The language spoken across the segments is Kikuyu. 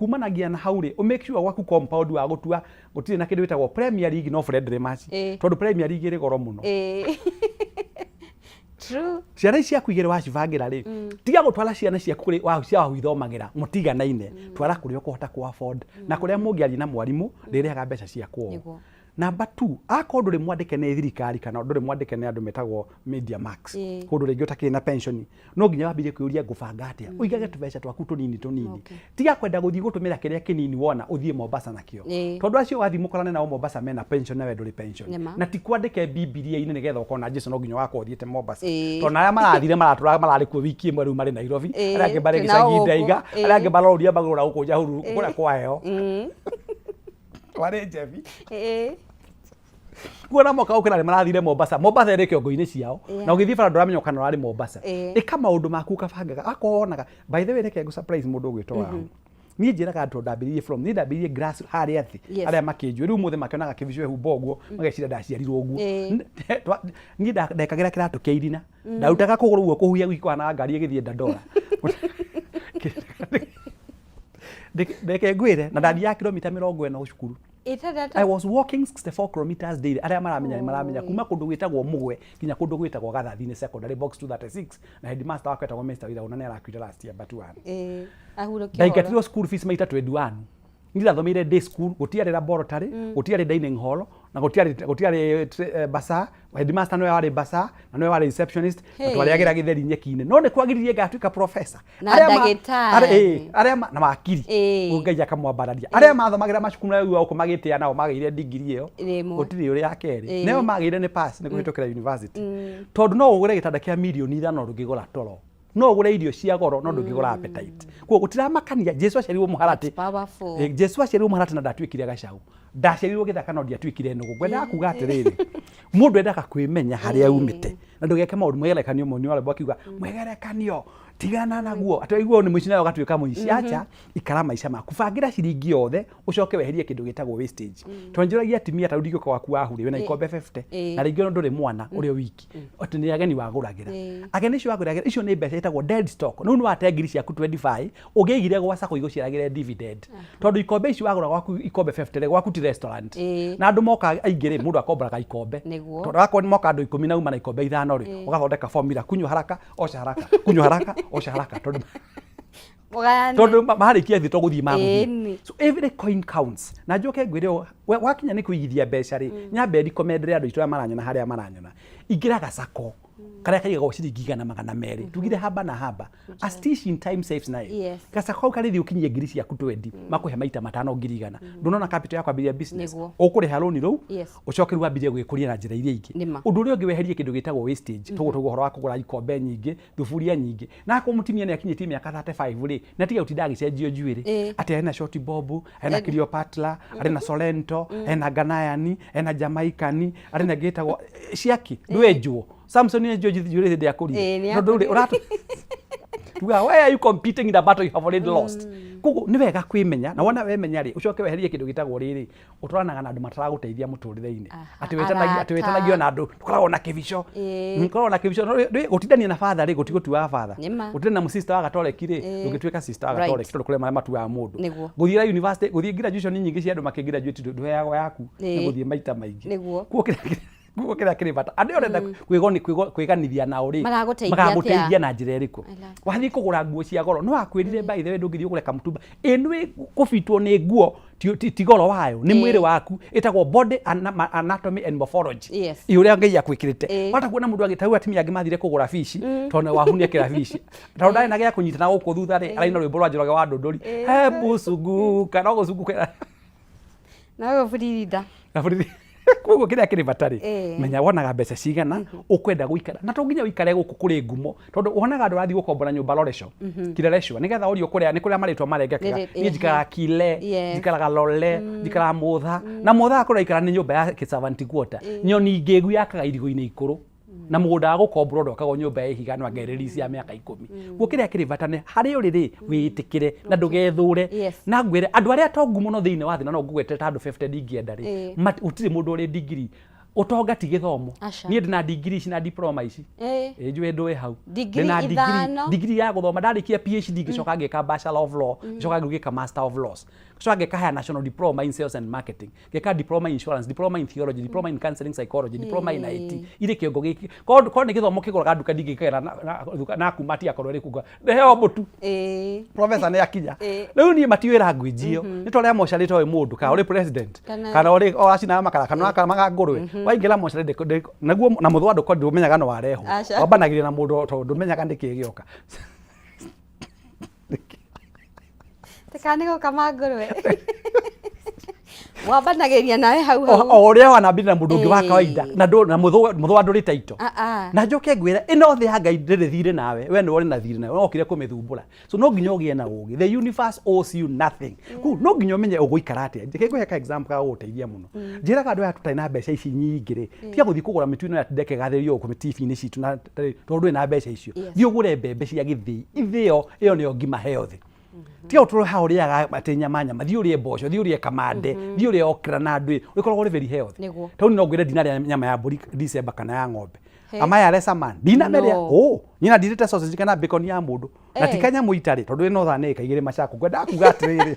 Kumanagia na hau rĩ, ũ make sure gwaku compound wa gũtua gũtirĩ na kĩndũ gĩtagwo Premier League no friendly match, tondũ Premier League ĩrĩ goro mũno. True. Ciana ici ciaku igĩrĩ wacibangĩra rĩ, tiga gũtwara ciana ciaku kũrĩ wa cia wahu ithomagĩra mũtiganaine, twara kũrĩa ũkũhota kũ afford na kũrĩa mũngĩaria na mwarimũ ndĩrĩhaga mbeca cia kwao. Number two, akorwo ndũrĩ mwandĩke nĩ thirikari kana ndũrĩ mwandĩke nĩ andũ metagwo Media Max, kũndũ rĩngĩ ũtakĩrĩ na pension, no nginya wambĩrĩrie kwĩyũria ngũbanga atĩa, ũigage tũbeca twaku tũnini tũnini. Tiga kwenda gũthiĩ gũtũmĩra kĩrĩa kĩnini wona ũthiĩ Mombasa nakĩo. Tondũ acio wathiĩ mũkorane nao Mombasa mena pension na we ndũrĩ pension. Na ti kwandĩke Bibilia-inĩ nĩgetha ũkona Jesu no nginya ũgakorwo ũthiĩte Mombasa. Tondũ arĩa marathire maratũraga mararĩ kuo wiki ĩmwe rĩu marĩ Nairobi, arĩa angĩ marĩ Twĩ nao gĩcagi gũkũ. Ndaiga, arĩa angĩ maroria magũrũ na gũkũ Nyahururu kũrĩa kwa heho. Twarĩ njebi. Kuona moka gũkĩra nĩ marathire Mombasa. Mombasa ĩrĩ kĩongo-inĩ ciao. Na ũgĩthiĩ bara ndũramenya kana ũrarĩ Mombasa. Ĩka maũndũ maku ũkabangaga. Akorwo wonaga, by the way reke ngũ surprise mũndũ ũgwĩtwo Wahu. Niĩ njĩraga andũ ndambĩrĩirie from, niĩ ndambĩrĩirie grass harĩa thĩ, arĩa makĩnjũĩ. Rĩu ũmũthĩ makĩonaga kĩbico ehumba ũguo, mageciria ndaciarirwo ũguo. Niĩ ndekagĩra kĩratũ kĩa irina. Ndarutaga kũgũrũ ũguo kũhuhia gwiki kũhanaga ngari ĩgĩthiĩ Dandora. Reke ngwĩre, na ndathiaga kilomita 40 cukuru. 6. I was walking 64 kilometers daily. Arĩa maramenya nĩ maramenya kuma kũndũ gwĩtagwo Mũgwe nginya kũndũ gwĩtagwo Gathathi-inĩ Secondary, Box 236, na headmaster wakwa etagwo Mr. Wira na nĩ arakuire last year but one. Ahurũke. Ndaingatirwo school fees maita 21. Niĩ ndathomeire day school, gũtiarĩ laboratory, gũtiarĩ dining hall, na gũtiarĩ basa. Headmaster nĩwe warĩ basa na nĩwe warĩ receptionist, na twarĩagĩra gĩtheri nyeki-inĩ. No nĩ kwagiririe ngatuĩka professor. Na Arĩa ndagĩtarĩ. Arĩa na wakiri. Ngai akamwambararia. Arĩa mathomagĩra macukuru na gũkũ magĩtĩa nao magĩire degree ĩyo. Rĩmwe. Gũtirĩ ũrĩa ya kerĩ. Nĩo magĩire nĩ pass nĩ kũhĩtũkĩra university. Tondũ no ũgũre gĩtanda kĩa mirioni 5 ndũngĩgũra toro. No ũgũre irio cia goro no ndũngĩgũra appetite. Koguo gũtiramakania Jesu aciarirwo mũharatĩ. That's powerful. Jesu aciarirwo mũharatĩ na ndatuĩkire gacaũ. Ndaciarirwo gĩthaka no ndiatuĩkire nũgũ. Ngwendaga kuga atĩrĩrĩ, mũndũ endaga kwĩmenya harĩa umĩte na ndũgeke maũndũ mwĩgerekanio. Mũini wa rwĩmbo akiuga mwĩgerekanio tigana naguo, atĩ waigua nĩ mũici nawe ũgatuĩka mũici. Acha, ikara maica maku, bangĩra ciringi yothe, ũcoke weherie kĩndũ gĩtagwo wastage. Tondũ njũragia atumia ta rĩu ndingĩũka gwaku wahu rĩ, wĩna ikombe 50 na rĩngĩ ona ndũrĩ mwana ũrĩ o wiki, atĩ nĩ ageni wagũragĩra. Ageni acio wagũragĩra, icio nĩ mbeca ĩtagwo dead stock. Rĩu nĩ wate ngiri ciaku 25 ũngĩaigire gwa sacco igũciaragĩre dividend, tondũ ikombe ici wagũra gwaku ikombe 50 rĩ, gwaku ti restaurant. Na andũ moka aingĩ rĩ, mũndũ akomboraga ikombe. Tondũ akorwo nĩ moka andũ 10 na uma na ikombe 5 rĩ, ũgathondeka formula, kunywa haraka osha haraka, kunywa haraka osha haraka, tondũ Mũgayane. Tondũ marĩkia thĩ to gũthiĩ magũthiĩ. So every coin counts. Na njoke ngwĩre ũũ, wakinya nĩ kũigithia mbeca rĩ, nyambe recommendere andũ aitũ arĩa maranyona harĩa maranyona, ingĩra gacako karĩa kaigagwo ciringi 100 200, tugire haba na haba, a stitch in time saves nine. Gacako kau karĩthiĩ ũkinyie ngiri ciaku 20, makũhe maita matano 100,000. Ndũnona capital ya kwambĩrĩria business? Ũkũrĩha rũni rũu, ũcoke rĩu wambĩrĩrie gwĩkũria na njĩra iria ingĩ. Ũndũ ũrĩa ũngĩ, weherie kĩndũ gĩtagwo wastage. Tũguo tũguo ũhoro wa kũgũra ikombe nyingĩ, thuburia nyingĩ, na akorwo mũtumia nĩ akinyĩtie mĩaka 35 rĩ, na tiga gũtinda agĩcenjio njuĩrĩ, atĩ ena short bob, ena Cleopatra, arĩ na Sorrento, ena Ghanaian, ena Jamaican, arĩ na ĩngĩ ĩtagwo ciaki ndwenjwo. Samson enjwo njuĩrĩ hĩndĩ akũrire. Nĩ Tondũ rĩ, ũratu tuga, why are you competing in a battle you have already lost? Koguo nĩ wega kwĩmenya, na wona wemenya rĩ, ũcoke weherie kĩndũ gĩtagwo rĩrĩ, ũtwaranaga na andũ mataragũteithia mũtũrĩre-inĩ. Atĩ wĩtanagia, atĩ Arata. Wĩtanagio na andũ tũkoragwo na kĩbico. Koragwo na kĩbico. No gũtindania na father rĩ, gũtigũtuaga father. Nĩma. Gũtindania na mũsister wa gatoreki rĩ, ndũngĩtuĩka sister wa gatoreki, tondũ kũrĩ marĩa matuaga mũndũ. Gũthiĩra university, gũthiĩ graduation nyingĩ cia andũ makĩ graduate, ndũheagwo yaku nĩ gũthiĩ maita maingĩ. Koguo kĩrĩa kĩrĩ bata, andũ arĩa ũrenda kwĩganithia nao rĩ, Maragũteithia magagũteithia atĩa? Na njĩra ĩrĩkũ? I love. Wathiĩ kũgũra nguo cia goro, no wakwĩrire by the way ndũngĩthiĩ ũgũre kamũtumba ĩ nĩ kũbitwo nĩ nguo, ti goro wayo, nĩ mwĩrĩ waku, ĩtagwo body anatomy and morphology. Ĩ ũrĩa Ngai akwĩkĩrĩte. Wata kuona mũndũ agĩtau atumia angĩ mathire kũgũra fishi, tondũ wahu nĩ akĩra fishi, tondũ ndarĩ na gĩa kũnyita na gũkũ thutha rĩ, araina rwĩmbo rwa Njoroge wa Ndũndũri, hebu sunguka, no gũcunguka. No gũburirinda. Na bũrũri. Koguo kĩrĩa kĩrĩ bata rĩ, menya wonaga mbeca cigana, ũkwenda gũikara, na to nginya ũikare gũkũ kũrĩ ngumo, tondũ wonaga andũ arathiĩ gũkombora nyũmba Loresho, Kileleshwa, nĩgetha ũrio kũrĩa nĩ kũrĩa marĩtwa marengekaga. Niĩ njikaraga Kile, njikaraga Lole, njikaraga Mũtha, na Mũtha kũrĩa ikara nĩ nyũmba ya servant quarter. Nyoni ngĩgu yakaga irigo-inĩ ikũrũ, na mũgũnda wa gũkomborwo ndwakagwo nyũmba ya ihiga no angereri cia mĩaka 10. Kuo kĩrĩa kĩrĩ bata nĩ harĩa ũrĩ rĩ, wĩĩtĩkĩre na ndũgethũre. Na ngwĩre andũ arĩa atongu mũno thĩinĩ wa thĩ, na no ngũgwetera ta andũ 50 ndingĩenda rĩ, gũtirĩ mũndũ ũrĩ ndigiri. Ũtonga ti gĩthomo. Aca. Niĩ ndĩna degree ici na diploma ici. Ĩ njũĩ ndũĩ hau. Degree Ndĩna degree- ithano. Degree ya gũthoma ndarĩkia PhD ngĩcoka ngĩka Bachelor of Law, ngĩcoka ngĩka Master of Laws. Ngĩcoka ngĩka Higher National Diploma in Sales and Marketing, ngĩka Diploma in Insurance, Diploma in Theology, Diploma in Counseling Psychology, Diploma in IT. Irĩ kĩongo gĩkĩ. Korwo korwo nĩ gĩthomo kĩgũraga nduka ndingĩkĩgera na kuma tiakorwo ĩrĩ kuga. Ndĩheo mũtu. Professor nĩ akinya. Rĩu niĩ matiũĩ language ĩyo. Nĩ ta ũrĩa mocarĩ itoĩ mũndũ kana ũrĩ president Kana- kana ũrĩ ũracinaga makara kana ũrakamaga ngũrwe. Waingĩra mocarĩ naguo na mũthũa ndũko ndũmenyaga no warehwo. Aca. Wambanagĩria na mũndũ tondũ ndũmenyaga nĩkĩ gĩoka. Kana nĩ gũkama ngũrwe. Wambanagĩria nawe hau hau. O ũrĩa wanambire na mũndũ ũngĩ wa kawaida na ndũ na mũthũa mũthũa ndũrĩ taito. Ah, ah. Na njoke ngwĩre ĩno thĩ ya Ngai ndĩrĩ thirĩ nawe, we nĩwe ũrĩ na thirĩ nawe, wokire kũmĩthumbũra. So no nginya ũgĩe na ũgĩ. The universe owes you nothing. Kũu no nginya ũmenye ũgũikara atĩa. Njeke ngũhe ka example ga gũgũteithia mũno. Njĩraga andũ aya tũtarĩ na mbeca ici nyingĩ rĩ, tiga gũthiĩ kũgũra mĩtu ĩno ya ndeke gathĩrĩrio gũkũ TV-inĩ citũ na tondũ ndũrĩ na mbeca icio. Thiĩ ũgũre mbembe cia gĩthĩi. Ithĩo ĩyo nĩyo ngima healthy. Tiga ũtũre haha ũrĩaga atĩ nyama nyama, thiĩ ũrĩe mboco, thiĩ ũrĩe kamande, thiĩ ũrĩe okra na ndwĩ, ũkoragwo ũrĩ very healthy. Nĩguo. Tondũ no ngwĩre ndinarĩa nyama ya mbũri December kana ya ng'ombe. He. Am I a lesser man? Ndinamĩrĩa. No. Oh, niĩ na ndirĩte sausage kana bacon ya mũndũ. Na ti Eh. kanyamũ itarĩ tondũ ĩno thaa nĩ ĩka igĩrĩ macako. Ngwendaga kuga atĩrĩrĩ.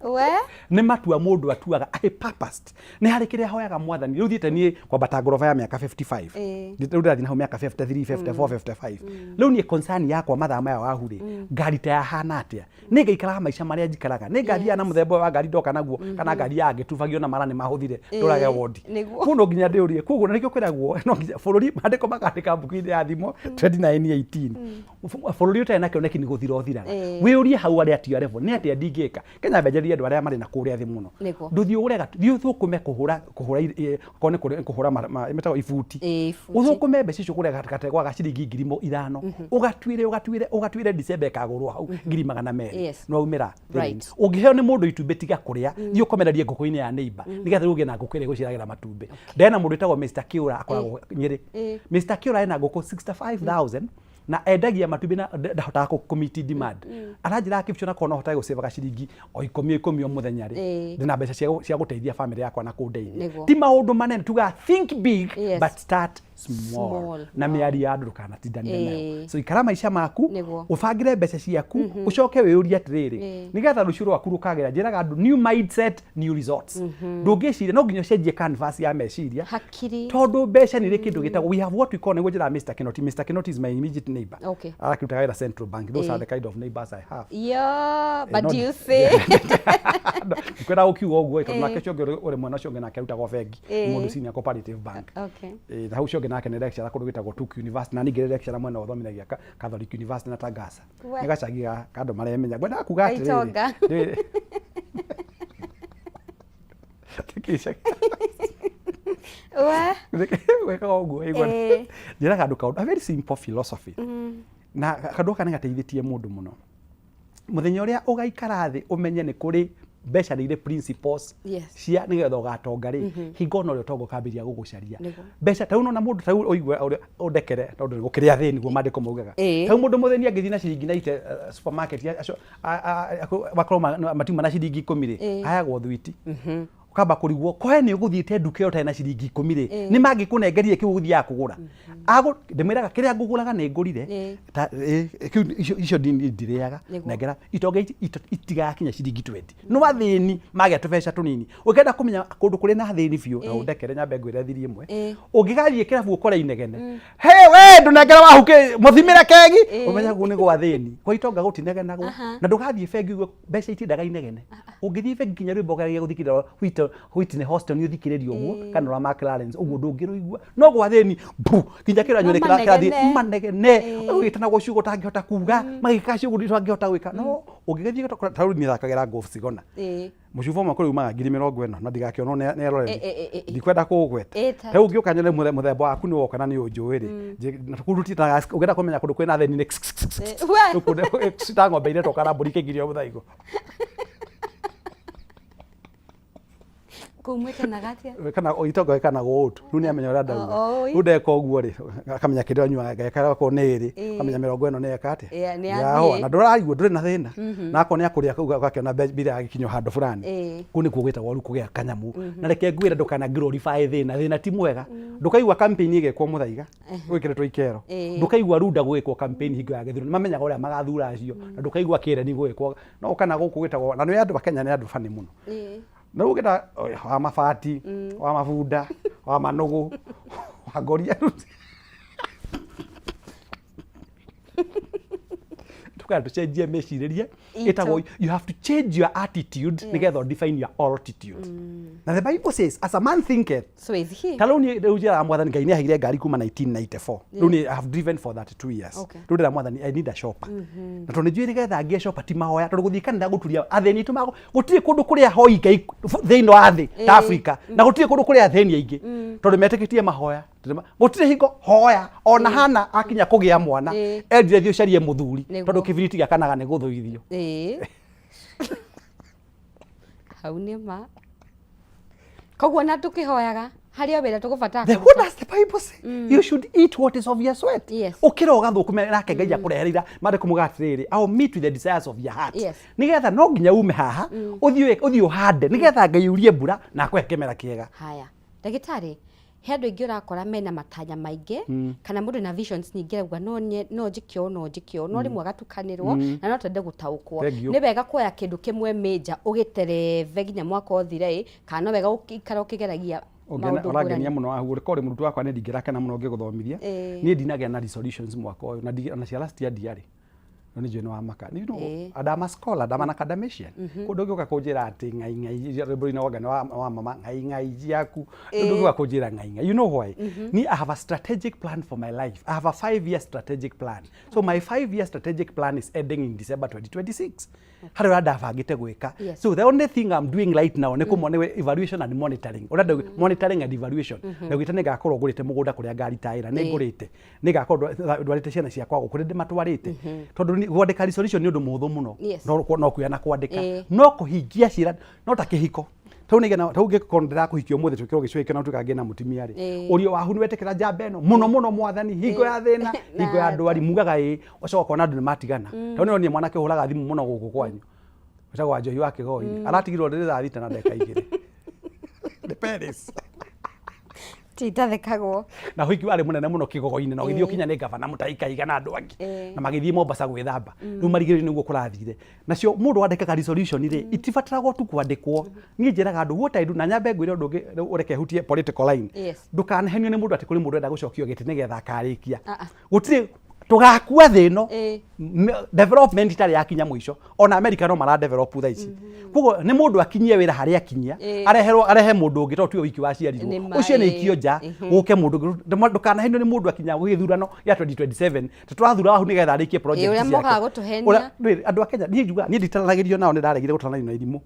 We? Nĩ matua mũndũ atuaga I purposed. Nĩ harĩ kĩrĩa hoyaga mwathani. Rĩu thiĩte niĩ kwambata ngoroba ya mĩaka 55. Rĩu ndĩrathiĩ na hau mĩaka 53, 54, 55. Rĩu niĩ concern yakwa mathaa maya wahu rĩ, ngari ta yahana atĩa? Nĩ ngaikaraga maica marĩa njikaraga? Nĩ ngathiaga na mũthemba ũyũ wa ngari ndoka naguo kana ngari ya ngĩtubagio na mara nĩ mahũthire ndũrage wondi. Koguo no nginya ndĩũrie. Koguo na nĩkĩo kwĩragwo no nginya bũrũri maandĩko makandĩka mbuku-inĩ ya thimo 29:18. Bũrũri ũtarĩ na kĩoneki nĩ gũthira ũthiraga. Wĩyũrie hau arĩa at your level nĩ atĩa ndingĩka. Kenya mbenjerie andũ arĩa marĩ na kũrĩa thĩ mũno. Ndũthiĩ ũgũre thiĩ ũthũkũme kũhũra kũhũra okorwo nĩ kũhũra ĩmetagwo ibuti. Ũthũkũme mbeca icio ũgũre gategwa ga ciringi 5,000. Ũgatuĩre ũgatuĩre ũgatuĩre December ĩkagũrwo hau 200,000. Nĩwaumĩra thĩna-inĩ. Ũngĩheo nĩ mũndũ itumbĩ tiga kũrĩa, thiĩ ũkomererie ngũkũ-inĩ ya neighbor nĩgetha rĩu ũgĩe na ngũkũ ĩrĩa ĩgũciaragĩra matumbĩ. Ndena mũndũ wĩtagwo Mr. Kĩũra akoragwo Nyĩrĩ. Mr. Kĩũra ena ngũkũ 65,000 na endagia matumbĩ na ndahotaga kũ meet demand. Aranjĩra Kipchumba na korwo no hotage gũcĩvaga ciringi o ikũmi o ikũmi o mũthenya rĩ, ndĩna mbeca cia gũteithia family yakwa na kũndeithia. Ti maũndũ manene, tugaga think big but start small. Small. Na mĩario ya andũ ndũkanatindanĩre nayo. So ikara maica maku, ũbangĩre mbeca ciaku, ũcoke wĩyũrie atĩrĩrĩ, nĩgetha rũciũ rwaku rũkagĩra. Njĩraga andũ new mindset, new results. Ndũngĩciria, no nginya ũcenjie canvas ya meciria. Hakiri. Tondũ mbeca nĩ irĩ kĩndũ gĩtagwo, we have what we call, nĩguo njĩraga Mr. Kinoti. Mr. Kinoti is my immediate neighbor. Arakĩrutaga wĩra Central Bank. Those are the kind of neighbors I have. Yeah, but you say. Ndikwenda gũkiuga ũguo tondũ nake ũcio ũngĩ ũrĩ mwena ũcio ũngĩ nake arutagwo bengi. Mũndũ senior cooperative bank. Na hau ũcio ũngĩ nake nĩ lecturer kũndũ gwĩtagwo Tuku University na ningĩ nĩ lecturer mwena ũthomithagia Catholic University na Tangaza. Nĩ gacagi ga andũ maremenya. Ngwendaga kuga atĩrĩrĩ. Gaitonga. We. Gwĩkaga ũguo ĩgua. Njĩraga andũ kaũndũ, a very simple philosophy. Na kaũndũ gaka nĩ gateithĩtie mũndũ mũno. Mũthenya ũrĩa ũgaikara thĩ ũmenye nĩ kũrĩ mbeca nĩ irĩ principles cia nĩgetha ũgatonga rĩ, hingo ona ũrĩa ũtonga ũkambĩrĩria gũgũcaria. Mbeca ta rĩu nona mũndũ ta rĩu ũigue ũrĩa ũndekere tondũ nĩ gũkĩrĩ athĩni nĩguo maandĩko maugaga. Ta rĩu mũndũ mũthĩni angĩthiĩ na ciringi na ite supermarket acio makorwo matiuma na ciringi 10 rĩ, ayagwo thwiti. Ũkamba kũrigwo kohe nĩ ũgũthiĩte nduka ĩyo ũtarĩ na ciringi 10 rĩ, nĩ mangĩkũnengerire kĩu ũgũthiaga kũgũra. Ndĩmwĩraga kĩrĩa ngũgũraga nĩ ngũrire, kĩu icio ndirĩaga, nengera itonga itigakinya ciringi 20. No athĩni magĩa tũbeca tũnini. Ũngĩenda kũmenya kũndũ kũrĩ na athĩni biũ, na ũndekere nyambe ngwĩre thiri ĩmwe. Ũngĩgathiĩ kĩrabu ũkore inegene, he we ndũnengere wahu mũthimĩre kegi, ũmenye kũu nĩ gwa athĩni. Kwa itonga gũtinegenagwo. Na ndũgathiĩ bengi ũigue mbeca itiendaga inegene. Ũngĩthiĩ bengi nginya rwĩmbo ũgeragia gũthikĩrĩria Whitney Houston ũthikĩrĩrie ũguo, kana rwa Mark Lawrence, ũguo ndũngĩrũigua. No gwa athĩni, mbu, nginya kĩranyo nĩ kĩrathiĩ manegene, ũgĩtanagwo ciugo ũtangĩhota kuga, magĩka ciugo ũtangĩhota gwĩka. No ũngĩgĩthiĩ ta rĩu niĩ thakagĩra golf Sigona. Mũcuba ũmwe kũrĩ umaga 40,000 na ndigakĩonwo nĩ eroreri. Ndikwenda kũũgweta. Ta rĩu ũngĩũka nyone mũthemba waku nĩ woka na nĩ ũnjũĩ rĩ, na kũu tũtiĩtaga, ũngĩenda kũmenya kũndũ kwĩna athĩni nĩ ta ng'ombe iretwo kana mbũri ikĩgirio mũthaigo. Kũu mwĩkanaga atĩa? Kana itonga ĩkanagwo ũũ tu, rĩu nĩ amenya ũrĩa ndauga. Oi. Rĩu ndeka ũguo rĩ, akamenya kĩrĩa anyuaga, ngeka okorwo nĩ ĩrĩ, Ĩĩ. akamenya 40 nĩ eka atĩa? Ĩĩ, nĩ Yahũa. yathiĩ. Na ndũraigua ndũrĩ na thĩna. Na akorwo nĩ akũrĩa kau ũgakĩona mbira yagĩkinya handũ fulani. Kũu nĩkuo gwĩtagwo rĩu kũgĩa kanyamũ. Na reke ngwĩre ndũkana glorify thĩna, thĩna ti mwega. Ndũkaigua campaign ĩgekwo Mũthaiga, gwĩkĩrĩtwo ikero. Ndũkaigua Runda gũgĩkwo campaign hingo ya gĩthurano, nĩmamenyaga ũrĩa magathura acio. Na ndũkaigua Kĩreni gũgĩkwo, no kana gũkũ gwĩtagwo, na nĩ andũ a Kenya nĩ andũ funny mũno. Na rĩu ũngĩenda wa mabati, wa mabunda, wa manũgũ, wa ngoria. Tukana tucenjie mĩcirĩrie Itũ. ĩtagwo you have to change your attitude nĩgetha define your altitude. Na the Bible says as a man thinketh. So is he. Ta rĩu niĩ rĩu njĩraga mwathani Ngai nĩ aheire ngari kuma 1994. Rĩu niĩ I have driven for 32 years. Rĩu ndĩra mwathani I need a chopper. Na tondũ nĩnjũĩ nĩgetha ngĩe chopper ti mahoya tondũ gũthiĩ kanitha gũturia athĩni aitũ mago gũtirĩ kũndũ kũrĩ ahoi Ngai thĩinĩ wa thĩ ta Afrika na gũtirĩ kũndũ kũrĩ athĩni aingĩ tondũ metĩkĩtie mahoya. Gũtirĩ hingo hoya ona Hana akinya kũgĩa mwana endire thiĩ ũcarie mũthuri tondũ kĩbiriti gĩakanaga nĩ gũthũithio. Hau nĩ ma. Koguo na tũkĩhoyaga harĩ o wĩra tũgũbatara The, what does the Bible say? You should eat what is of your sweat. Ũkĩra ũgathũkũme nake Ngai akũrehere maandĩko muga atĩrĩrĩ, I will meet with the desires of your heart. Nĩgetha no nginya ume haha ũthiĩ ũthiĩ ũhande nĩgetha Ngai aurie mbura na akũhe kĩmera kĩega. Haya, ndagĩtarĩ, he andũ aingĩ ũrakora mena matanya maingĩ kana mũndũ na visions nyingĩ arauga no no njĩke ũũ no njĩke ũũ no rĩmwe agatukanĩrwo na no twende gũtaũkwo. Thank you. Nĩ wega kuoya kĩndũ kĩmwe major ũgĩtereve nginya mwaka ũthire ĩ, kana no wega ũikara ũkĩgeragia maũndũ Ũrangenia ngũrani. Mũno wahu ũrĩ korĩ mũrutwo wakwa nĩ ndingĩrakena mũno ngĩgũthomithia. Niĩ ndinagĩa na resolutions mwaka ũyũ na ona cia last year ndiarĩ no nĩ njũĩ nĩ wa maka. You know, and I'm a scholar, and I'm an academician. Kũndũ ũngĩũka kũnjĩra atĩ ngai ngai rwĩmbo-inĩ wanga nĩ wa mama ngai ngai ciaku, ndũngĩũka kũnjĩra ngai ngai. You know why? Ni I have a strategic plan for my life. I have a 5 year strategic plan. So my 5 year strategic plan is ending in December 2026. Harĩ ũrĩa ndabangĩte gwĩka. So the only thing I'm doing right now nĩ kũmona nĩ evaluation and monitoring. Ũrĩa monitoring and evaluation. Ndaugĩte nĩ ngakorwo ngũrĩte mũgũnda kũrĩa ngaritaĩra, nĩ ngũrĩte. Nĩ ngakorwo ndwarĩte ciana ciakwa gũkũ, nĩ ndĩmatwarĩte. Tondũ kwandĩka resolution nĩ ũndũ mũhũthũ mũno. No kuoya na kwandĩka. No kũhingia ciĩra no ta kĩhiko. Tau nĩ tau ngĩkorwo ndĩrakũhikia ũmũthĩ twĩkĩrwo gĩcũhĩ kĩna tuĩka ngĩna mũtumia rĩ. Ũrio wahu nĩ wetĩkĩra njamba ĩno mũno mũno mwathani hingo ya thĩna, hingo ya ndwari mugaga ĩĩ, ũcoka ũkona andũ nĩ matigana. Tondũ nĩ onire mwanake ũhũraga thimũ mũno gũkũ kwanyu. Wĩtagwo Wanjohi wa Kĩgoi. Aratigirwo rĩrĩ thaa 6 na ndagĩka 2. Nĩ Paris. Tindathekagwo. Na ũhiki warĩ mũnene mũno Kĩgogo-inĩ na ũgĩthiĩ ũkinya nĩ gavana Mutahi Kahiga na andũ angĩ. Na magĩthiĩ Mombasa gwĩthamba. Rĩu marigĩrĩrio nĩguo kũrathire. Nacio mũndũ wandĩkaga resolution rĩ, itibataragwo tu kwandĩkwo. Niĩ njĩraga andũ what I do, na nyambe ngwĩre ũndũ ũngĩ rĩu ũreke hutie political line. Ndũkanahenio nĩ mũndũ atĩ kũrĩ mũndũ ũrenda gũcokio gĩtĩ nĩgetha akarĩkia. Ah, ah. Gũtirĩ tũgakua thĩ ĩno development itarĩ yakinya mũico. Ona America no mara develop thaa ici. Koguo nĩ mũndũ akinyie wĩra harĩa akinyia, areherwo arehe mũndũ ũngĩ tondũ tiwe wiki waciarirwo. Nĩ ma, Ũcio nĩ ikio nja, gũke mũndũ ũngĩ. Ndũkanahenio nĩ mũndũ akinya gĩthurano gĩa 2027 tũrathura wahu nĩgetha arĩkie project Ũrĩa ciake. mokaga gũtũhenia. Ndũĩ, andũ a Kenya niĩ njugaga niĩ nditaranagĩrio nao, nĩ ndaregire gũtaranĩrio na irimũ.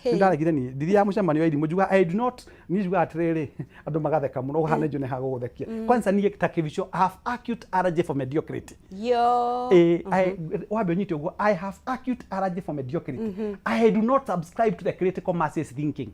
Nĩ ndaregire niĩ ndithiaga mũcemanio wa irimũ, njugaga I do not. Niĩ njugaga atĩrĩrĩ, andũ magatheka mũno ũhana njũ nĩ hagũgũthekia. Kwanza niĩ ta Kĩbico, I have acute allergy for mediocrity. Yo. Wambe ũnyite ũguo, I have acute allergy for mediocrity. I do not subscribe to the critical masses thinking.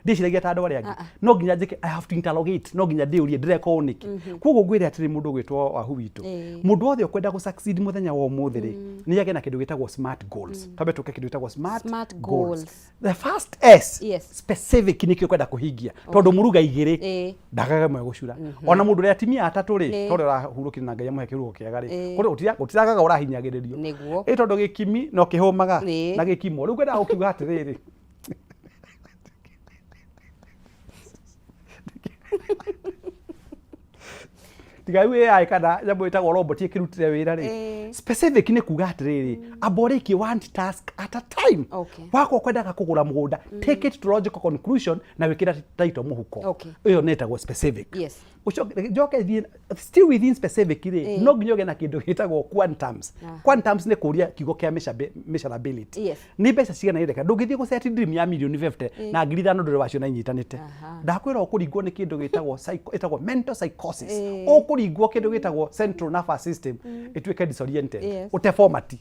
Ndĩciragia ta andũ arĩa angĩ. Ah, ah. No nginya njĩke, I have to interrogate, no nginya ndĩũrie ndĩreka ũũ nĩkĩ. Koguo ngwĩre atĩrĩ, mũndũ ũgwĩtwo wahu witũ, mũndũ wothe ũkwenda gũ succeed mũthenya wa ũmũthĩ rĩ, nĩ agĩe na kĩndũ gĩtagwo smart goals. Twambe tũke kĩndũ gĩtagwo smart, Smart goals. goals. The first S, Yes. specific, nĩkĩo ũkwenda kũhingia, tondũ mũruga igĩrĩ ndagaga ĩmwe gũcura. Ona mũndũ ũrĩa atimia atatũ rĩ, tondũ ũrahurũkire na Ngai amũhe kĩhuruko kĩega rĩ, kũrĩ gũtiragaga ũrahinyagĩrĩrio. Nĩguo. Ĩ tondũ gĩkimi no kĩhũmaga na gĩkimo. Rĩu ngwendaga gũkiuga atĩrĩrĩ, tiga rĩu AI kana nyamũ ĩtagwo robot ĩkĩrutire wĩra rĩ. Specific nĩ kuga atĩrĩrĩ, amba ũrĩkie one task at a time. Wakwa kwendaga kũgũra mũgũnda, take it to logical conclusion na wĩkĩra title mũhuko. Ĩyo nĩ ĩtagwo specific. Ũcoke njoke thiĩ still within specific rĩ, no nginya ũgĩe na kĩndũ gĩtagwo quantums. Quantums nĩ kũria kiugo kĩa measurability. Nĩ mbeca cigana ireka? Ndũngĩthiĩ gũ set dream ya mirioni 50 na 5,000 ndũrĩ waciona inyitanĩte. Ndakwĩra ũkũringwo nĩ kĩndũ gĩtagwo ĩtagwo mental psychosis. Ũkũringwo kĩndũ gĩtagwo central nervous system ĩtuĩke disoriented. Ũte format.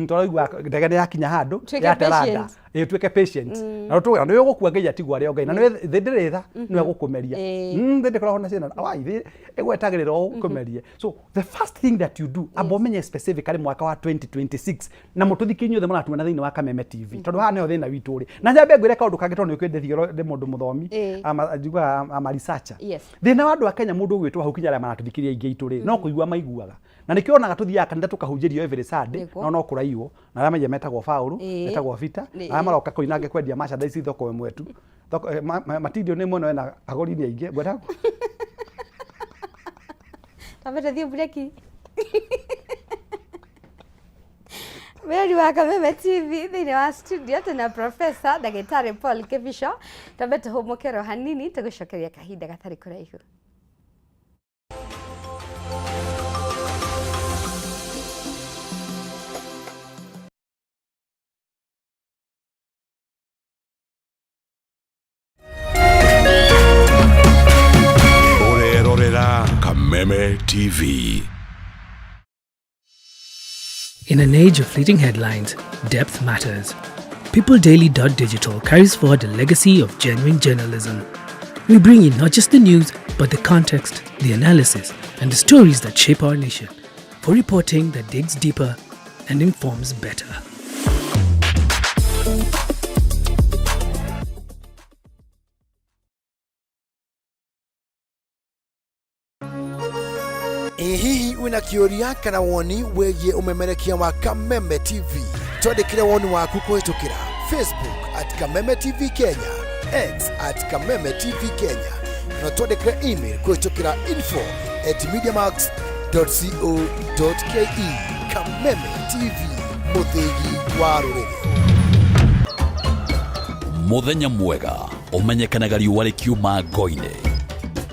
Tũraigua ndege nĩ yakinya handũ Tuĩke yateranda. Patient. Ĩ tuĩke patient na tũge nĩ ũgũkua Ngai atigwo arĩ o Ngai na nĩ thĩ ndĩrĩ tha nĩwe gũkũmeria. Thĩ ndĩkoragwo na ciana wai thĩ ĩgwetagĩrĩra o ũkũmerie. So the first thing that you do, amba ũmenye specifically mwaka wa 2026 na mũtũthikĩ inyuothe mũratuona thĩinĩ wa Kameme TV, tondũ haha nĩho thĩna witũ ũrĩ. Na nyambe ngwĩre kaũndũ kangĩ tondũ nĩ ũkĩndĩthigĩrwo ndĩ mũndũ mũthomi. Ama njugaga ama researcher. Thĩna wa andũ a Kenya, mũndũ ũgwĩtwo hau kinya arĩa maratũthikĩrĩria aingĩ aitũ rĩ, no kũigua maiguaga, na nĩkĩo onaga tũthiaga kanitha tũkahunjĩrio every Sunday. No no kũraiywo na arĩa maija metagwo Paũlũ, metagwo Peter, arĩa maroka koinange kwendia merchandise thoko ĩmwe tu. Thoko matindio nĩ mwena wena agũri nĩ aingĩ ngwenda. Twambe tũthiĩ breki. Weri wa Kameme TV, thĩinĩ wa studio tuna Professor Ndagĩtarĩ Paul Kĩbico. Twambe tũhũmũke ro hanini, tũgũcokeria kahinda gatarĩ kũraihu. Ũrerorera Kameme TV. In an age of fleeting headlines, depth matters. PeopleDaily.digital carries forward the legacy of genuine journalism. We bring you not just the news, but the context, the analysis, and the stories that shape our nation. For reporting that digs deeper and informs better. Ĩ hihi wĩna kĩũria kana woni wĩgiĩ ũmemerekia wa Kameme TV? Twandĩkĩre woni waku kũhĩtũkĩra Facebook @KamemeTV Kenya, X @KamemeTV Kenya, kana twandĩkĩre email kũhĩtũkĩra info@mediamax.co.ke. Kameme TV, mũthĩgi wa rũrĩrĩ. Muthenya mwega ũmenyekanaga riũa rĩkiuma ngo-inĩ,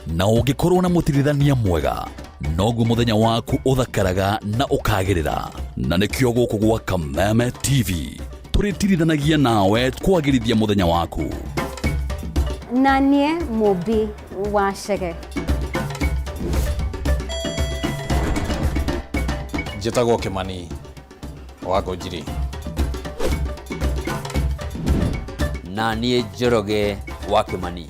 na ũngĩkorwo na mũtirithania mwega noguo mũthenya waku ũthakaraga na ũkagĩrĩra. Na nĩkĩo gũkũ gwa Kameme TV tũrĩtirithanagia nawe kwagĩrithia mũthenya waku. Na niĩ Mũmbi wa Chege. Njĩtagwo Kĩmani wa Ngũnjiri. Na niĩ Njoroge wa Kĩmani.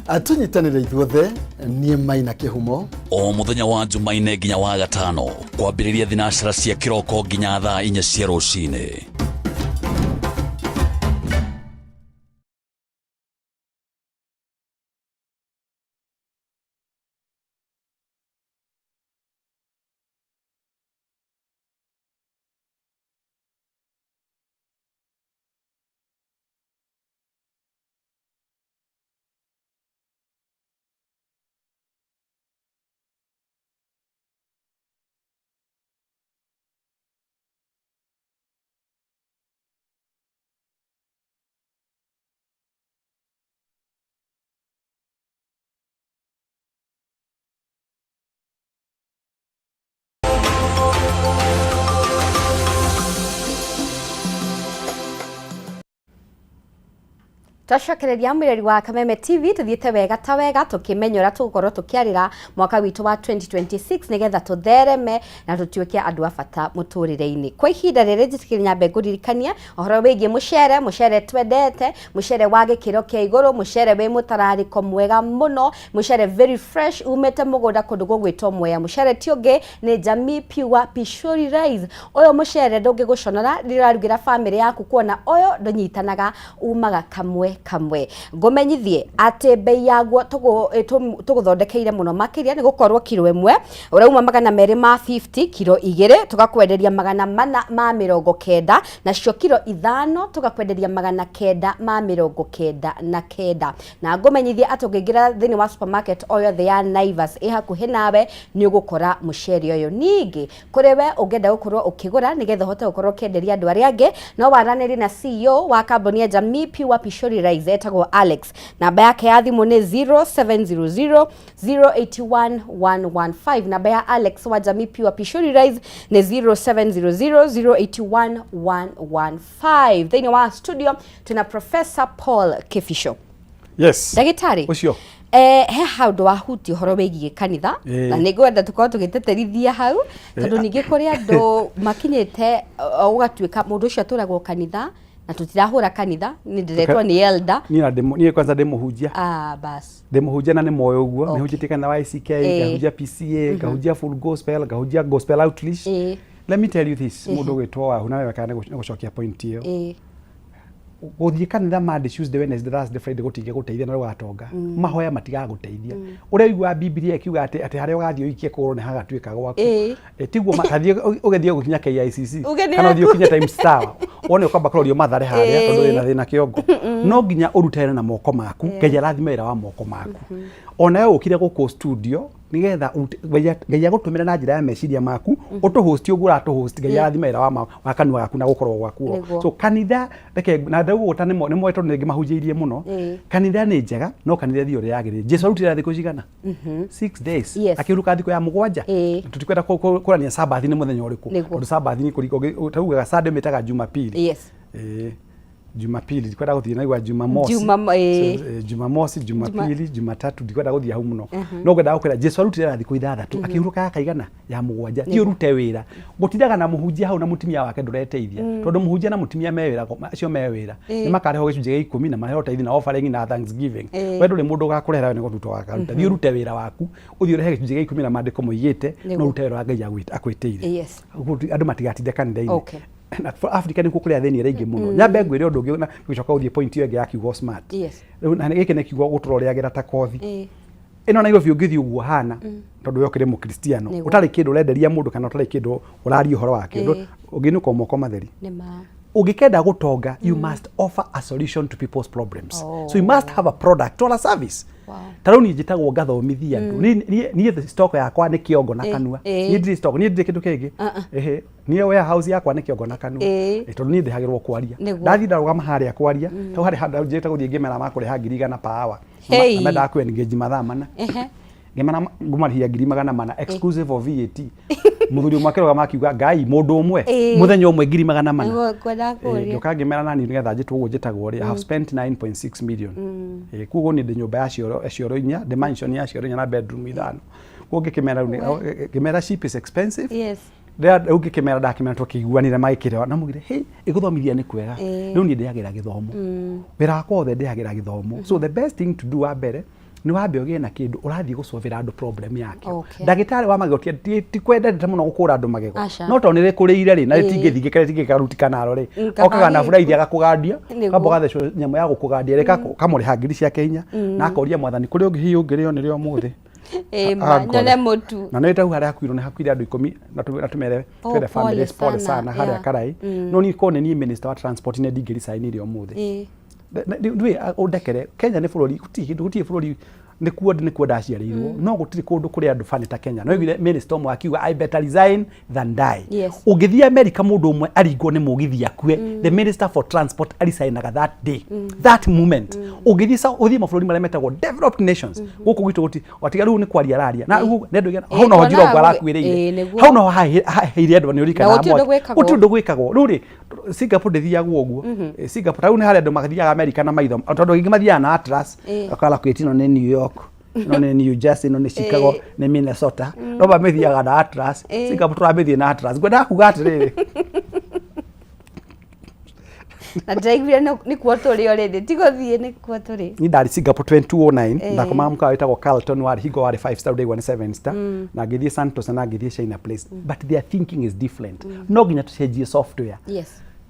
Tũnyitanĩre ithuothe, niĩ Maina Kĩhumo. O mũthenya wa Jumaine nginya wa gatano, kwambĩrĩria thinacara cia kĩroko nginya thaa 4 cia rũcinĩ. Twacokereria mwĩrori wa Kameme TV, tuthiĩte wega ta wega tũkĩmenya ũrĩa tũgũkorwo tũkĩarĩra mwaka witũ wa 2026 nĩgetha tũthereme na tũtuĩke andũ a bata mũtũrĩre-inĩ. Kwa ihinda rĩrĩ, njĩtĩkĩrie nyambe ngũririkanie ũhoro wĩgiĩ mũcere, mũcere twendete, mũcere wa gĩkĩro kĩa igũrũ, mũcere wĩ mũtararĩko mwega mũno, mũcere very fresh umĩte mũgũnda kũndũ gũgwĩtwo Mwea. Mũcere ti ũngĩ nĩ Jamii Pure Pishori Rice. Ũyũ mũcere ndũngĩgũconora rĩrĩa ũrarugĩra bamĩrĩ yaku, kuona ũyũ ndũnyitanaga, umaga kamwe kamwe. Ngũmenyithie atĩ bei yaguo tũgũthondekeire mũno makĩria, nĩ gũkorwo kiro ĩmwe ũrauma 250, kiro 2 tũgakwenderia 490, nacio kiro 5 tũgakwenderia 999. Na ngũmenyithie atĩ ũngĩingĩra thĩinĩ wa supermarket o yothe ya Naivas ĩ hakuhĩ nawe, nĩ ũgũkora mũcere ũyũ. Ningĩ kũrĩ we ũngĩenda gũkorwo ũkĩgũra nĩgetha ũhote gũkorwo ũkĩenderia andũ arĩa angĩ, no waranĩrie na CEO wa kambuni ya Jamii Pure Pishori Rice, etagwo Alex. Namba yake ya thimũ nĩ 0700 081 115. Namba ya Alex wa Jamii Pure Pishori Rice nĩ 0700 081 115. Thĩinĩ wa studio tuna Professor Paul Kĩbico. Yes. Ndagĩtarĩ. Ũcio. He handũ wahutia ũhoro wĩgiĩ kanitha, na nĩ ngwenda tũkorwo tũgĩtĩtĩrithia hau, tondũ ningĩ kũrĩ andũ makinyĩte ũgatuĩka mũndũ ũcio atũragwo kanitha. Na tũtirahũra kanitha, nĩ ndĩretwo nĩ elder. Niĩ na ndĩ niĩ kwanza ndĩ mũhunjia. Ah, bas. Ndĩ mũhunjia na nĩ moĩ ũguo. Okay. Nĩ hunjĩtie kanitha wa ICK, ngahunjia PCA, ngahunjia Full Gospel, ngahunjia Gospel Outreach. Let me tell you this, mũndũ ũgwĩtwo Wahu, na wewe kana nĩ gũcokia point ĩyo. Gũthiĩ kanitha Monday, Tuesday, Wednesday, Thursday, Friday gũtingĩgũteithia na ndũgatonga. Mahoya matigagũteithia. Ũrĩa ũiguaga Bibilia ĩkiuga atĩ harĩa ũgathiĩ ũikie kũgũrũ nĩ hagatuĩka gwaku. Tiguo tathiĩ ũgĩthiĩ gũkinya KICC Uge nĩ kana ũthiĩ haku. ũkinye Times Tower, wone ũkamba kũrorio Mathare harĩa tondũ wĩna thĩna kĩongo. No nginya ũrute wĩra na moko maku. Ngai arathime wĩra wa moko maku. Ona we ũkire gũkũ studio nigetha Ngai agũtũmĩre na njĩra ya meciria maku, ũtũhost ũguo ũratũhost. Ngai arathime wĩra wa kanua gaku na gũkorwo gwaku. So kanitha, reke na ndauga nĩ moĩ tondũ nĩ ngĩmahunjĩirie mũno. Kanitha nĩ njega, no kanitha thiĩ ũrĩa yagĩrĩire. Jesu arutire thikũ cigana? 6 days. Akĩhuruka thikũ ya mũgwanja. Tũtikwenda kũrania Sabathi nĩ mũthenya ũrĩkũ, tondũ Sabathi nĩ kũringa taugaga Sunday mĩtaga Jumapili. Jumapili, ndikwenda gũthiĩ naigua Jumamosi. So, Jumamosi, Jumapili, Jumatatu, ndikwenda gũthiĩ hau mũno, no ngwendaga gũkwĩra Jesu arutire na thikũ 6, akĩhurũka ya kaigana ya mũgwanja. Thiĩ ũrute wĩra. Gũtindaga na mũhunjia hau na mũtumia wake ndũreteithia, tondũ mũhunjia na mũtumia me wĩra, acio me wĩra nĩ makarehwo gĩcunjĩ gĩa 10 na marehwo tithe na offering na thanksgiving. We ndũrĩ mũndũ ũgakũrehera, we nĩ gũtuta ũgakaruta. Thiĩ ũrute wĩra waku, ũthiĩ ũrehe gĩcunjĩ gĩa 10 na maandĩko moigĩte. No ũrute wĩra wa Ngai akwĩtĩire. Ũguo andũ matigatinde kanitha-inĩ. Na Africa nĩkuo kũrĩa athĩni arĩa aingĩ mũno. Nyambe ngwĩre ũndũ ũngĩ na gũcoka gũthiĩ point ĩyo ĩngĩ ya kiugo smart. Rĩu na gĩkĩ nĩ kiugo gũtũra ũrĩagĩra ta kothi. Ĩno Nairobi ũngĩthiĩ ũguo hana, tondũ we ũkĩrĩ mũkristiano, ũtarĩ kĩndũ ũrenderia mũndũ kana ũtarĩ kĩndũ ũraria ũhoro wakĩo, ũngĩinũka o moko matheri. Nĩ ma. Ũngĩkenda gũtonga, you must offer a solution to people's problems. So you must have a product or a service. Ta rĩu niĩ njĩtagwo ngathomithia andũ. Niĩ stock yakwa nĩ kĩongo na kanua. Niĩ ndirĩ stock, niĩ ndirĩ kĩndũ kĩngĩ. Ehe, niĩ warehouse yakwa nĩ kĩongo na kanua. Tondũ niĩ ndĩhagĩrwo kwaria. Ndathiĩ ndarũgama harĩa kwaria, tau harĩ handũ njĩte gũthiĩ ngĩmera makũrĩha 100,000 per hour. Na mendaga kũ engage mathaa 4. Ngĩmera ngũmarĩhia 400,000 exclusive of VAT. Mũthuri ũmwe akĩrũgama akiuga, "Ngai, mũndũ ũmwe mũthenya ũmwe 400,000?" Nĩguo ngwendaga kũũria. Ngĩũka ngĩmera nani nĩgetha njĩtwo ũguo njĩtagwo rĩ, I have spent 9.6 million. Koguo niĩ ndĩ nyũmba ya cioro 4, ndĩ mansion ya cioro 4 na bedroom 5. Koguo ngĩkĩmera rĩu ngĩmera cheap is expensive. Rĩrĩa rĩu ngĩkĩmera, ndakĩmera tũkĩiguanire magĩkĩrĩwa na mugire, "Hey, ĩgũthomithia nĩ kwega." Rĩu niĩ ndĩagĩra gĩthomo, wĩra wakwa wothe ndĩagĩra gĩthomo. So the best thing to do, wa mbere nĩ wambe ũgĩe na kĩndũ ũrathiĩ gũcovera andũ problem yakĩo. Ndagĩtarĩ wa magego ti kwendete mũno gũkũra andũ magego. Aca. No tondũ nĩ rĩkũrĩire rĩ na rĩtingĩthingĩka, rĩtingĩkaruti kanaro rĩ, okaga na buraithi agakũgandia. Kamba ũgathecwo nyamũ ya gũkũgandia rĩ, kamũrĩha ngiri ciake 4 na akoria Mwathani kũrĩ ũngĩ hihi ũngĩrĩo nĩrĩo ũmũthĩ. Ma, Angore. nyone mũtu. Na nĩ tau harĩa hakuirwo nĩ hakuire andũ 10 na na tũmere Oh, twere pole families pole sana, sana harĩa Karai. No niĩ korwo nĩ niĩ minister wa transport nĩ ndingĩ resign ire ũmũthĩ. Ndũĩ ũndekere, Kenya nĩ bũrũri gũtirĩ bũrũri nĩkuo ndaciarĩirwo, no gũtirĩ kũndũ kũrĩ andũ bani ta Kenya. No iguire minister ũmwe akiuga, "I better resign than die." Ũngĩthiĩ America, mũndũ ũmwe aringwo nĩ mũgithi akue, the minister for transport arisignaga that day, that moment. Ũngĩthiĩ ũthiĩ mabũrũri marĩa metagwo developed nations, gũkũ gwitũ gũtirĩ watiga rĩu nĩ kwaria araria na rĩu nĩ andũ hau noho Tuonaga Jirongo arakuĩrĩire. Hau noho haheire andũ nĩ ũririkanaga Na gũtirĩ ũndũ mwaki. gwĩkagwo. Gũtirĩ ũndũ gwĩkagwo. Rĩu rĩ, Singapore ndĩthiagwo ũguo. Singapore rĩu nĩ harĩa andũ mathiaga America na maitho, tondũ aingĩ mathiaga na atlas. Akara kwĩti ĩno nĩ New York, ĩno nĩ New Jersey, ĩno nĩ Chicago, nĩ Minnesota, no mamĩthiaga na atlas. Singapore tũramĩthiĩ na atlas. Ngwendaga kuga atĩrĩrĩ, Na ndĩraiguire nĩkuo tũrĩ already, ti gũthiĩ, nĩkuo tũrĩ. Ni ndarĩ Singapore 2009. Ndakomaga mũkawa wĩtagwo Carlton, warĩ hingo warĩ 5 star, ndaigua nĩ 7 star, na ngĩthiĩ Santos na ngĩthiĩ China Place, but their thinking is different. No nginya tũcenjie software.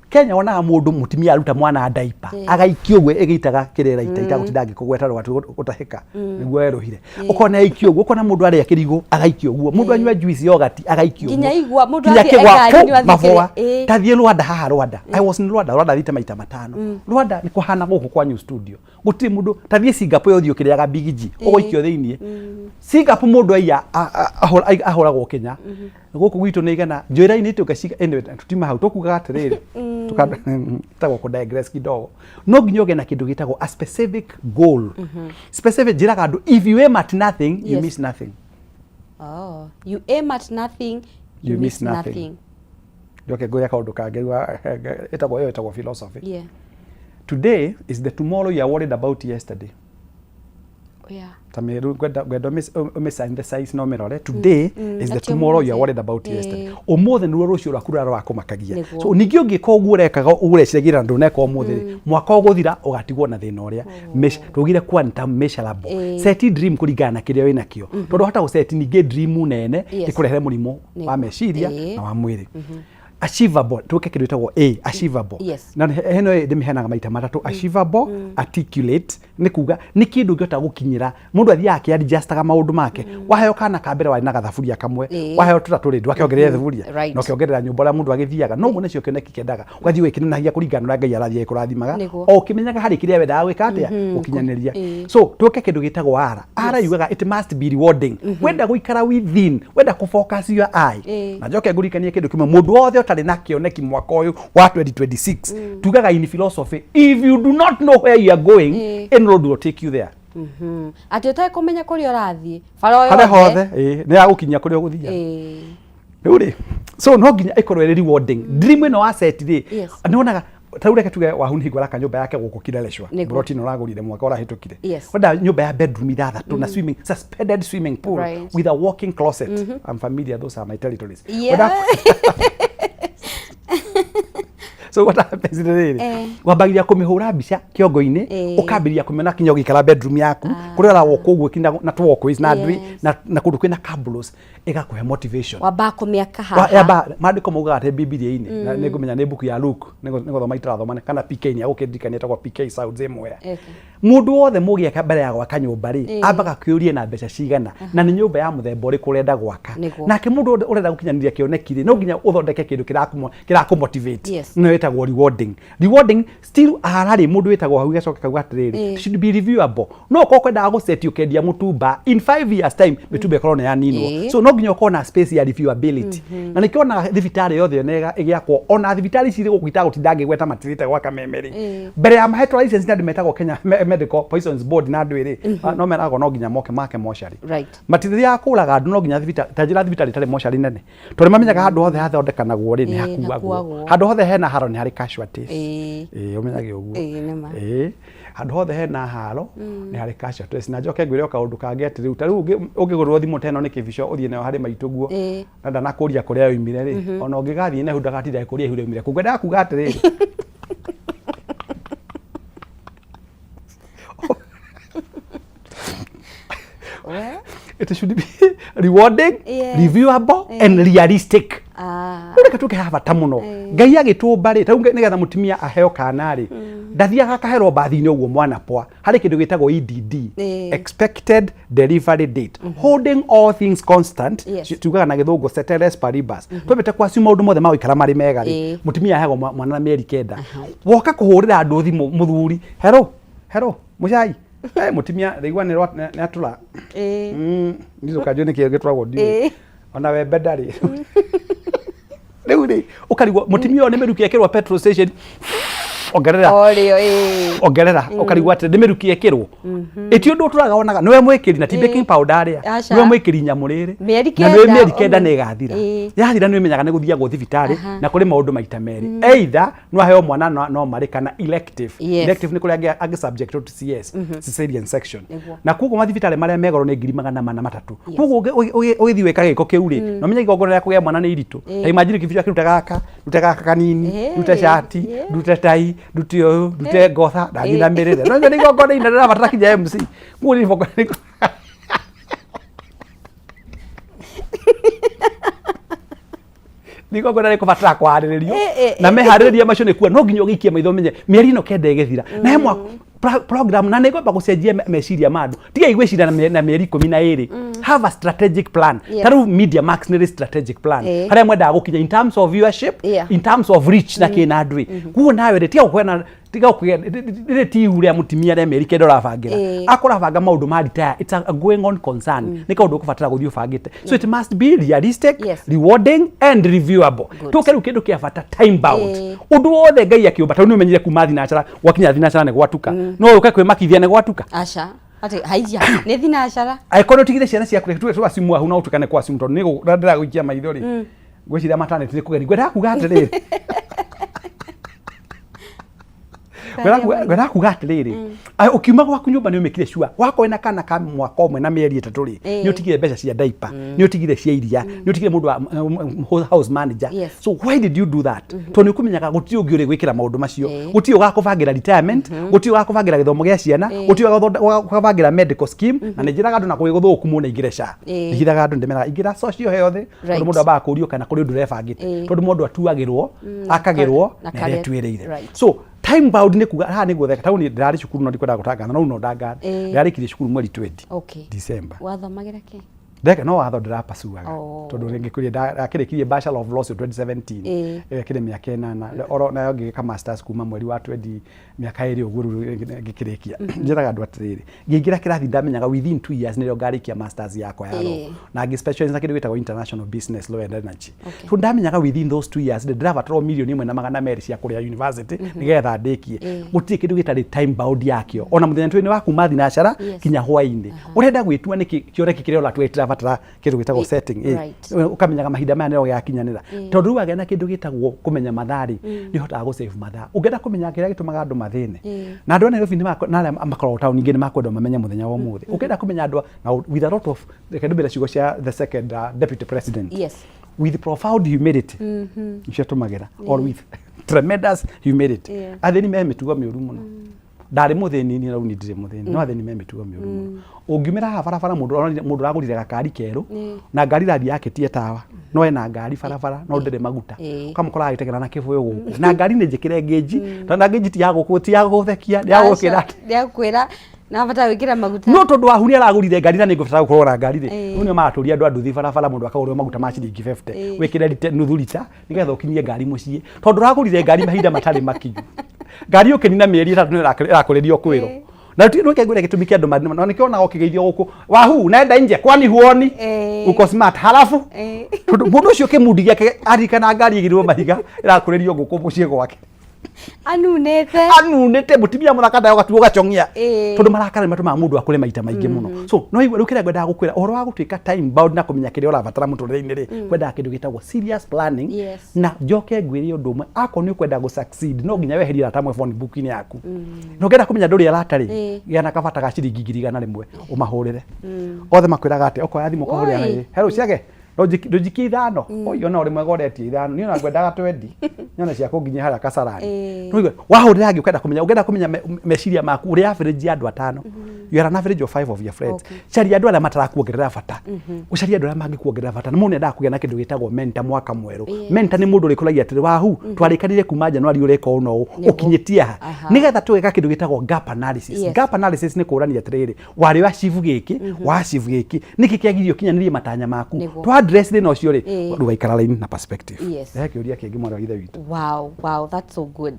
Kenya wonaga mũndũ mũtumia aruta mwana ndaipa agaikio ũguo ĩgĩitaga kĩrĩra ita itagũtinda ngĩkũgweta rwatu gũtahĩka nĩguo werũhire, ũkona aikio ũguo, ũkona mũndũ arĩa kĩrigũ agaikio ũguo, mũndũ anyua juice yogurt agaikio Nginya ũguo. igwa, mũndũ Nginya athiĩ kĩgwa, ngari kũ, nĩ athiĩ mabũa. Tathiĩ Rwanda haha, Rwanda, I was in Rwanda. Rwanda thiĩte maita 5. Rwanda nĩ kũhana gũkũ kwanyu studio, gũtirĩ mũndũ. Tathiĩ Singapore ũthiĩ ũkĩrĩaga Big G, ũgũikio thĩiniĩ. Singapore mũndũ aiya ahũragwo kinya. Gũkũ gwitũ nĩ igana njũĩra-inĩ tũkaciga. Anyway, tutima hau tũkugaga atĩrĩrĩ, tũkatagwo kũ digress kidogo. No nginya ũgĩe na kĩndũ gĩtagwo a specific goal, specific. Njĩraga andũ, if you aim at nothing, you miss nothing. Oh, you aim at nothing, you You miss miss nothing. Nothing. Njoke ngwĩre kaũndũ kangĩ ĩtagwo ĩyo ĩtagwo philosophy. Today is the tomorrow you are worried about yesterday. Ta rĩu ngwenda ũmĩ synthesize na ũmĩrore today is the Atĩ tomorrow you are ũmũthĩ. worried about yesterday. Ũmũthĩ nĩruo rũciũ rwaku rũrĩa rũrakũmakagia. Nĩguo. So ningĩ ũngĩka ũguo ũrekaga ũguo ũreciragia na ndũneka ũmũthĩ rĩ, mwaka ũgũthira ũgatigwo na thĩna ũrĩa. Twaugire quantum measurable. Set dream kũringana na kĩrĩa wĩnakĩo, tondũ wahota gũset ningĩ dream nene ĩkũrehere mũrimũ wa meciria na wa mwĩrĩ. Achievable, tuke kindu gitagwo a achievable. Na heno ndimiheanaga maita matatu: achievable, articulate, nĩ kuga nĩ kĩndũ ũngĩhota gũkinyĩra. Mũndũ athiaga akĩadjustaga maũndũ make. Waheo kana ka mbere warĩ na gathaburia kamwe, waheo tũtatũ rĩ, ndwakĩongerera thaburia na ũkĩongerera nyũmba ũrĩa mũndũ agĩthiaga. Noguo nĩcio kĩoneki kĩendaga ũgathiĩ ũgĩkĩnenagia kũringana na ũrĩa Ngai arathiĩ agĩkũrathimaga, o ũkĩmenyaga harĩ kĩrĩa wendaga gwĩka atĩa, gũkinyanĩria. So tũke kĩndũ gĩtagwo R. R yugaga it must be rewarding. Wenda gũikara within, wenda kũ focus your eye. Na njoke ngũririkanie kĩndũ kĩmwe: mũndũ wothe ũtarĩ na kĩoneki mwaka ũyũ wa 2026, tugaga in philosophy, if you do not know where you are going, any road will take you there. Atĩ ũtekũmenya kũrĩa ũrathiĩ, bara o harĩa yothe hothe nĩ yagũkinyia kũrĩa ũgũthiaga. Rĩu rĩ, so no nginya ĩkorwo ĩrĩ rewarding dream ĩno wa set rĩ. Nĩwonaga ta rĩu reke tuge Wahu nĩ hingo araka nyũmba yake gũkũ Kileleshwa, broti ĩno ũragũrire mwaka ũrahĩtũkire. Wenda nyũmba ya bedroom ithathatũ na swimming, suspended swimming pool with a walk-in closet. I'm familiar, those are my territories. So what happens nĩ rĩrĩ, wambagĩrĩria kũmĩhũra mbica kĩongo-inĩ, ũkambĩrĩria kũmĩona kinya ũgĩikara bedroom yaku kũrĩa ũrawalk ũguo kinya na tũ walkways na ndwĩ na kũndũ kwĩna cabros, ĩgakũhe motivation. Wambaga kũmĩaka haha. Yamba maandĩko maugaga atĩ Bibilia-inĩ, na nĩngũmenya nĩ mbuku ya Luke, nĩgũthoma itarathoma kana PK nĩ agũkĩndirikania ĩtagwo PK Sounds ĩmwe. Mũndũ wothe mũgĩaka mbere ya gwaka nyũmba rĩ, ambaga kwĩyũria na mbeca cigana na nĩ nyũmba ya mũthemba ũrĩkũ ũrenda gwaka. Nake mũndũ wothe ũrenda gũkinyanĩria kĩoneki rĩ, no nginya ũthondeke kĩndũ kĩrakũmotivate. Nĩyo ĩtagwo rewarding. Rewarding still ararĩ mũndũ wĩtagwo hau gacoka kauga atĩrĩrĩ, should be reviewable. No ũkorwo kwendaga gũceti ũkendia mũtumba, in 5 years time mĩtumba ĩkorwo nĩ yaninwo. So no nginya ũkorwo na space ya reviewability. Na nĩkĩo ona thibitarĩ yothe ona ĩgĩakwo, ona thibitarĩ ici irĩ gũkũ itagũtinda ngĩgweta matirĩte gwaka memerĩ, mbere ya mahetwo license nĩ andũ metagwo Kenya Medical Poisons Board na andũ ĩrĩ no meragwo no nginya moke make mocarĩ. Matithiaga kũraga andũ, no nginya thibitarĩ ta njĩra thibitarĩ ĩtarĩ mocarĩ nene, tondũ mamenyaga handũ hothe hathondekanagwo rĩ, nĩ hakuagwo. Hakuagwo. Handũ hothe hena haro nĩ harĩ casualties. Ĩĩ, ũmenyage ũguo. Ĩĩ, nĩ ma. Ĩĩ, handũ hothe hena haro nĩ harĩ casualties. Na njoke ngwĩre o kaũndũ kangĩ atĩ rĩu ta rĩu ũngĩgũrĩrwo thimũ ta ĩno nĩ kĩbico ũthiĩ nayo harĩ maitũ guo, na ndanakũria kũrĩa yoimire rĩ, ona ũngĩgathiĩ na ihu ndagatinda agĩkũria ihu rĩoimire kũ. Ngwendaga kuga atĩrĩrĩ, it should be rewarding, reviewable and realistic. Rĩu reke tũke ha bata mũno. Ngai agĩtũmba rĩ, tarĩu nĩgetha mũtumia aheo kana rĩ, ndathiaga akaherwo mbathi-inĩ ũguo mwana pwa. Harĩ kĩndũ gĩtagwo EDD, expected delivery date. Holding all things constant, tugaga na gĩthũngũ ceteris paribus, twambĩte kwacio maũndũ mothe magũikara marĩ mega rĩ, mũtumia aheagwo mwana na mĩeri 9. Woka kũhũrĩra andũ thimũ, mũthuri, "Hello, hello, mũcai." Eh, mũtumia rĩigua nĩ atũra. Ndũkanjũĩ nĩkĩ gĩtũragwo ndiũĩ. Ona wembe ndarĩ rĩu rĩ, ũkarigwo mũtumia ũyũ nĩ mĩruki ekĩrwo petrol station, ongerera, O rĩo, ĩĩ. Ongerera, ũkarigwo atĩ nĩ mĩruki ĩkĩrwo. Ĩti ũndũ ũtũraga wonaga nĩwe mwĩkĩri na ti baking powder arĩa. Aca. Nĩwe mwĩkĩri nyamũ rĩrĩ. Mĩeri Na nĩwe 9, mĩeri 9 nĩ ĩgathira. Yathira nĩ ũmenyaga nĩ gũthiagwo thibitarĩ, na kũrĩ maũndũ maita merĩ: either no aheo mwana no marĩ kana elective. Elective nĩ kũrĩa angĩ subject to CS, cesarean section. Na koguo mathibitarĩ marĩa megoro nĩ 400,000. Koguo ũgĩthiĩ wĩka gĩko kĩu rĩ, na ũmenye igongona rĩa kũgĩa mwana nĩ iritũ. Ta imagine kĩbico kĩrute gaka, ndute gaka kanini, ndute cati, ndute tai, ndute ũyũ, ndute ngotha na nyinamĩrĩre. No nĩ igongona inene rĩrabatara kinya MC. Koguo nĩ igongona nĩ igongona rĩkũbatara kũharĩrĩrio, na meharĩrĩria macio nĩ kuo no nginya ũgĩikie maitho ũmenye mĩeri ĩno 9 ĩgĩthira na he mwaka program. Na nĩ ngwamba gũcenjia meciria ma andũ. Tigai gwĩciria na mĩeri 12. Have a strategic plan. Ta rĩu Media Max nĩ rĩ strategic plan harĩa mwendaga gũkinya in terms of viewership, in terms of reach na kĩna andũ ĩ. Kuo nawe rĩ, tiga gũkorwo tiga gũkũgĩa rĩrĩ ti ihu rĩa mũtumia rĩa mĩeri 9 ũrabangĩra. Akorwo ũrabanga maũndũ ma retire, it's a going on concern, nĩ kaũndũ ũkũbatara gũthiĩ ũbangĩte. So it must be realistic, rewarding and reviewable. Tũke rĩu kĩndũ kĩa bata, time bound. Ũndũ wothe Ngai akĩũmba, tondũ nĩ ũmenyire kuma thinacara gwakinya thinacara nĩ gwatuka, no ũke kwĩmakithia nĩ gwatuka. Aca, atĩ haiya nĩ thinacara. Angĩkorwo nĩ ũtigire ciana ciaku, reke tuge tũgacimu ahu, no ũtuĩka nĩ kwacimu tondũ nĩ ndĩragũikia maitho rĩ, ngwĩciria maternity nĩ kũgeni. Ngwendaga kuga atĩrĩrĩ, Ngwenda kuga atĩrĩrĩ, ũkiuma gwaku nyũmba nĩ ũmĩkire sure wakorwo wĩna kana ka mwaka ũmwe na mĩeri 3 rĩ, nĩ ũtigire mbeca cia diaper, nĩ ũtigire cia iria, nĩ ũtigire mũndũ wa house manager. So why did you do that? Tondũ nĩ ũkũmenyaga gũtirĩ ũngĩ ũrĩ gwĩkĩra maũndũ macio, gũtirĩ ũgakũbangĩra retirement, gũtirĩ ũgakũbangĩra gĩthomo gĩa ciana, gũtirĩ ũgakũbangĩra medical scheme. Na nĩ njĩraga andũ na kũrĩ gũthũku mũno aingĩre SHA. Ndihithaga andũ, ndĩmeraga ingĩra social health, tondũ mũndũ ambaga kũrio kana kũrĩ ũndũ ũrebangĩte, tondũ mũndũ atuagĩrwo, akagĩrwo na na karĩa- ĩrĩa etuĩrĩire. So time bound nĩ kuga haha nĩguo theka taũni. Ndĩrarĩ cukuru, no ndikwendaga gũtangatha, no rĩu no ndangathe. Ndĩrarĩkirie cukuru mweri 20 December. Wathomagĩra kĩ? Ndeka no watho ndĩrapasuaga. Tondũ ngĩkũria ndakĩrĩkirie Bachelor of Laws 2017. Ĩyo ĩkĩrĩ mĩaka 8 oro nayo ngĩgĩka masters kuma mweri wa 20, mĩaka 2 ũguo rĩu ngĩkĩrĩkia. Njĩraga andũ atĩrĩrĩ, ngĩingĩra kĩrathi ndamenyaga within 2 years nĩrĩo ngarĩkia masters yakwa ya law, na ngĩ specialize na kĩndũ gĩtagwo international business law and energy. So ndamenyaga within those 2 years ndĩrabatara 1,200,000 cia kũrĩa university nĩgetha ndĩkie. Gũtirĩ kĩndũ gĩtarĩ time bound yakĩo, ona mũthenya twĩ nĩ wa kuma thinacara kinya hwaĩ-inĩ. Ũrenda gwĩtua nĩkĩ kĩoneki kĩrĩa ũratua gĩtirabatara kĩndũ gĩtagwo setting, ũkamenyaga mahinda maya nĩrĩo gĩgakinyanĩra, tondũ rĩu wagĩa na kĩndũ gĩtagwo kũmenya mathaa rĩ, nĩ ũhotaga gũ save mathaa. Ũngĩenda kũmenya kĩrĩa gĩtũmaga andũ mathĩne, na andũ a Nairobi na arĩa makoragwo taũni ingĩ nĩ makwenda mamenye mũthenya wa ũmũthĩ. Ũngĩenda kũmenya andũ na with a lot of, reke ndũmĩre ciugo cia the second deputy president, with profound humility, icio tũmagĩra, or with tremendous humility, athĩni me mĩtugo mĩũru mũno. Ndarĩ mũthĩni niĩ, rĩu niĩ ndirĩ mũthĩni, no athĩni me mĩtugo mĩũru mũno. Ũngiumĩra haha barabara, mũndũ ũronire mũndũ ũragũrire gakari kerũ na ngari irathiĩ yakĩtie tawa, no ena ngari barabara no ndĩrĩ maguta. Ũkamũkora agĩteng'era na kĩbũyũ gũkũ na ngari nĩ njĩkĩre ngĩnji, tondũ na ngĩnji ti ya gũkũ, ti ya gũthekia, nĩ ya gũkĩra. Nĩakwĩra nabata gwĩkĩra maguta. No tondũ wahu nĩ aragũrire ngari na nĩ ngũbatara gũkorwo na ngari rĩ, rĩu nĩo maratũria andũ a nduthi barabara, mũndũ akagũrĩrwo maguta ma ciringi 50, wĩkĩre nuthu rita nĩgetha ũkinyie ngari mũciĩ, tondũ ũragũrire ngari mahinda matarĩ makinyu. Ngari ũkĩnina mĩeri 3 nĩ ĩrakũrĩrio kwĩrwo na reke ngwĩre gĩtũmi kĩa andũ na nĩkĩo onaga ũkĩgeithio gũkũ, wahu nenda nje kwani huoni uko smart, halafu tondũ mũndũ ũcio kĩmundi gĩake aririkana ngari ĩgĩrĩrwo mahiga ĩrakũrĩrio ngũkũ mũciĩ gwake. Anunĩte. Anunĩte mũtumia mũthaka ndayo gatuo gacong'ia, tondũ marakara nĩ matũmaga mũndũ akũre maita maingĩ mũno. So no igua rĩu kĩrĩa ngwendaga gũkwĩra ũhoro wa gũtuĩka time bound na kũmenya kĩrĩa ũrabatara mũtũrĩre-inĩ rĩ, kwendaga kĩndũ gĩtagwo serious planning. Na njoke ngwĩre ũndũ ũmwe, akorwo nĩ ũkwenda gũ succeed, no nginya weherie arata amwe phone book-inĩ yaku. Na ũngĩenda kũmenya ndũrĩ arata rĩ, gĩa na kabata ga ciringi 100,000, ũmahũrĩre othe makwĩraga atĩ okoya thimũ ũkahũrĩra. Oi. Hello ciage ndũnjikie 5. Oi, ona ũrĩ mwega ũretia 5, niĩ ona ngwendaga 20 nyone cia kũnginyia harĩa Kasarani. Nĩũigua, wahũrĩra angĩ ũkenda kũmenya, ũngĩenda kũmenya meciria maku ũrĩ average ya andũ atano, you are an average of five of your friends. Caria andũ arĩa matarakuongerera bata, ũcarie andũ arĩa mangĩkuongerera bata. Na mũndũ nĩendaga kũgĩa na kĩndũ gĩtagwo mentor mwaka mwerũ. Mentor nĩ mũndũ ũrĩkũragia atĩrĩ, wahu twarĩkanire kuma January ũreka ũũ na ũũ, ũkinyĩtie ha, nĩgetha tũgeka kĩndũ gĩtagwo gap analysis. Gap analysis nĩ kũrania atĩrĩrĩ, warĩ wa achieve gĩkĩ, wa achieve gĩkĩ, nĩkĩ kĩagirie ũkinyanĩrie matanya maku? Twa address thĩna ũcio rĩ, rĩu waikara line na perspective. He kĩũria kĩngĩ, mwana wa ithe witũ. Wow, that's so good.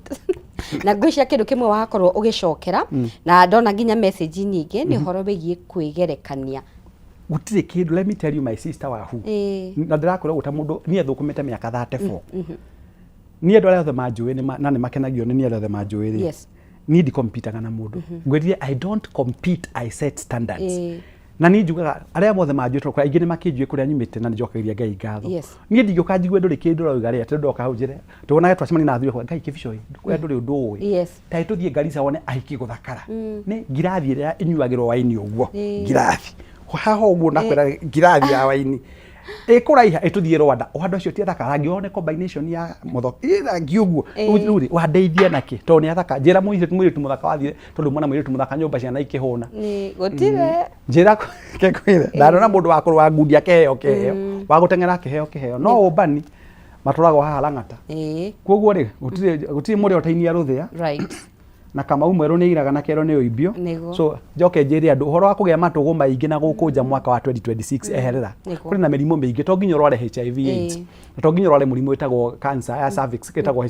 Na ngwĩciria kĩndũ kĩmwe wakorwo ũgĩcokera na ndona nginya message nyingĩ nĩ ũhoro wĩgiĩ kwĩgerekania. Gũtirĩ kĩndũ, let me tell you, my sister wahu, na ndĩrakwĩra ũguo ta mũndũ niĩ thũkũmĩte mĩaka 34, niĩ andũ arĩa othe manjũĩ na nĩ makenagio nĩ niĩ, arĩa othe manjũĩ rĩ, niĩ ndikompitaga na mũndũ. Ngwĩrire, I don't compete, I set standards. Na niĩ njugaga arĩa mothe manjũĩ, tondũ aingĩ nĩ makĩnjũĩ kũrĩa nyumĩte, na nĩ njokagĩria Ngai ngatho. Niĩ ndingĩũka njigue ndũrĩ kĩndũ ũrauga rĩ, atĩ ndoka hau njĩre tuonage twacemania na athuri akwa, Ngai kĩbico ĩ kũrĩa ndũrĩ ũndũ ũĩ. Ta tũthiĩ Garissa wone ahiki gũthakara, nĩ ngirathi ĩrĩa ĩnyuagĩrwo waini ũguo, ngirathi haha ũguo, nakwĩra ngirathi ya waini ĩkũraiha. Ĩtũthiĩ Rwanda, o andũ acio ti athaka, rangi wao nĩ combination ya mũthoko ĩ rangi ũguo. Rĩu rĩ, wandeithia nakĩ tondũ nĩ athaka? Njĩra mũirĩtu mũthaka wathire, tondũ mwana mũirĩtu mũthaka nyũmba ciana ikĩhũna. Nĩ gũtirĩ. Njĩra kekwĩre ndarona mũndũ wa kũrũa ngundi akĩheo kĩheo, wa gũteng'era akĩheo kĩheo, no ũmbani matũragwo haha Lang'ata. Koguo rĩ, gũtirĩ mũrĩa ũtainia rũthĩa. Na Kamau mwerũ nĩ iraga na kero nĩ ũimbio. So njoke njĩre andũ ũhoro wa kũgĩa matũgũ maingĩ na gũkũ nja mwaka wa 2026, eherera. Kũrĩ na mĩrimũ mĩingĩ, to nginya ũrware HIV AIDS, na to nginya ũrware mũrimũ wĩtagwo cancer ya cervix ĩtagwo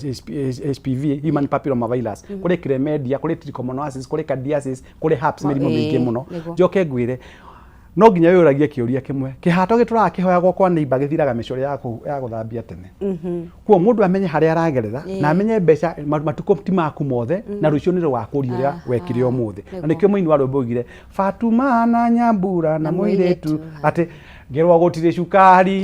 HPV, human papilloma virus. Kũrĩ chlamydia, kũrĩ trichomoniasis, kũrĩ candidiasis, kũrĩ herpes, mĩrimũ mĩingĩ mũno. Njoke ngwĩre, no nginya wĩyũragie kĩũria kĩmwe: kĩhato gĩtũraga kĩhoyagwo kwa neighbor gĩthiraga mĩcore ya gũthambia tene. Kuo mũndũ amenye harĩa aragerera na amenye mbeca matukũ ti maku mothe, na rũciũ nĩ rũgakũria ũrĩa wekire ũmũthĩ. Na nĩkĩo mũini wa rwĩmbo oigire Fatuma na Nyambura na mũirĩtu atĩ Ngĩrwo gũtirĩ cukari,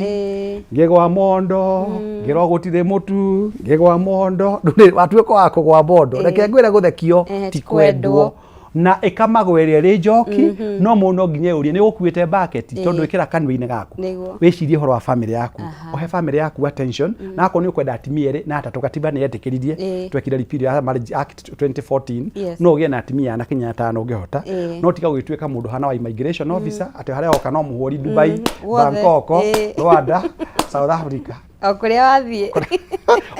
ngĩgwa mondo. Ngĩrwo gũtirĩ mũtu, ngĩgwa mondo. Ndũrĩ watuĩka wa kũgwa mondo. Reke ngwĩre, gũthekio ti ti kwendwo. Kwendwo na ĩkamagwo ĩrĩa ĩrĩ njoki, no mũndũ no nginya ũrie nĩ ũkuĩte bucket, tondũ ĩkĩra kanua-inĩ gaku. Wĩcirie ũhoro wa family yaku, ũhe family yaku attention, na akorwo nĩ ũkwenda atimia erĩ na atatũ, katiba nĩ yetĩkĩririe. Twekire repeal ya Marriage Act 2014. No ũgĩe na atimia ana kinya atano ũngĩhota, no tiga gũgĩtuĩka mũndũ hana wa immigration officer atĩ harĩa oka no mũhũri Dubai, Guothe. Bangkok, Rwanda, South Africa. O kũrĩa wathiĩ.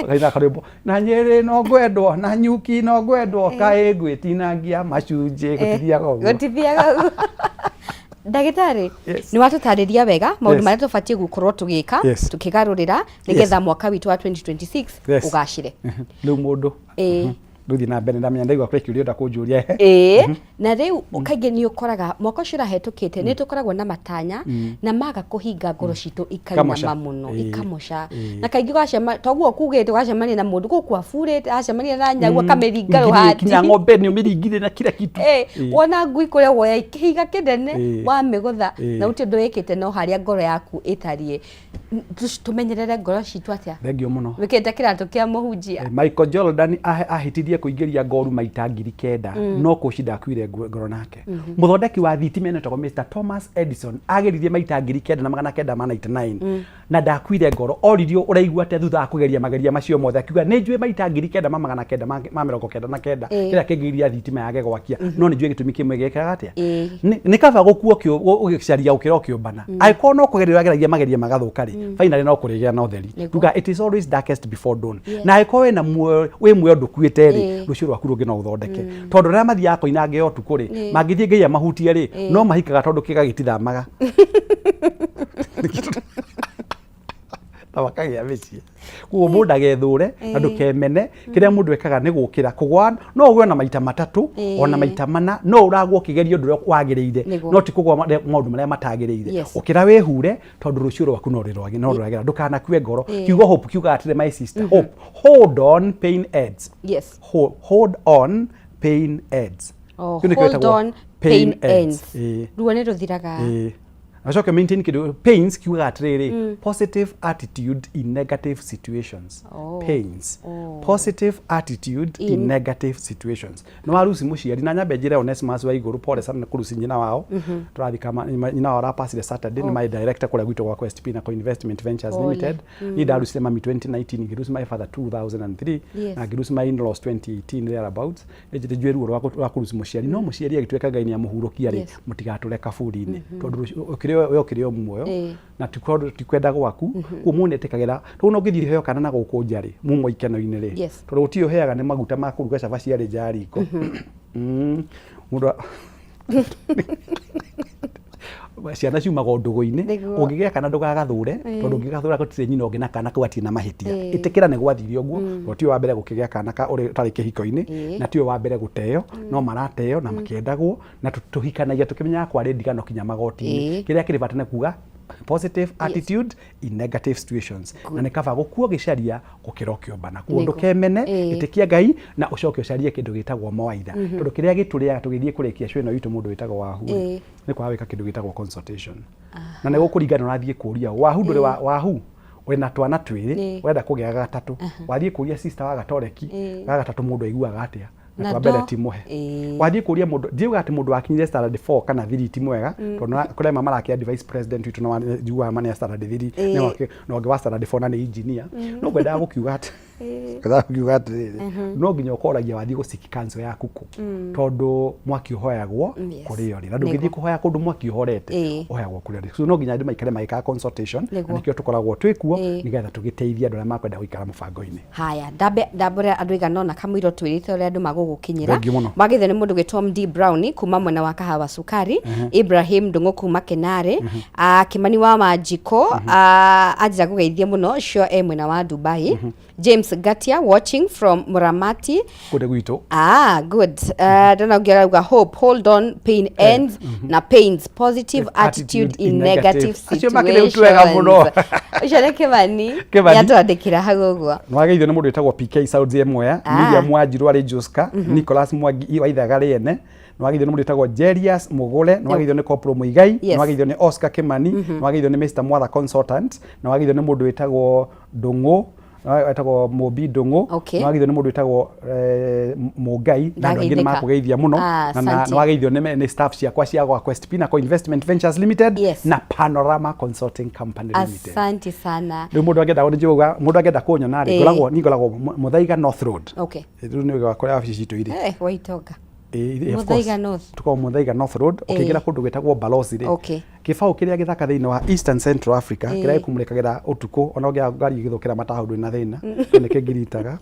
Ũkaina karwĩmbo na Nyĩrĩ no ngwendwo, na Nyuki no ngwendwo, kaĩ ngwĩtinangia macunjĩ. Gũtithiaga ũguo. Gũtithiaga ũguo. Ndagĩtarĩ, nĩ watũtarĩria wega maũndũ marĩa tũbatiĩ gũkorwo tũgĩka, tũkĩgarũrĩra nĩgetha mwaka witũ wa 2026 ũgacĩre. Rĩu mũndũ rĩu thiĩ na mbere, ndamenya ndaigua kũrĩ kĩũria ũrenda kũnjũria. Ĩĩ, na rĩu kaingĩ nĩ ũkoraga mwaka ũcio ũrahetũkĩte nĩ tũkoragwo na matanya na maga kũhinga, ngoro citũ ikainama Ikamoca. mũno, ikamoca. Na kaingĩ ũgacema toguo kugĩte, ũgacemania na mũndũ gũkũ aburĩte, acemania na nyau akamĩringa rũhati. Kinya ng'ombe nĩ ũmĩringire na kila kitu. Wona ngui kũrĩa woya kĩhiga kĩnene wamĩgũtha, na gũtirĩ ũndũ wĩkĩte, no harĩa ngoro yaku ĩtariĩ. Tũmenyerere ngoro citũ atĩa? Thengiũ mũno. Wĩkĩrĩte kĩratũ kĩa mũhunjia. Michael Jordan ahĩtirie kũingĩria ngoru maita 9,000, no kũci ndakuire ngoro nake. Mũthondeki wa thitima ĩno etagwo Mr Thomas Edison ageririe maita 9999 na ndakuire ngoro. Oririo, ũraigua atĩa thutha wa kũgeria mageria macio mothe? Akiuga, nĩ njũĩ maita 9999 kĩrĩa kĩngĩgiria thitima yage gwakia, no nĩ njũĩ gĩtũmi kĩmwe gĩkaga atĩa. Nĩ kaba gũkua ũgĩcaria gũkĩra ũkĩũmbana. Angĩkorwo no kũgeria ũrageragia mageria magathũka rĩ, finally no kũrĩgĩa na ũtheri. Tuga it is always darkest before dawn. Na angĩkorwo wĩna muoyo, wĩ muoyo, ndũkuĩte rĩ, rũciũ rwaku rũngĩ no ũthondeke, tondũ rĩrĩa mathiaga koinange ũtukũ rĩ, mangĩthiĩ Ngai amahutie rĩ, no mahikaga, tondũ kĩga gĩtithamaga na makagĩa mĩciĩ. Koguo mũndũ ndagethũre na ndũkemene. Kĩrĩa mũndũ ekaga nĩ gũkĩra. Kũgwa no ũgwe na maita matatũ, ona maita mana, no ũragwo ũkĩgeria ũndũ ũrĩa wagĩrĩire, no ti kũgwa maũndũ marĩa matagĩrĩire. Ũkĩra wĩhure, tondũ rũciũ rwaku no rĩrwagĩ no rwagĩra. Ndũkanakue ngoro. Kiugo hope kiugaga atĩrĩ, my sister hope, hold on, pain ends. Hold on, pain ends. Oh, Kĩu nĩkĩo hold gĩtagwo on, pain ends. Ruo nĩ rũthiraga. Ĩĩ. Acoke maintain kĩndũ pains kiugaga atĩrĩrĩ, positive attitude in negative situations. Pains, positive attitude in negative situations. Nĩ waruci mũciari na nyambe njĩre Onesmus wa igũrũ, pole sana nĩ kũruci nyina wao. Tũrathika nyina wao arapacire Saturday. Nĩ my director kũrĩa gwitũ gwa Quest Pinnacle Investment Ventures Pole. Limited. Niĩ ndarucire mami 2019, ngĩruci my father 2003, na ngĩruci my in-laws 2018 thereabouts. Nĩ njũĩ ruo rwa kũruci mũciari, no mũciari agĩtuĩka Ngai nĩ amũhurũkia rĩ, mũtigatũre kaburi-inĩ, tondũ ũkĩrĩ we ũkĩrĩ o muoyo na ti kwenda gwaku. Koguo mũndũ nĩetĩkagĩra rĩu no ũngĩthiĩ heo kana na gũkũ nja rĩ, mumwo ikeno-inĩ rĩ, tondũ gũtirĩ ũheaga nĩ maguta ma kũruga cabaci arĩ nja ya riko. Mũndũ ciana ciumaga ũndũgũ-inĩ. Ũngĩgĩa kana ndũgagathũre, tondũ ũngĩgathũra gũtirĩ nyina ũngĩ na kana kau gatirĩ na mahĩtia. Ĩtĩkĩra nĩ gwathire ũguo, tondũ tiwe wa mbere gũkĩgĩa kana ka ũrĩ ũtarĩ kĩhiko-inĩ, na tiwe wa mbere gũteo, no marateo na makĩendagwo, na tũhikanagia tũkĩmenyaga kwarĩ ndigano kinya magoti-inĩ. Kĩrĩa kĩrĩ bata nĩ kuga positive attitude in negative situations, na nĩ kaba gũkua ũgĩcaria gũkĩra ũkĩũmbana. Koguo ndũkemene, ĩtĩkia Ngai na ũcoke ũcarie kĩndũ gĩtagwo mawaitha, tondũ kĩrĩa gĩtũrĩaga tũgĩthiĩ kũrĩkia show ĩno itũ, mũndũ wĩtagwo Wahu rĩ, nĩ kwaga gwĩka kĩndũ gĩtagwo consultation, na nĩ gũkũringana ũrathiĩ kũria Wahu ndũrĩ wa Wahu wĩna twana twĩrĩ, ũrenda kũgĩa gatatũ, wathiĩ kũria sister wa gatoreki ga gatatũ mũndũ aiguaga atĩa na Na twa mbere ndo. ti mũhe. Wathiĩ kũria mũndũ, ndiuga atĩ mũndũ wakinyire standard 4 kana 3 ti mwega, tondũ kũrĩa amwe marakĩa vice president witũ na njiguaga ma nĩ a standard 3, na ũngĩ wa standard 4 na nĩ engineer. No ngwendaga gũkiuga atĩrĩrĩ, no nginya ũkoragia wathiĩ gũ-seek counsel yaku kũ, tondũ mwaki ũhoyagwo kũrĩa ũrĩ, na ndũngĩthiĩ kũhoya kũndũ mwaki ũhorete. Ũhoyagwo kũrĩa ũrĩ. So no nginya andũ maikare magĩkaga consultation, na nĩkĩo tũkoragwo twĩ kuo, nĩgetha tũgĩteithie andũ arĩa makwenda gũikara mũbango-inĩ. Haya, ndambe ndambũre andũ igana ũna kamũiro twĩrĩte ũrĩa andũ magũgũkinyĩra. Thengiũ mũno. Magĩthio nĩ mũndũ gwĩtwo MD Brown kuma mwena wa Kahawa Sukari, Ibrahim Ndung'u kuma Kenarĩ, Kimani wa Wanjikũ, anjĩra ngũgeithie mũno, ũcio e mwena wa Dubai, James. James Gatia watching from Muramati. Kũndũ gwitũ. Ah, good. Ndona ũngĩ arauga hope, hold on, pain ends, na pains, positive attitude in negative Acio makĩrĩ twega mũno. situations. Ũcio nĩ Kĩmani. Kĩmani. Nĩatwandĩkĩra hau ũguo. Nĩwageithio nĩ mũndũ wĩtagwo PK Sounds Mwea, Ah. Miriam Wanjiru arĩ Joska, Nicholas Mwangi wa Ithaga Rĩene, nĩwageithio nĩ mũndũ wĩtagwo Jerias Mũgũre, nĩwageithio nĩ Kopro Mũigai, nĩwageithio nĩ Oscar Kĩmani, nĩwageithio nĩ Mr Mwatha Consultant, nĩwageithio nĩ mũndũ wĩtagwo Ndũng'ũ, wĩtagwo Mũmbi Ndũng'ũ, nĩwageithio nĩ mũndũ wĩtagwo Mũngai, na andũ angĩ Ndageithĩka. nĩmakũgeithia mũno, Ah, na asante. nĩwageithio nĩ staff ciakwa cia gwa Quest Pinnacle Investment Ventures Limited na Panorama Consulting Company Limited. Asante sana. Rĩu mũndũ angĩenda nĩnjũga mũndũ angĩenda kũnyona rĩ, ngoragwo niĩ ngoragwo Mũthaiga North Road. Rĩu nĩ kũrĩa wabici citũ irĩ. Eh, waitonga. Of Mũthaiga course. North. Tukoragwo Mũthaiga North Road, ũkĩingĩra kũndũ gwĩtagwo Balozi rĩ. Kĩbaũ kĩrĩa gĩthaka thĩinĩ wa Eastern Central Africa, kĩrĩa gĩkũmũrĩkagĩra ũtukũ, ona ũngĩaga ngari ĩgĩthũkĩra mataha ndũrĩ na thĩna, tondũ nĩkĩngiritaga.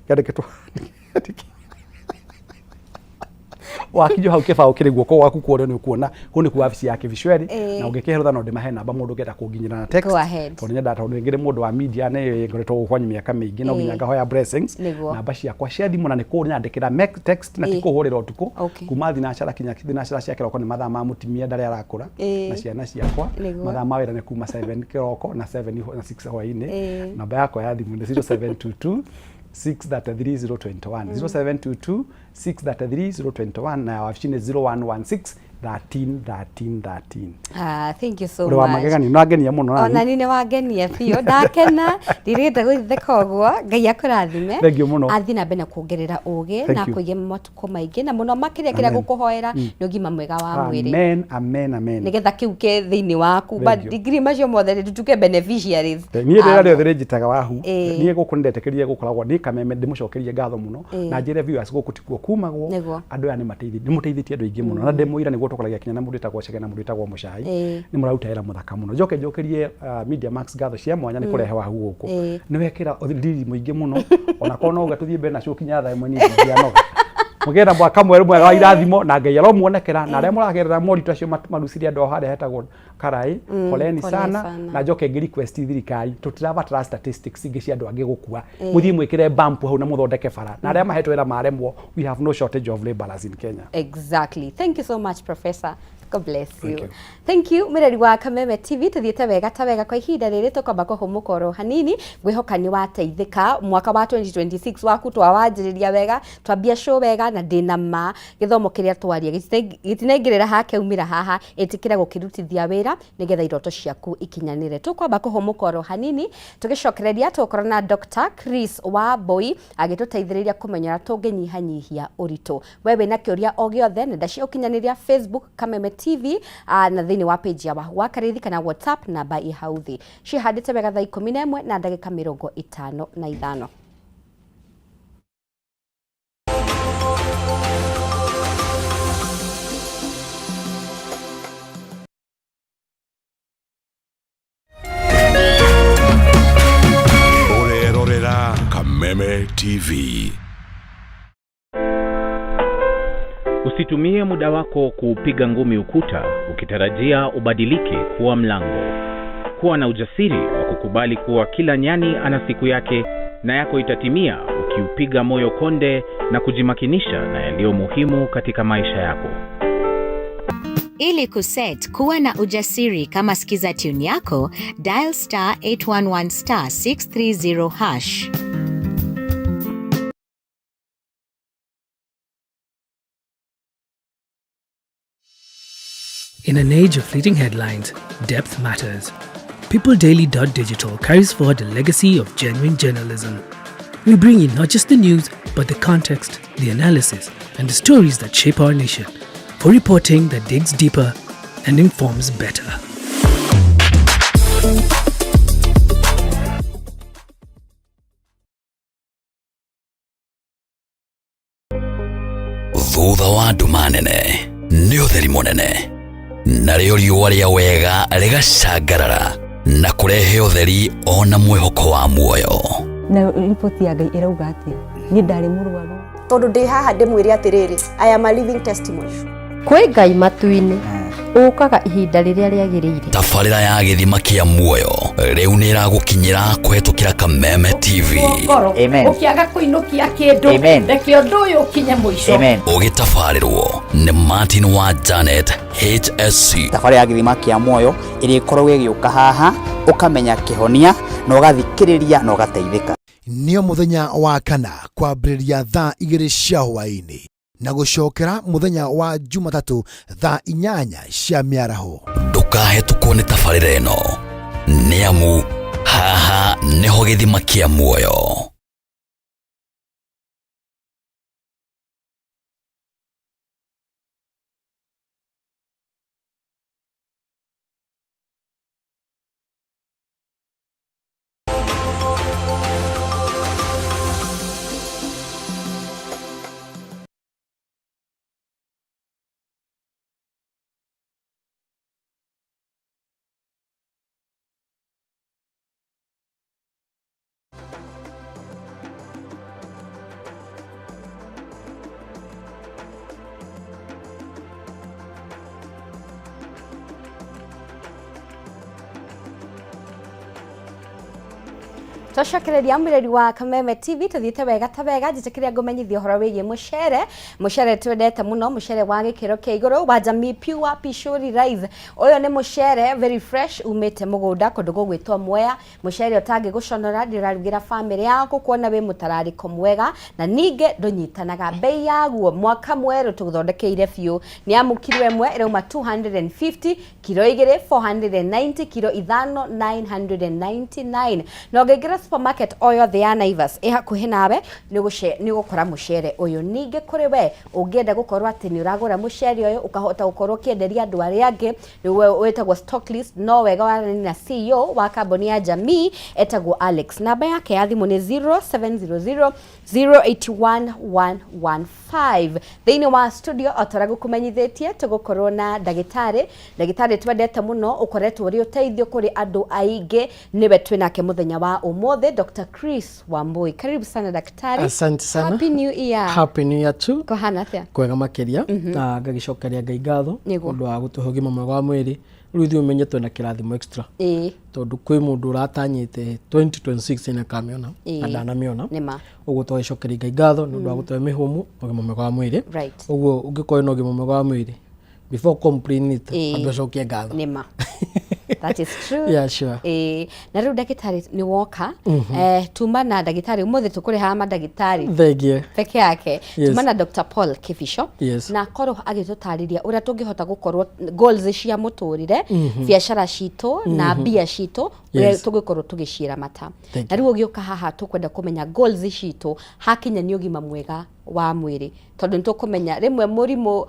Kĩandĩkĩtwo wakinyio hau kĩbaũ kĩrĩ guoko gwaku kwa ũrĩo nĩ ũkuona kũu nĩkuo wabici ya Kĩbicweri, na ũngĩkĩherũtha no ndĩmahe namba mũndũ ũngĩenda kũnginyĩra na text. Go ahead. Tondũ nyendaga, tondũ ngĩrĩ mũndũ wa media nĩ ngoretwo gũkũ kwanyu mĩaka mĩingĩ, no nginya ngahoya blessings. Namba ciakwa cia thimũ na nĩ kũnyandĩkĩra text na ti kũhũrĩra ũtukũ, kuma thinacara kinya thinacara cia kĩroko nĩ mathaa ma mũtumia ndarĩa arakũra na ciana ciakwa. Mathaa ma wĩra nĩ kuma 7 kĩroko na 7 na 6 hwaĩ-inĩ. Namba yakwa ya thimũ nĩ 0722 633 021, 0722 633 021, na ya wabici nĩ 0116 13 13 13. Ah, thank you so Ũrĩ wa much. magegania, nĩwangenia mũno nani. Ona ni nĩ wangenia biũ, ndakena ndirĩte gũtheka ũguo. Ngai akũrathime. Thank you mũno. Athiĩ na mbere na kuongerera ũgĩ Thank na you. akũige matukũ maingĩ, na mũno makĩria kĩrĩa Amen. ngũkũhoera nĩ ũgima mwega wa mwĩrĩ, Amen, amen, amen. nĩgetha kĩu kĩ thĩinĩ waku, Thank you. degree macio mothe nĩ tũtuĩke beneficiaries. Niĩ rĩrĩa rĩothe rĩnjĩtaga wahu, niĩ gũkũ nĩndetĩkĩrire gũkoragwo niĩ Kameme, ndĩmũcokerie ngatho mũno, na njĩre viewers gũkũ tikuo kumagwo. Andũ aya nĩmũteithĩtie andũ aingĩ mũno, na ndĩmũira nĩguo tũkoragia kinya na mũndũ wĩtagwo Chege na mũndũ wĩtagwo Mũcai, nĩ mũraruta wĩra mũthaka mũno. Njoke njokerie Media Max ngatho cia mwanya nĩ kũrehe wahu gũkũ, nĩ wekĩra riri mũingĩ mũno, ona korwo no uga tũthiĩ mbere na show kinya thaa ĩmwe, niĩ ndingĩanoga. Mũgĩe na mwaka mwerũ mwega wa irathimo, na Ngai aromuonekera, na arĩa mũragerera moritũ acio marucirie andũ ao harĩa hetagwo Karai, poleni pole sana. sana. Na njoke ngĩ request thirikari, tũtirabatara statistics ingĩ cia andũ angĩ gũkua. Mũthiĩ mwĩkĩre bump hau na mũthondeke bara, na arĩa mahetwo wĩra maremwo, we have no shortage of laborers in Kenya. Exactly. Thank you so much, Professor. God bless you. Thank you. Thank you, mwĩrori wa Kameme TV. Tuthiĩte wega ta wega kwa ihinda rĩrĩ, tũkwamba kũhũmũka oro hanini. Ngwĩhoka nĩ wateithĩka. Mwaka wa 2026 waku twawanjĩrĩria wega, twambia show wega, na ndĩna ma gĩthomo kĩrĩa twaria gĩtinaingĩrĩra hake umĩra haha, ĩtĩkĩra gũkĩrutithia wĩra nĩgetha iroto ciaku ikinyanĩre. Tũkwamba kũhũmũka oro hanini, tũgĩcokereria tũgũkorwo na Dr. Chris Wambui agĩtũteithĩrĩria kũmenya ũrĩa tũngĩnyihanyihia ũritũ. We wĩna kĩũria o gĩothe, nenda cia ũkinyanĩria Facebook Kameme TV, na thĩinĩ wa page ya Wahu wa Karĩthi, kana WhatsApp namba ĩ hau thĩ. Cihandĩte wega thaa 11 na ndagĩka 55. Ũrerorera Kameme TV. Usitumie muda wako kuupiga ngumi ukuta ukitarajia ubadilike kuwa mlango. Kuwa na ujasiri wa kukubali kuwa kila nyani ana siku yake, na yako itatimia ukiupiga moyo konde na kujimakinisha na yaliyo muhimu katika maisha yako. Ili kuset kuwa na ujasiri kama skiza tune yako, dial star 811 star 630 hash. In an age of fleeting headlines, depth matters. PeopleDaily.digital carries forward the legacy of genuine journalism. We bring you not just the news, but the context, the analysis, and the stories that shape our nation, for reporting that digs deeper and informs better. Thutha wa nduma nene nĩ ũtheri mũnene, narĩo riũa rĩa wega rĩgacangarara na kũrehe ũtheri ona mwĩhoko wa muoyo. Na riboti ya Ngai ĩrauga atĩa? Niĩ ndarĩ mũrwaru. Tondũ ndĩ haha ndĩmwĩre atĩrĩrĩ, I am a living testimony. Kwĩ Ngai matu-inĩ. Ũkaga ihinda rĩrĩa rĩagĩrĩire. Tabarĩra ya gĩthima kĩa muoyo rĩu nĩ ĩragũkinyĩra kũhetũkĩra Kameme TV. Ngoro ũkĩaga kũinũkia kĩndũ, reke ũndũ ũyũ ũkinye mũico. Ũgĩtabarĩrwo nĩ Martin wa Janet HSC. Thabarĩ ya gĩthima kĩa muoyo ĩrĩkoragwo ĩgĩũka haha, ũkamenya kĩhonia na ũgathikĩrĩria na ũgateithĩka. Nĩo mũthenya wa kana kwambĩrĩria thaa 2 cia hwaĩ-inĩ na gũcokera mũthenya wa Jumatatũ thaa 8 cia mĩaraho. Ndũkahetũkwo nĩ tabarĩra ĩno, nĩ amu haha nĩho gĩthima kĩa muoyo. Twacokereria mwĩrori wa Kameme TV, tuthiĩte wega ta wega. Njĩtĩkĩria ngũmenyithia ũhoro wĩgiĩ mũcere. Mũcere twendete mũno, mũcere wa gĩkĩro kĩa igũrũ wa Jamii Pure Pishori Rice. Ũyũ nĩ mũcere very fresh umĩte mũgũnda kũndũ gũgwĩtwo Mwea, mũcere ũtangĩgũconora ndĩrarugĩra famĩlĩ yaku, kuona wĩ mũtararĩko mwega na ningĩ ndũnyitanaga. Bei yaguo mwaka mwerũ tũgũthondekeire biũ nĩ amu kiro 1 ĩrauma 250, kiro 2 490, kiro 5 999. Na ũngĩingĩra supermarket o yothe ya Naivas ĩ hakuhĩ nawe nĩ ũgũkora mũcere ũyũ. Ningĩ kũrĩ we ũngĩenda gũkorwo atĩ nĩ ũragũra mũcere ũyũ ũkahota gũkorwo ũkĩenderia andũ arĩa angĩ, nĩguo wĩtagwo stocklist, no wega waranĩria na CEO wa kambuni ya Jamii etagwo Alex. Namba yake ya thimũ nĩ 0700 081 115. Thĩinĩ wa studio o ta ũrĩa ngũkũmenyithĩtie, tũgũkorwo na ndagĩtarĩ, ndagĩtarĩ twendete mũno, ũkoretwo ũrĩ ũteithio kũrĩ andũ aingĩ, nĩwe twĩnake mũthenya wa ũmũthĩ, Dr. Chris Wambui. Karibu sana daktari. Asante sana. Happy New Year. Happy New Year too. Kũhana atĩa? Kwega makĩria, na ngagĩcokeria Ngai ngatho Nĩguo. ũndũ wa gũtũhe ũgima mwega wa mwĩrĩ. Rĩu ithuĩ ũmenye twĩna kĩrathimo extra, tondũ kwĩ mũndũ ũratanyĩte 2026 nĩ akamĩona na ndanamĩona. Nĩma. Ũguo twagĩcokeria Ngai ngatho nĩ ũndũ wa gũtũhe mĩhũmũ na ũgima mwega wa mwĩrĩ. Ũguo ũngĩkorwo na ũgima mwega wa mwĩrĩ, before complain it, ambe ũcokie ngatho. Nĩma. That is true. Yeah, sure. Na rĩu ndagĩtarĩ nĩ woka, tuma na ndagĩtarĩ ũmũthĩ tũkũrĩhaga mandagĩtarĩ Thengia. peke yake. Yes. Tuma na Dr. Paul Kibicho na akorwo agĩtũtarĩria ũrĩa tũngĩhota gũkorwo goals cia mũtũrĩre, biacara citũ na mbia citũ, ũrĩa tũngĩkorwo tũgĩciramata. Thank Na rĩu ũgĩũka haha tũkwenda kũmenya goals citũ hakinya nĩ ũgima mwega wa mwĩrĩ, tondũ nĩ tũkũmenya rĩmwe mũrimũ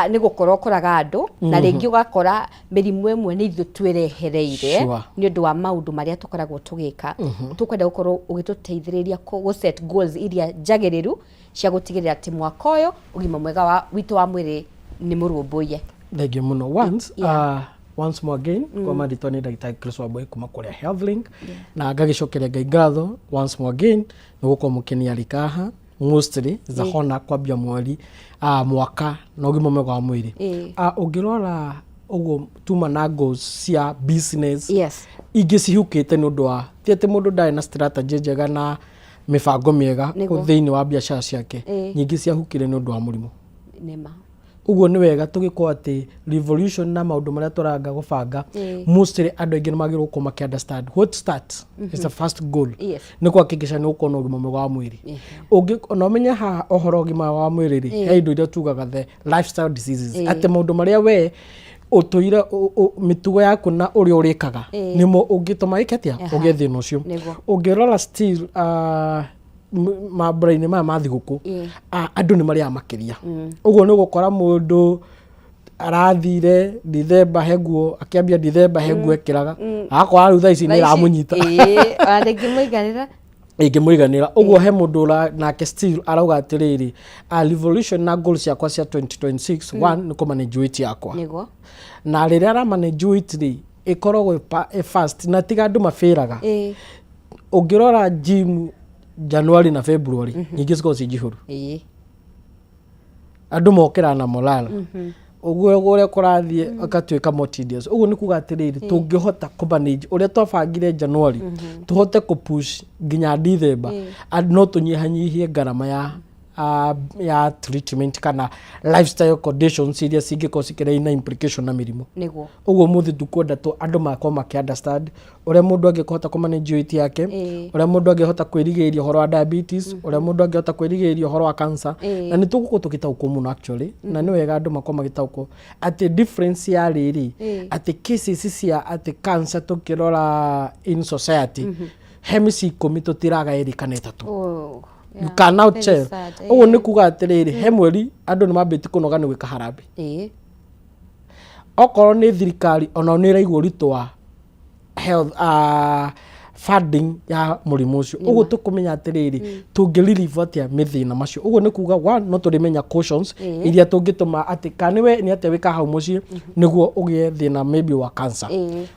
nĩ gũkorwo ũkoraga andũ, na rĩngĩ ũgakora mĩrimũ ĩmwe nĩ ithuĩ twĩrehereire nĩ ũndũ wa maũndũ marĩa tũkoragwo tũgĩka. Tũkwenda gũkorwo ũgĩtũteithĩrĩria gũ set goals iria njagĩrĩru cia gũtigĩrĩra atĩ mwaka ũyũ ũgima mwega wa witũ wa mwĩrĩ nĩ mũrũmbũiye. Thengiũ mũno. Once, once more again, kwa marĩtwa nĩ ndagĩtarĩ Chris Wambui kuma kũrĩa Healthlink, na ngagĩcokeria Ngai ngatho once more again nĩ gũkorwo mũkĩniarika haha. Mostly zahona kwambia mweri, mwaka na ũgima mwega wa mwĩrĩ. Ũngĩrora ũguo tuma na goals cia business, ingĩ cihukĩte nĩ ũndũ wa ti atĩ mũndũ ndarĩ na strategy njega na mĩbango mĩega thĩinĩ wa biacara ciake, nyingĩ ciahukire nĩ ũndũ wa mũrimũ. Nĩma. Ũguo nĩ wega tũgĩkorwo atĩ revolution na maũndũ marĩa tũranga gũbanga, mostly andũ aingĩ nĩ magĩrĩirwo gũkorwo makĩ understand what start is the first goal, nĩ kuhakikisha nĩ ũkorwo na ũgima mwega wa mwĩrĩ. Ũngĩ ona ũmenye haha ũhoro ũgima wa mwĩrĩ rĩ, he indo iria tugaga the lifestyle diseases, atĩ maũndũ marĩa we ũtũire mĩtugo yaku na ũrĩa ũrĩkaga nĩmo ũngĩtũma ĩke atĩa ũgĩe thĩna ũcio. Ũngĩrora still, mambura-inĩ maya ma thigũkũ, andũ nĩ marĩaga makĩria. Ũguo nĩ ũgũkora mũndũ arathire Dithemba he nguo akĩambia Dithemba he nguo ekĩraga, agakora rĩu thaa ici nĩ ĩramũnyita. Ona ndĩngĩmũiganĩra. Ĩngĩmũiganĩra. Ũguo he mũndũ nake still arauga atĩrĩrĩ, revolution na goals ciakwa cia 2026, one nĩ kũ manage weight yakwa. Na rĩrĩa ara manage weight rĩ, ĩkoragwo ĩ fast na tiga andũ mabĩraga. Ũngĩrora gym January na February, nyingĩ cikoragwo ciĩ njihũru. Andũ mokĩraga na morale. Ũguo ũrĩa kũrathiĩ ĩgatuĩka more tedious. Ũguo nĩ kuga atĩrĩrĩ, tũngĩhota kũ manage ũrĩa twabangire January, tũhote kũ push nginya December, no tũnyihanyihie ngarama ya ya treatment kana lifestyle conditions iria cingĩkorwo cikĩrĩ na implication na mĩrimũ. Ũguo mũthĩ tũkwenda tu andũ makorwo makĩ understand ũrĩa mũndũ angĩhota kũ manage weight yake, ũrĩa mũndũ angĩhota kwĩrigĩrĩria ũhoro wa diabetes, ũrĩa mũndũ angĩhota kwĩrigĩrĩria ũhoro wa cancer. Na nĩ tũgũkorwo tũgĩtaũkwo mũno actually, na nĩ wega andũ makorwo magĩtaũkwo atĩ difference ya rĩrĩ, atĩ cases cia atĩ cancer tũkĩrora in society, he mĩciĩ 10 tũtiraga ĩrĩ kana ĩtatũ. Oh, You yeah. can now Very tell. sad. Ũguo nĩ kuga atĩrĩrĩ, he mweri andũ nĩ mambĩtie kũnoga nĩ gwĩka harambee. Okorwo nĩ thirikari, onao nĩ ĩraigua ũritũ wa health funding ya mũrimũ ũcio. Ũguo tũkũmenya atĩrĩrĩ, tũngĩ relieve atĩa mĩthĩna macio. Ũguo nĩ kuga one, no tũrĩmenya cautions iria tũngĩtũma atĩ kana nĩwe nĩ atĩa wĩkaga hau mũciĩ nĩguo ũgĩe thĩna maybe wa cancer.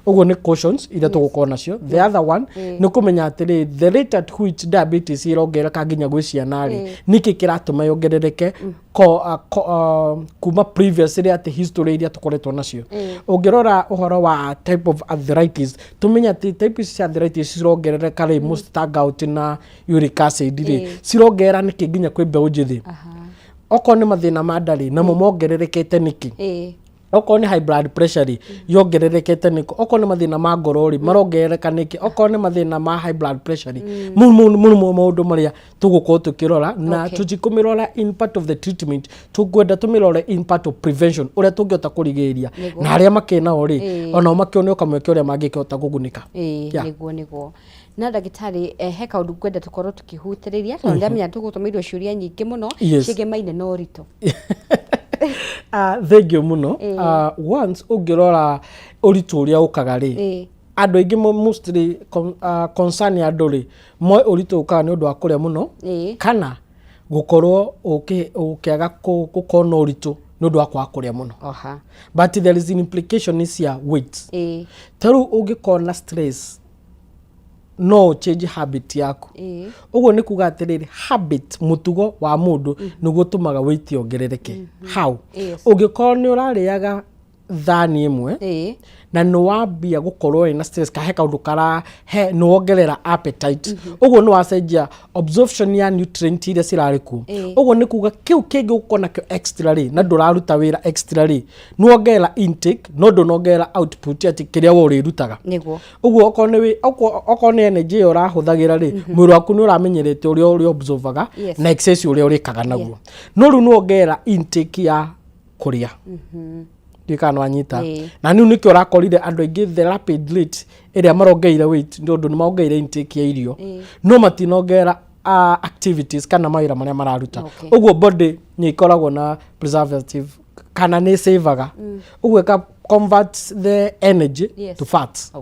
Ũguo nĩ cautions iria tũgũkorwo nacio. The other one nĩ kũmenya atĩrĩrĩ, the rate at which diabetes ĩrongerereka nginya gwĩ ciana rĩ, nĩkĩ kĩratũma yongerereke kuma previously, atĩ history iria tũkoretwo nacio. Ũngĩrora ũhoro wa type of arthritis, tũmenye atĩ type ici cia arthritis cirongerereka rĩ, most ta gout na uric acid rĩ, cirongerera nĩkĩ nginya kwĩ mbeũ njĩthĩ? Okorwo nĩ mathĩna ma nda rĩ, namo mongererekete nĩkĩ? Okorwo nĩ high blood pressure rĩ, yongererekete nĩkĩ? Okorwo nĩ mathĩna ma ngoro rĩ, marongerereka nĩkĩ? Okorwo nĩ mathĩna ma high blood pressure rĩ, mau nĩmo maũndũ marĩa tũgũkorwo tũkĩrora na tũtikũmĩrora in part of the treatment, tũkwenda tũmĩrore in part of prevention, ũrĩa tũngĩhota kũrigĩrĩria, na arĩa makĩrĩ nao rĩ, onao makĩone kamweke ũrĩa mangĩkĩhota kũgunĩka. Nĩguo na ndagĩtarĩ, he kaũndũ ngwenda tũkorwo tũkĩhutĩrĩria, tondũ ndamenya tũgũtũmĩirwo ciũria nyingĩ mũno ciĩgemaine na ũritũ. Thank you mũno. Once ũngĩrora ũritũ ũrĩa ũkaga rĩ, andũ aingĩ mostly concern ya andũ rĩ, moĩ ũritũ ũkaga nĩ ũndũ wa kũrĩa mũno, kana gũkorwo ũkĩaga gũkorwo na ũritũ nĩ ũndũ wa kwaga kũrĩa mũno. But there is an implication cia weight. Ta rĩu ũngĩkorwo na stress, no change habit yaku. Ũguo nĩ kuga atĩrĩrĩ, habit, mũtugo wa mũndũ nĩguo ũtũmaga weight yongerereke. How? Ũngĩkorwo nĩ ũrarĩaga thani ĩmwe na nĩ wambia gũkorwo wĩna stress, kahe kaũndũ kara he nĩ wongerera appetite, ũguo nĩ wacenjia absorption ya nutrient iria cirarĩ kuo. Ũguo nĩ kuga kĩu kĩngĩ ũgũkorwo nakĩo extra rĩ, na ndũraruta wĩra extra rĩ, nĩ wongerera intake no ndũnongerera output, atĩ kĩrĩa we ũrĩrutaga. Ũguo okorwo nĩ energy ĩyo ũrahũthagĩra rĩ, mwĩrĩ waku nĩ ũramenyerete ũrĩa ũrĩ absorbaga na excess ũrĩa ũrĩkaga naguo, no rĩu nĩ wongerera intake ya kũrĩa. Ndiũĩ kana nĩwanyita. Na rĩu nĩkĩo ũrakorire andũ aingĩ, the rapid rate ĩrĩa marongereire weight nĩ ũndũ nĩ maongereire intake ya irio, no matinongerera activities kana mawĩra marĩa mararuta. Ũguo body nĩ ĩkoragwo na preservative kana nĩ savaga, ũguo ĩka convert the energy to fats.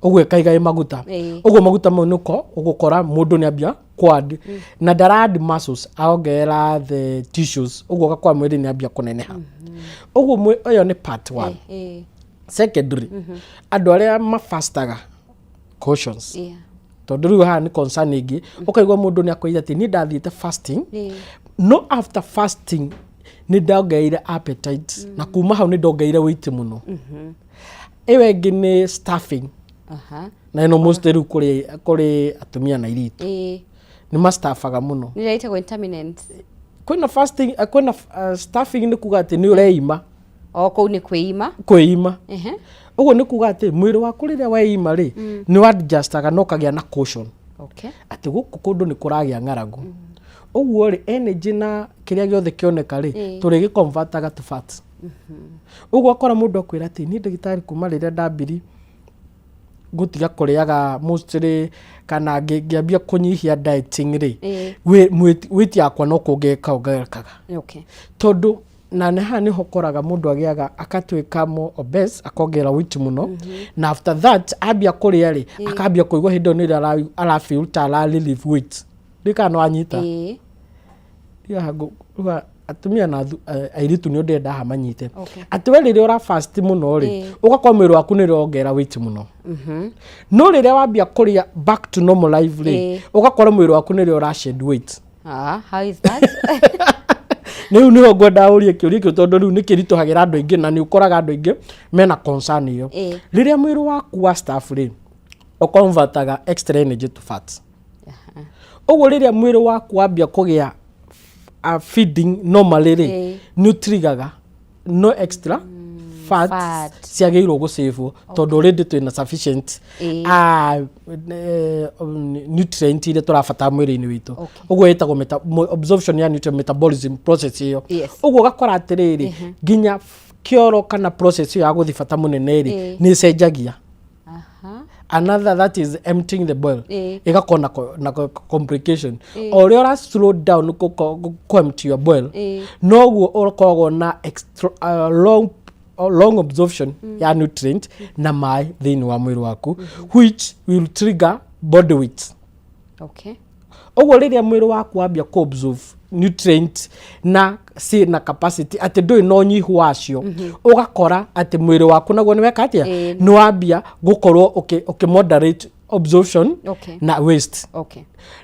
Ũguo ĩkaiga ĩ maguta. Ũguo maguta mau nĩko ũgũkora mũndũ nĩ ambia quad na ndara muscles, aongerera the tissues, ũguo ũgakora mwĩrĩ nĩ ambia kũneneha. Ũguo ĩyo nĩ part one. Secondary, andũ arĩa mafastaga, cautions, tondũ rĩu haha nĩ concern ĩngĩ. Ũkaigua mũndũ nĩ akwĩra atĩ niĩ ndathiĩte fasting, no after fasting nĩ ndongereire appetite, na kuma hau nĩ ndongereire weight mũno. Ĩyo ĩngĩ nĩ stuffing, na ĩno mostly rĩu kũrĩ atumia na airĩtu, nĩ mastafaga mũno. Nĩ ĩtagwo intermittent. Kwĩna fasting, kwĩna stuffing, nĩ kuga atĩ nĩ ũreima. O kũu nĩ kwĩima. Kwĩima. Ũguo nĩ kuga atĩ mwĩrĩ waku rĩrĩa weima rĩ, nĩ adjustaga na ũkagĩa na caution atĩ gũkũ kũndũ nĩ kũragĩa ng'aragu. Ũguo rĩ, energy na kĩrĩa gĩothe kĩoneka rĩ, tũrĩgĩ convertaga to fats. Ũguo akora mũndũ akwĩra atĩ niĩ ndagĩtarĩ, kuma rĩrĩa ndambiri gũtiga kũrĩaga mostly kana ngĩambia kũnyihia dieting rĩ, weight yakwa no kuongerereka ongererekaga. Tondũ na nĩ haha nĩho ũkoraga mũndũ agĩaga akatuĩka more obese, akongerera weight mũno, na after that ambia kũrĩa rĩ, akambia kũigua hĩndĩ ĩyo nĩrĩo ara feel ta ara relieve weight. Ndiũĩ kana nĩwanyita. Ndiũĩ haha atumia na airĩtu nĩ ndĩrenda haha manyite atĩ we rĩrĩa ũra fast mũno rĩ, ũgakorwo mwĩrĩ waku nĩ ũrongerera weight mũno, no rĩrĩa wambia kũrĩa back to normal life rĩ, ũgakorwo mwĩrĩ waku nĩrĩo ũra shed weight. Ah, how is that? Rĩu nĩho ngwendaga ũrie kĩũria kĩu, tondũ rĩu nĩ kĩritũhagĩra andũ aingĩ na nĩ ũkoraga andũ aingĩ mena concern ĩyo. Rĩrĩa mwĩrĩ waku wa staff rĩ, ũconvertaga extra energy to fats. Ũguo rĩrĩa mwĩrĩ waku wambia kũgĩa feeding normally rĩ, nĩ ũtrigaga no extra fats Fat. ciagĩrĩirwo gũcĩvwo, tondũ already twĩna sufficient nutrient iria tũrabatara mwĩrĩ-inĩ witũ. Ũguo ĩtagwo absorption ya nutrient metabolism process ĩyo. Ũguo ũgakora atĩrĩrĩ, nginya kĩoro kana process ĩyo ya gũthiĩ bata mũnene rĩ, nĩ ĩcenjagia. Another, that is emptying the bowel, ĩgakorwo na complication. O ũrĩa ũra slow down kũ empty your bowel, noguo ũkoragwo na extra, long absorption ya nutrient na maĩ thĩinĩ wa mwĩrĩ waku, which will trigger body weight. Ũguo rĩrĩa mwĩrĩ waku wambia kũ absorb nutrient na ci na capacity atĩ ndũrĩ na ũnyihu wacio, ũgakora atĩ mwĩrĩ waku naguo nĩ weka atĩa? Nĩ wambia gũkorwo ũkĩ moderate absorption na waste.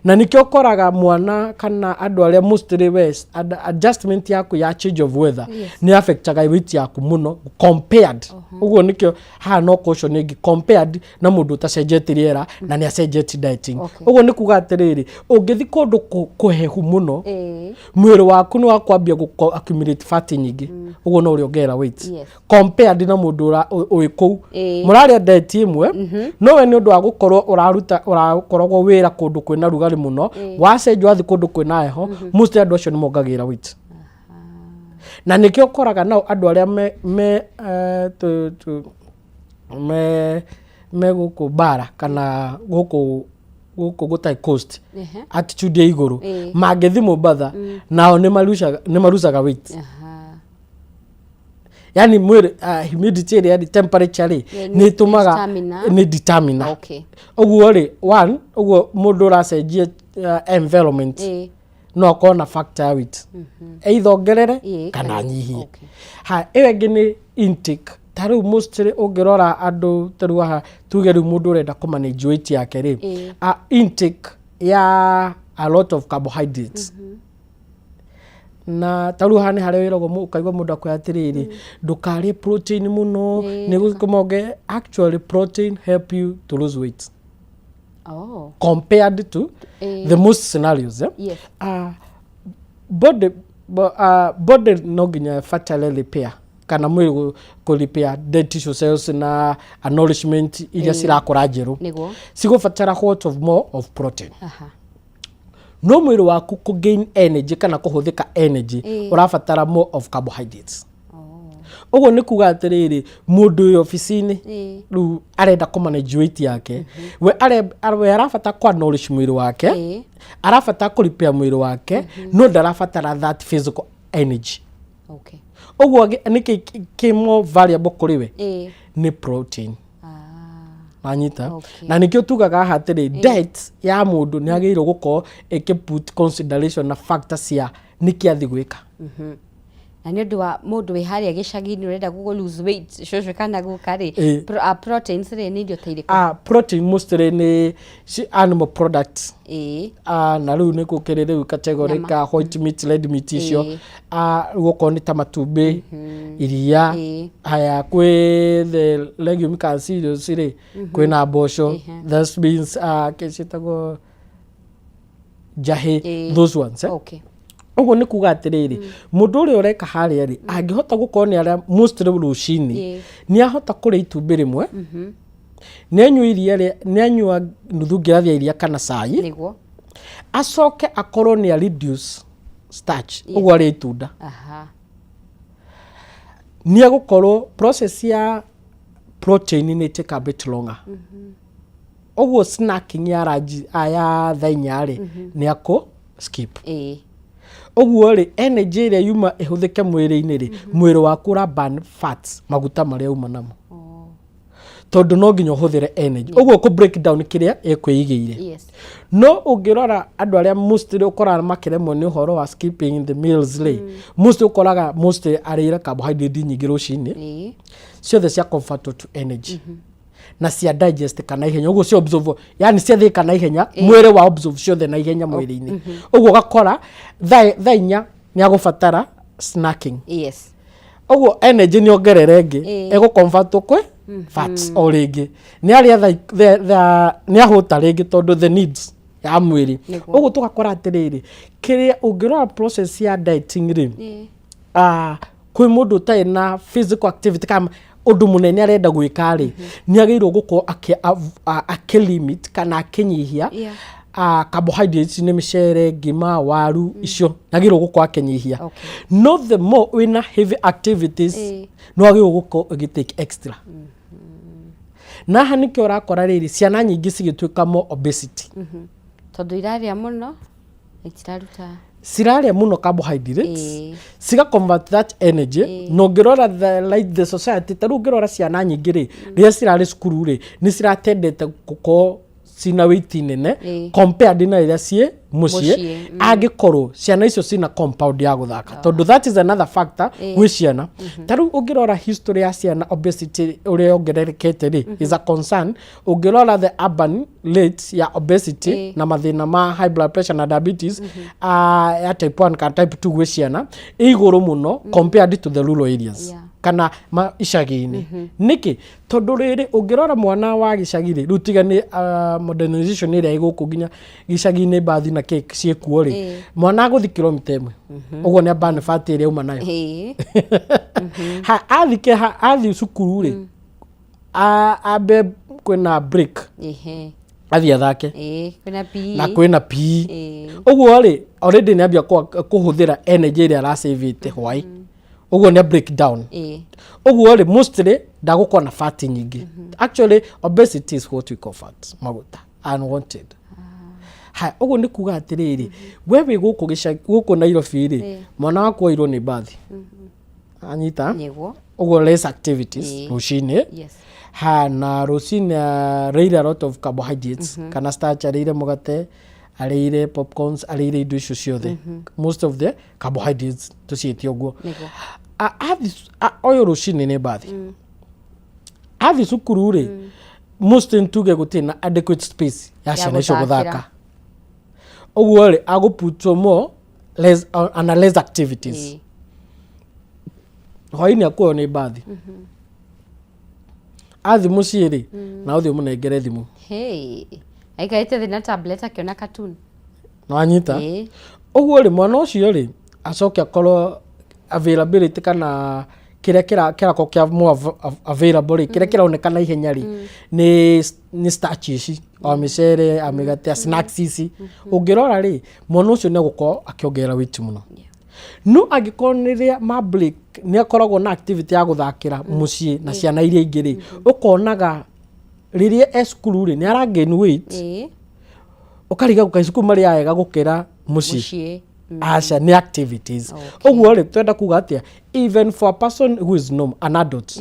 Na nĩkĩo ũkoraga mwana kana andũ arĩa mostly west adjustment yaku ya change of weather nĩ affectaga weight yaku mũno compared. Ũguo nĩkĩo haha no caution ĩngĩ compared na mũndũ ũtacenjetie rĩera na nĩ acenjetie dieting. Ũguo nĩ kuga atĩrĩrĩ, ũngĩthi kũndũ kũhehu mũno, mwĩrĩ waku nĩ wakwambia gũ accumulate fat nyingĩ, ũguo no ũrĩongerera weight compared na mũndũ ũrĩ kũu mũrarĩa diet ĩmwe, no we nĩ ũndũ wa gũkorwo ũraruta ũrakoragwo wĩra kũndũ kwĩna rugarĩ mũno, wacenjia wathiĩ kũndũ kwĩna heho, most andũ acio nĩ mongagĩrĩra weight. Na nĩkĩo ũkoraga nao andũ arĩa me gũkũ bara kana gũkũ gũtarĩ coast, altitude ya igũrũ, mangĩthi Mombatha nao nĩ marucaga weight. Yani mwĩrĩ, humidity ĩrĩa yani temperature rĩ, nĩ ĩtũmaga determiner. Nĩ determiner. Ũguo rĩ, one, ũguo mũndũ ũracenjia environment no akorwo na factor ya weight, either ongerere kana anyihie. Ha ĩyo ĩngĩ nĩ intake. Ta rĩu mostly ũngĩrora andũ ta rĩu haha, tuge rĩu mũndũ ũrenda kũ manage weight yake rĩ, intake ya a lot of carbohydrates, na ta rĩu haha nĩ harĩa wĩragwo ũkaigua mũndũ akwĩra atĩrĩrĩ, ndũkarĩe protein mũno, nĩ gũkũmonge. Actually, protein help you to lose weight compared to the most scenarios, eh? Body no nginya ĩbatare repair kana mwĩrĩ kũ repair dead tissue cells na nourishment iria cirakũra njerũ, cigũbatara what of more of protein. No mwĩrĩ waku kũ gain energy kana kũhũthĩka energy, ũrabatara more of carbohydrates. Ũguo nĩ kuga atĩrĩrĩ, mũndũ wĩ obici-inĩ rĩu arenda kũ manage weight yake, we arabatara kwa nourish mwĩrĩ wake, arabatara kũ repair mwĩrĩ wake, no ndarabatara that physical energy. Ũguo nĩkĩ kĩ more valuable kũrĩ we? Nĩ protein. Wanyita? Na nĩkĩo tugaga haha atĩrĩ, diet ya mũndũ nĩ agĩrĩirwo gũkorwo ĩkĩ put consideration na factor cia nĩkĩ athi gwĩka. Na nĩ ũndũ wa mũndũ wĩ harĩa gĩcagi-inĩ ũrenda gũ lose weight, cũcũ kana guka rĩ, proteins rĩ, nĩ irio ta irĩkũ? Protein mostly nĩ animal products. Na rĩu nĩ gũkĩrĩ rĩu category Nyama. ka white meat, red meat icio. Rĩu okorwo nĩ ta matumbĩ, iria. Haya, kwĩ the legume ka cereals rĩ, kwĩna mboco, that means kĩ ciĩtagwo njahĩ, those ones, eh? Ũguo nĩ kuga atĩrĩrĩ, mũndũ ũrĩa ũreka harĩa rĩ, angĩhota gũkorwo nĩ arĩa mostly rũcinĩ, nĩ ahota kũrĩa itumbĩ rĩmwe, nĩ anyua iria rĩa, nĩ anyua nuthu ngirathi ya iria kana cai, acoke akorwo nĩ a reduce starch, ũguo arĩa itunda, nĩ egũkorwo process ya protein nĩ take a bit longer. Ũguo snacking ya ranji ya thaa 4 rĩ, nĩ akũ skip. Ũguo rĩ, energy ĩrĩa yuma ĩhũthĩke mwĩrĩ-inĩ rĩ, mwĩrĩ waku ũra burn fats, maguta marĩa uma namo, tondũ no nginya ũhũthĩre energy ũguo kũ break down kĩrĩa ĩkwĩigĩire. No ũngĩrora andũ arĩa mostly ũkoraga makĩremwo nĩ ũhoro wa skipping the meals rĩ, mostly ũkoraga mostly arĩire carbohydrate nyingĩ rũcinĩ, ciothe cia convert to energy na cia digest kana ihenya, ũguo cia absorb, yani ciathĩka na ihenya, mwĩrĩ wa absorb ciothe na ihenya mwĩrĩ-inĩ. Ũguo ũgakora thaa 4 nĩ agũbatara Snacking. Yes. Ũguo energy nĩ ongerera ĩngĩ. Ĩgũ convert kwĩ fats o rĩngĩ. Nĩ arĩa nĩ ahũta rĩngĩ tondũ the needs ya mwĩrĩ. Ũguo tũgakora atĩrĩrĩ, kĩrĩa ũngĩrora process ya dieting rĩ, kwĩ mũndũ ũtarĩ na physical activity kana ũndũ mũnene arenda gwĩka rĩ, nĩ agĩrĩirwo gũkorwo akĩ limit kana akĩnyihia carbohydrates, nĩ mĩcere, ngima, waru, icio nĩ agĩrĩirwo gũkorwo akĩnyihia. No the more wĩna heavy activities, no agĩrĩirwo gũkorwo ũgĩ take extra. Na haha nĩkĩo ũrakora rĩrĩ ciana nyingĩ cigĩtuĩka more obesity. Tondũ irarĩa mũno na itiraruta. Cirarĩa mũno carbohydrates, ciga convert that energy. Na ũngĩrora the, like the society, ta rĩu ũngĩrora ciana nyingĩ rĩ, rĩrĩa cirarĩ cukuru rĩ, nĩ ciratendete gũkorwo cina weight nene compared na rĩrĩa ciĩ mũciĩ. Mũciĩ. Angĩkorwo ciana icio cina compound ya gũthaka, tondũ that is another factor gwĩ ciana. Ta rĩu ũngĩrora history ya ciana, obesity ũrĩa yongererekete rĩ is a concern. Ũngĩrora the urban rate ya obesity na mathĩna ma high blood pressure na diabetes ya type 1 kana type 2 gwĩ ciana ĩ igũrũ mũno compared to the rural areas kana ma icagi-inĩ. Nĩkĩ? Tondũ rĩrĩ, ũngĩrora mwana wa gĩcagi rĩ, rĩu tiga nĩ modernization ĩrĩa ĩ gũkũ nginya gĩcagi-inĩ, mbathi na kĩ ciĩkuo rĩ, mwana agũthi kilomita 1, ũguo nĩ amba nĩ bati ĩrĩa auma nayo. Ha athi cukuru rĩ, ambe kwĩna break, athiĩ athake. Kwĩna PE. Na kwĩna PE. Ũguo rĩ, already nĩ ambia kũhũthĩra energy ĩrĩa arasavĩte hwaĩ, ũguo nĩ break down. Ũguo rĩ, mostly ndagũkorwo na fat nyingĩ. Actually, obesity is what we call fat, maguta unwanted. Ha ũguo nĩ kuga atĩrĩrĩ, we wĩ gũkũ gĩcagi, gũkũ Nairobi rĩ, mwana waku oirwo nĩ mbathi anyita. Ũguo less activities rũcinĩ. Ha na rũcinĩ arĩire a lot of carbohydrates kana starch, arĩire mũgate, arĩire popcorns, arĩire indo icio ciothe, most of the carbohydrates tũciĩte ũguo. Ũyũ rũcinĩ nĩ mbathi athi cukuru rĩ, most tuge gũtirĩ na adequate space ya Ya ciana icio gũthakĩra. Gũthaka. Ũguo rĩ, agũputwo more less, ana less activities. Hwainĩ akuoyo nĩ mbathi athi mũciĩ rĩ, na ũthiĩ ũmũnengere thimũ. Hey. Aikarĩte thĩ na tablet akĩona cartoon. Nĩwanyita? Ũguo rĩ, mwana ũcio rĩ, acoke akorwo availability kana kĩrĩa kĩrakorwo kĩa more available rĩ, kĩrĩa kĩroneka na ihenya rĩ, nĩ starch ici, o mĩcere, a mĩgate, a snacks ici. Ũngĩrora rĩ, mwana ũcio nĩ egũkorwo akĩongerera weight mũno. No angĩkorwo nĩ rĩa ma break nĩ akoragwo na activity ya gũthakĩra mũciĩ na ciana iria ingĩ rĩ, ũkonaga rĩrĩa e cukuru rĩ, nĩ ara gain weight. Ũkariga kaĩ cukuru marĩ ega gũkĩra mũciĩ. Mũciĩ. Aca, nĩ activities. Ũguo rĩ, twenda kuga atĩa? Even for a person who is normal, an adult,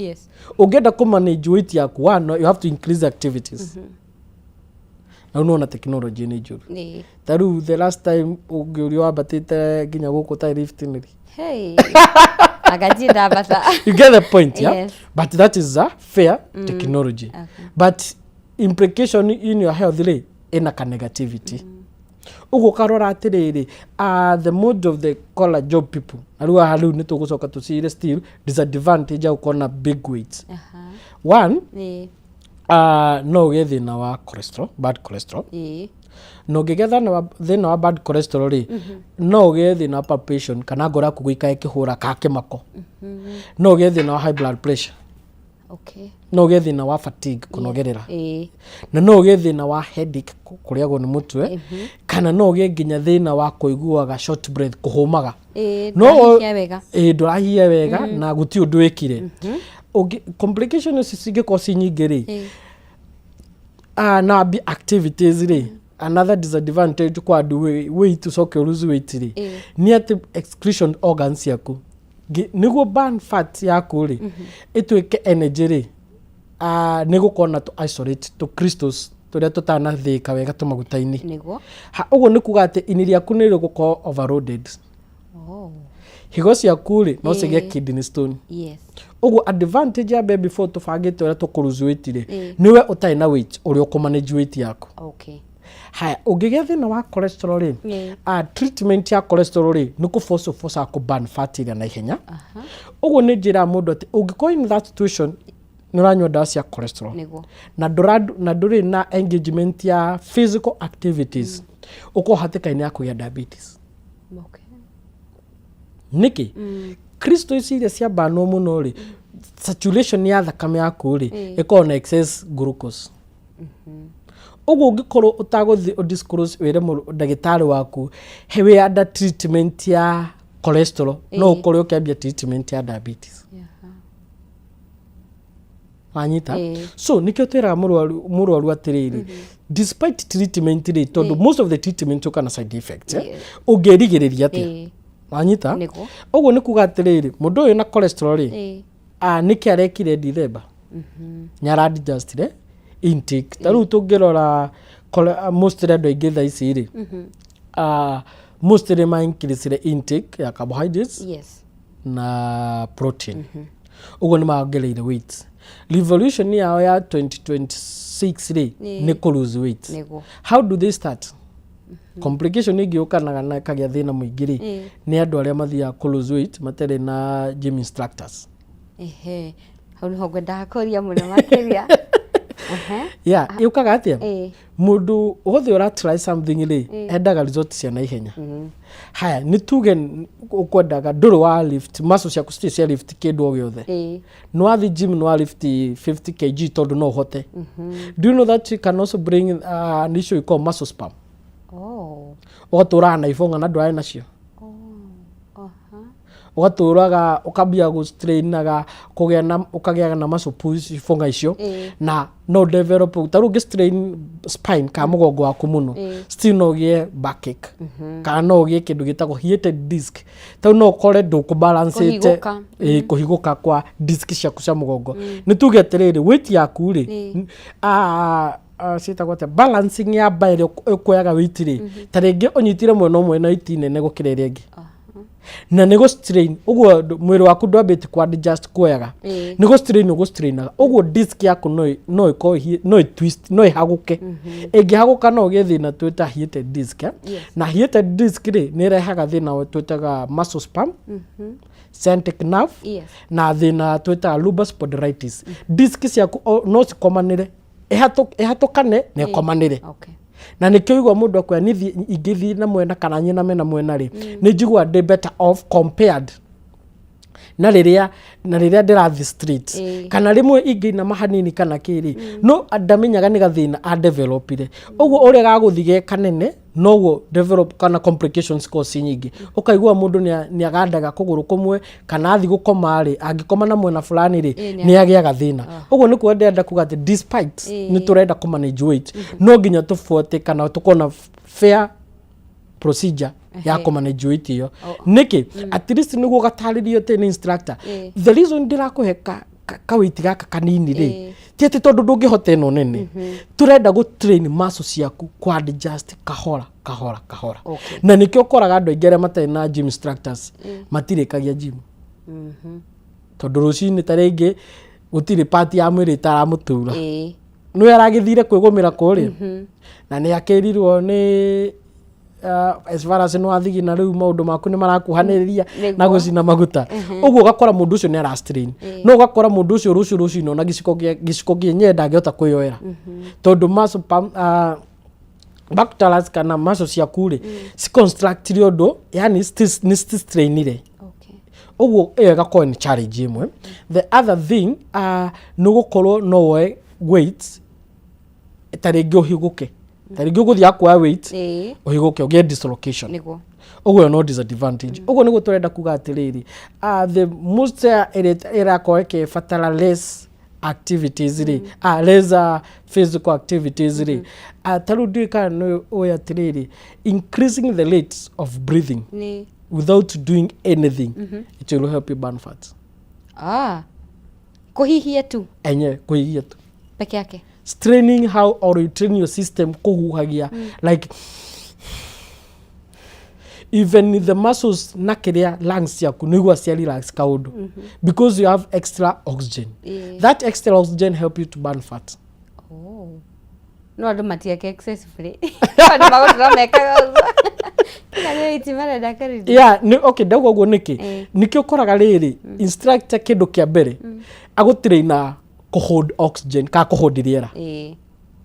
ũngĩenda kũ manage weight yaku, one, you have to increase the activities. Na rĩu nĩwona technology nĩ njũru. Ta rĩu the last time ũngĩũrio wambatĩte nginya gũkũ ta lift nĩ rĩ? Hey. Anga ndambata. You get the point, yeah? Yes. But that is a fair technology, but implication in your health rĩ, ĩna ka negativity. Ũguo ũkarora atĩrĩrĩ, the mode of the collar job people, na rĩu haha rĩu nĩ tũgũcoka tũcire still disadvantage ya gũkorwo na big weights. One, no ũgĩe thĩna wa cholesterol, bad cholesterol. Na ũngĩgĩa thĩna wa bad cholesterol rĩ, no ũgĩe thĩna wa palpitation kana ngoro yaku gũikara ĩkĩhũra ka kĩmako. No ũgĩe thĩna wa high blood pressure. No ũgĩe thĩna wa fatigue, kũnogerera. Na no ũgĩe thĩna wa headache, kũrĩagwo nĩ mũtwe, kana no ũgĩe nginya thĩna wa kũiguaga short breath, kũhũmaga. No Ndũrahihia wega. Ĩĩ, ndũrahihia wega na gũtirĩ ũndũ wĩkire. Complication ici cingĩkorwo ci nyingĩ rĩ, na ambie activities rĩ, another disadvantage kwa andũ weight ũcoke ũlose weight rĩ, nĩ atĩ excretion organs ciaku nĩguo burn fat yaku rĩ ĩtuĩke energy rĩ, nĩ gũkorwo na tũ isolate tũ crystals tũrĩa tũtanathĩĩka wega tũmaguta-inĩ. Ha ũguo nĩ kuga atĩ ini rĩaku nĩ rĩgũkorwo overloaded. Higo ciaku rĩ, no cigĩe kidney stone. Ũguo advantage ya mbere before tũbangĩte ũrĩa tũkũ lose weight rĩ, nĩwe ũtarĩ na weight, ũrĩa ũkũ manage weight yaku. Haya, ũngĩgĩa thĩna wa cholesterol rĩ, treatment ya cholesterol rĩ, nĩ kũforce ũforcaga kũ burn fat ĩrĩa na ihenya. Ũguo nĩ njĩraga mũndũ atĩ ũngĩkorwo in that situation, nĩ ũranyua ndawa cia cholesterol na na ndũrĩ na engagement ya physical activities, ũkorwo hatĩka-inĩ ya kũgĩa diabetes. Nĩkĩ? Crystal ici iria ciambanwo mũno rĩ, saturation ya thakame yaku rĩ, ĩkoragwo na excess glucose. Ũguo ũngĩkorwo ũtagũthiĩ ũdisclose, wĩre ndagĩtarĩ waku he wĩ under treatment ya cholesterol, no ũkorwo ũkĩambia treatment ya diabetes. Wanyita? So nĩkĩo twĩraga mũrwaru atĩrĩrĩ, despite treatment rĩ, tondũ most of the treatment ũka na side effects, eh? Ũngĩrigĩrĩria atĩa? Wanyita? Nĩguo. Ũguo nĩ kuga atĩrĩrĩ, mũndũ ũyũ na cholesterol rĩ, nĩkĩ arekire December? Nĩ ara-adjustire intake. Ta rĩu tũngĩrora mostly andũ aingĩ thaa ici rĩ, mostly ma increase intake ya carbohydrates na protein. Ũguo nĩ mongereire weight. Revolution yao ya 2026 rĩ, nĩ kũ lose weight. How do they start? Complication ĩngĩ yũkanaga na ĩkagĩa thĩna mũingĩ rĩ, nĩ andũ arĩa mathiaga kũ lose weight matarĩ na gym instructors. Ehe, hau nĩho ngwendaga kũria mũno makĩria. Yeah, yũkaga atĩa? Mũndũ wothe ũra try something rĩ, endaga result cia naihenya. Haya, nĩ tuge ũkwendaga ndũrĩ wa lift muscle ciaku, citirĩ cia lift kĩndũ o gĩothe. Nĩ wathiĩ gym, nĩ wa lift 50 kg tondũ no ũhote. Do you know that you can also bring an issue you call muscle spasm? Oh. Ũgatũraga na ibonga na ndũrarĩ nacio. Ũgatũraga ũkambia gũ-strainaga kũgĩa na ũkagĩaga na muscle pulls ibonga icio. Na no develop, ta rĩu ũngĩ strain spine kana mũgongo waku mũno, still no ũgĩe backache kana no ũgĩe kĩndũ gĩtagwo heated disc. Ta rĩu no ũkore ndũkũbalancĩte. Kũhigũka. Ĩĩ, kũhigũka kwa disc ciaku cia mũgongo. Nĩ tuge atĩrĩrĩ, weight yaku rĩ, ciĩtagwo atĩa, balancing ya mba ĩrĩa ũkuoyaga weight rĩ, ta rĩngĩ ũnyitire mwena ũmwe na weight nene gũkĩra ĩrĩa ĩngĩ, na nĩ gũ strain ũguo mwĩrĩ waku ndwambĩtie ku adjust kuoyaga. Nĩ gũ strain ũgũ strainaga ũguo, disc yaku no ĩkorwo no ĩ twist, no ĩhagũke. Ĩngĩhagũka no ũgĩe thĩna twĩta heated disc, eh? Yes. Na heated disc rĩ, nĩ ĩrehaga thĩna twĩtaga muscle spasm, sciatic nerve, na thĩna twĩtaga lumbar spondylitis. Disc ciaku no cikomanĩre, ĩhatũkane na ĩkomanĩre. Na nĩkĩo igua mũndũ akwĩra niĩ ingĩthiĩ na mwena kana nyiname na mwena rĩ, nĩ njiguaga ndĩ better off compared na rĩrĩa ndĩrathiĩ street, kana rĩmwe ingĩinama hanini kana kĩrĩ, no ndamenyaga nĩ gathĩna adevelopire. Ũguo ũrĩa gagũthiĩ ge kanene, noguo develop kana complications cikoragwo ci nyingĩ. Ũkaigua mũndũ nĩ agandaga kũgũrũ kũmwe, kana athiĩ gũkoma rĩ, angĩkoma na mwena fulani rĩ, nĩ agĩaga thĩna. Ũguo nĩ kuga ndĩrenda kuga atĩ despite nĩ tũrenda kũ manage weight, no nginya tũbuate kana tũkorwo na fair procedure ya kũ manage weight ĩyo. Nĩkĩ? At least nĩguo ũgatarĩrio atĩ nĩ instructor, the reason ndĩrakũhe ka weight gaka kanini rĩ, ti atĩ tondũ ndũngĩhota ĩno nene. Tũrenda gũ train muscle ciaku kũ adjust kahora kahora kahora. Na nĩkĩo ũkoraga andũ aingĩ arĩa matarĩ na gym instructors matirĩkagia gym, tondũ rũcinĩ ta rĩngĩ gũtirĩ part ya mwĩrĩ ĩtaramũtura. Nĩwe aragĩthire kwĩgũmĩra kũrĩa na nĩ akĩrirwo nĩ as far as nĩ wathigina, rĩu maũndũ maku nĩ marakuhanĩrĩria na gũcina maguta. Ũguo ũgakora mũndũ ũcio nĩ ara strain, no ũgakora mũndũ ũcio rũciũ rũcinĩ ona gĩciko kĩenyewe ndangĩhota kwĩyoera, tondũ muscle pump, bacterias kana muscle ciaku rĩ, ciconstructire ũndũ yani nĩ cistrainire. Ũguo ĩyo ĩgakorwo nĩ challenge ĩmwe. The other thing, nĩ gũkorwo no woe weight, ta rĩngĩ ũhigũke, ta rĩngĩ ũgũthiĩ kuoya weight, ũhigũke, ũgĩe dislocation. Ũguo ĩyo no disadvantage. Ũguo nĩguo tũrenda kuga atĩrĩrĩ, the most ĩrĩa ĩrakorwo ĩkĩbatara less activities rĩ, less physical activities rĩ, ta rĩu ndiũĩ kana nĩ ũĩ atĩrĩrĩ, increasing the rates of breathing without doing anything, it will help you burn fat. Ah. Kũhihia tu? Enye kũhihia tu. Peke yake. Straining how or you train your system kũhuhagia, like even the muscles na kĩrĩa lungs ciaku nĩguo cia relax kaũndũ, because you have extra oxygen. That extra oxygen help you to burn fat. Oh. No andũ matieke excessively. Andũ magũtũra mekaga ũguo. Tiga nĩ weight marenda kũrĩria. Yeah, nĩ okay, ndauga ũguo nĩkĩ? Eh. Nĩkĩo ũkoraga rĩrĩ, instructor kĩndũ kĩa mbere agũtraina kũ hold oxygen kana kũ hold rĩera.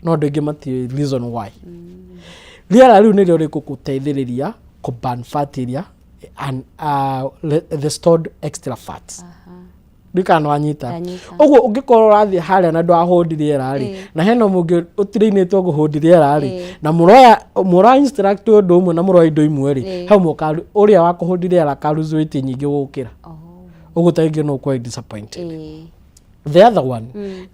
No andũ aingĩ matiũĩ reason why. Rĩera rĩu nĩrĩo rĩgũgũteithĩrĩria kũ burn fat ĩrĩa and the stored extra fats. Ndiũĩ kana nĩwanyita. Ndanyita. Ũguo ũngĩkorwo ũrathiĩ harĩa na ndwahũndi rĩera rĩ, na hena mũngĩ ũtirainĩtwo kũhũndi rĩera rĩ, na mũroya mũra instruct ũndũ ũmwe na mũroya indo imwe rĩ, hau mũka ũrĩa wa kũhũndi rĩera aka lose weight nyingĩ gũgũkĩra. Ũguo ta rĩngĩ no ũkorwo disappointed. The other one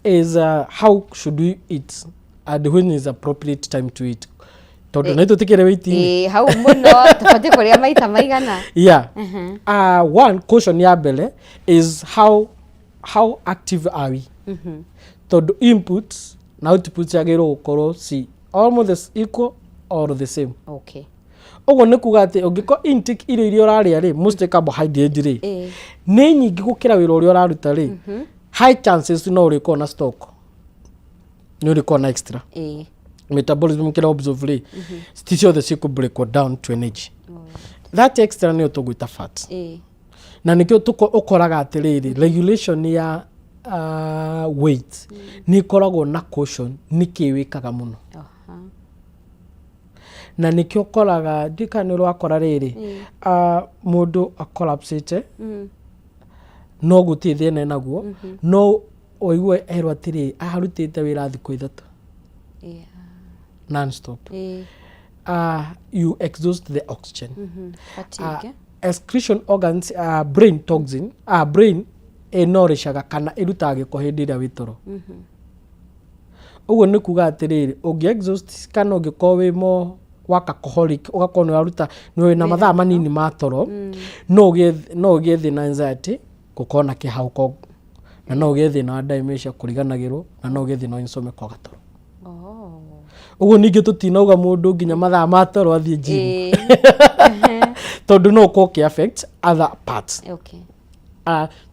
is how should we eat and when is appropriate time to eat, tondũ na itũ tikĩrĩ weight-inĩ. Ĩĩ, hau mũno tũbatiĩ kũrĩa maita maigana? Yeah. One caution ya mbere is how active are we, tondũ inputs na outputs yagĩrĩirwo gũkorwo ci almost equal or the same. Ũguo nĩ kuga atĩ ũngĩkorwo intake irio iria ũrarĩa rĩ, mostly carbohydrate rĩ, nĩ nyingĩ gũkĩra wĩra ũrĩa ũraruta rĩ, high chances no ũrĩkorwo na stock, nĩ ũrĩkorwo na extra metabolism kĩrĩa absorb rĩ, ti ciothe cikũ break down to energy. That extra nĩyo tũgwĩta fat. Na nĩkĩo ũkoraga atĩrĩrĩ, regulation ya weight nĩ ĩkoragwo na caution nĩkĩ wĩkaga mũno. Na nĩkĩo ũkoraga, ndiũĩ kana nĩ ũrakora rĩrĩ, mũndũ acollapsĩte no gũtirĩ thĩna enaguo, no ũigue erwo atĩrĩ, arutĩte wĩra thikũ 3 non-stop. You exhaust the oxygen. Fatigue. Excretion organs, brain toxin, brain ĩnorishaga kana ĩrutaga gĩko hĩndĩ ĩrĩa wĩ toro. Ũguo nĩ kuga atĩrĩrĩ, ũngĩ exhaust kana ũngĩkorwo wĩ mo workaholic, ũgakorwo nĩ ũraruta nĩ wĩna mathaa manini ma toro, no ũgĩe thĩna anxiety, gũkorwo na kĩhaũko, na no ũgĩe thĩna wa dementia, kũriganagĩrwo, na no ũgĩe thĩna wa insomnia, kwaga toro. Ũguo ningĩ tũtinauga mũndũ nginya mathaa ma toro athiĩ gym, tondũ no ũkorwo ũkĩ affect other parts.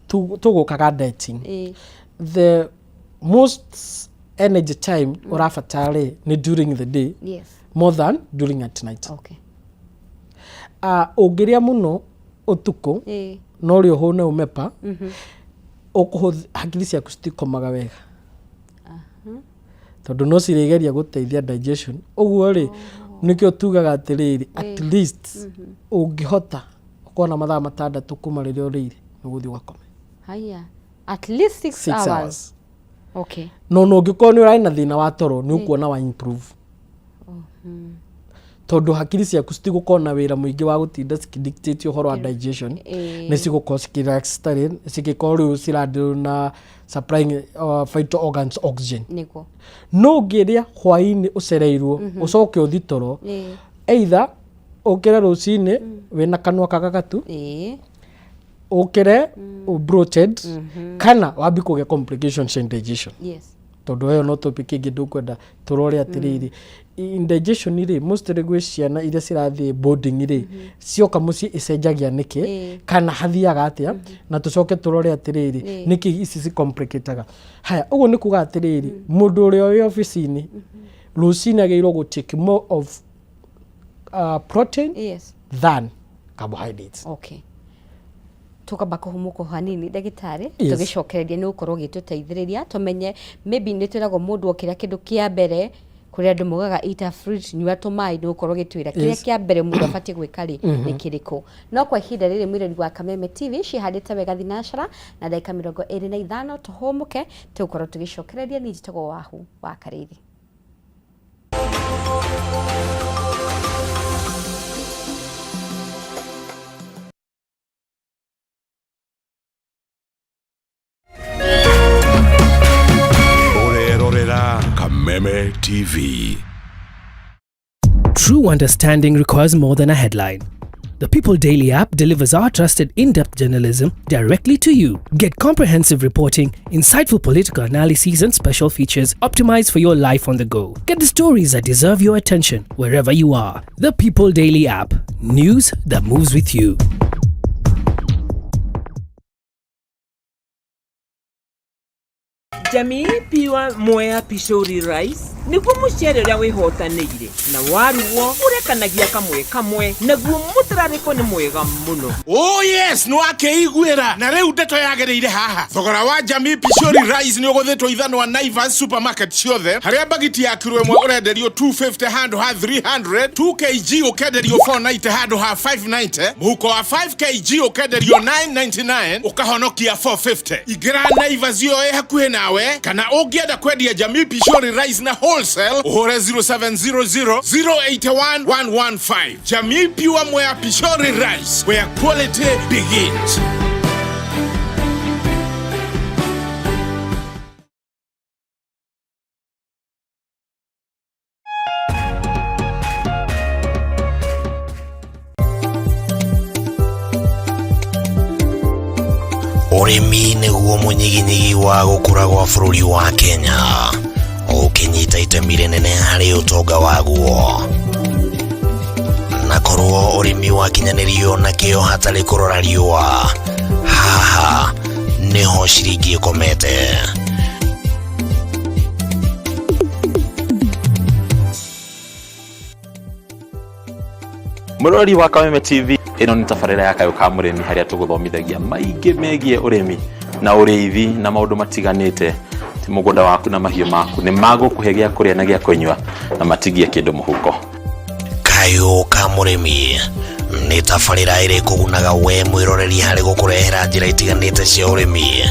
Tũgũkaga dieting, the most energy time ũrabatara rĩ, nĩ during the day more than during at night. Ũngĩrĩa mũno ũtukũ no ũrĩa ũhũne ũmepa, hakiri ciaku citikomaga wega, tondũ no cirĩgeria gũteithia digestion. Ũguo rĩ, nĩkĩo tugaga atĩrĩrĩ, at least ũngĩhota ũkorwo na mathaa 6 kuma rĩrĩa ũrĩire nĩ ũgũthiĩ ũgakome. Haya. At least 6 6 hours. Hours. No ũngĩkorwo nĩ ũrarĩ na thĩna wa toro, nĩ ũkuona wa improve, tondũ hakiri ciaku citigũkorwo na wĩra mũingĩ wa gũtinda cikĩdictate ũhoro wa digestion. Nĩ cigũkorwo cikĩrelax tarĩ cigĩkorwo rĩu ciradeal na supplying vital organs oxygen. No ũngĩrĩa hwaĩ-inĩ ũcereirwo, ũcoke ũthi toro, either ũkĩre rũcinĩ wĩna kanua kagagatu, ũkĩre bloated, kana wambi kũgĩa complications in digestion. Tondũ ĩyo no topic ĩngĩ ndũkwenda tũrore atĩrĩrĩ, indigestion rĩ, mostly gwĩ ciana iria cirathiĩ boarding rĩ, cioka mũciĩ ĩcenjagia nĩkĩ kana hathiaga atĩa, na tũcoke tũrore atĩrĩrĩ, nĩkĩ ici cicomplicataga. Haya, ũguo nĩ kuga atĩrĩrĩ, mũndũ ũrĩa wĩ obici-inĩ rũcinĩ agĩrĩirwo gũ take more of protein than carbohydrates. Okay. Tukamba kũhumũka hanini, ndagĩtarĩ. Yes. Tũgĩcokereria nĩ gũkorwo ũgĩtũteithĩrĩria tũmenye maybe nĩ twĩragwo mũndũ okĩra kĩndũ kĩa mbere, kũrĩ andũ maugaga eat a fruit, nyua tũmaĩ, nĩ gũkorwo ũgĩtwĩra kĩrĩa kĩa mbere mũndũ abatiĩ gwĩka rĩ nĩ kĩrĩkũ. No kwa ihinda rĩrĩ, mwĩrori wa Kameme TV, cihandĩte wega thinacara na ndagĩka 25, tũhũmũke, tũgũkorwo tũgĩcokereria. Niĩ njĩtagwo Wahu wa Karĩithi. Ũrerorera Kameme TV. True understanding requires more than a headline. The People Daily app delivers our trusted in depth journalism directly to you. Get comprehensive reporting, insightful political analyses, and special features optimized for your life on the go. Get the stories that deserve your attention wherever you are. The People Daily app. News that moves with you. Jamii, Pure Mwea Pishori Rice. Nĩguo mũcere ũrĩa wĩhotanĩire na warugwo ũrekanagia kamwe kamwe, naguo mũtararĩko nĩ mwega mũno. Oh yes, nĩ wakĩiguĩra na rĩu ndeto yagĩrĩire haha. Thogora wa Jamii Pishori Rice nĩ ũgũthĩtwo ithanwa Naivas supermarket ciothe, harĩa mbagiti ya kiro ĩmwe ũrenderio 250 handũ ha 300, 2 kg ũkenderio 490 handũ ha 590, mũhuko wa 5 kg ũkenderio 999 ũkahonokia 450. Ingĩra Naivas ĩyo ĩ hakuhĩ nawe, kana ũngĩenda kwendia Jamii Pishori Rice na wholesale ũhũre 0700 081 115. Jamii Pure Mwea Pishori Rice, where quality begins. Ũrĩmi nĩguo mũnyiginyigi wa gũkũra gwa bũrũri wa Kenya, ũkĩnyita itemi rĩnene harĩ ũtonga waguo. Na korwo ũrĩmi wakinyanĩrio na kĩo hatarĩ kũrora riũa, haha nĩho ciringi ĩkomete. Mũrori wa Kameme TV, ĩno nĩ tabarĩra ya Kayũ ka Mũrĩmi harĩa tũgũthomithagia maingĩ megiĩ ũrĩmi na ũrĩithi na maũndũ matiganĩte. Ti mũgũnda waku na mahiũ maku nĩ magũkũhe gĩa kũrĩa na gĩa kũnyua na matigie kĩndũ mũhuko. Kayũ ka Mũrĩmi nĩ tabarĩra ĩrĩ kũgunaga we mwĩroreri harĩ gũkũrehera njĩra itiganĩte cia ũrĩmi,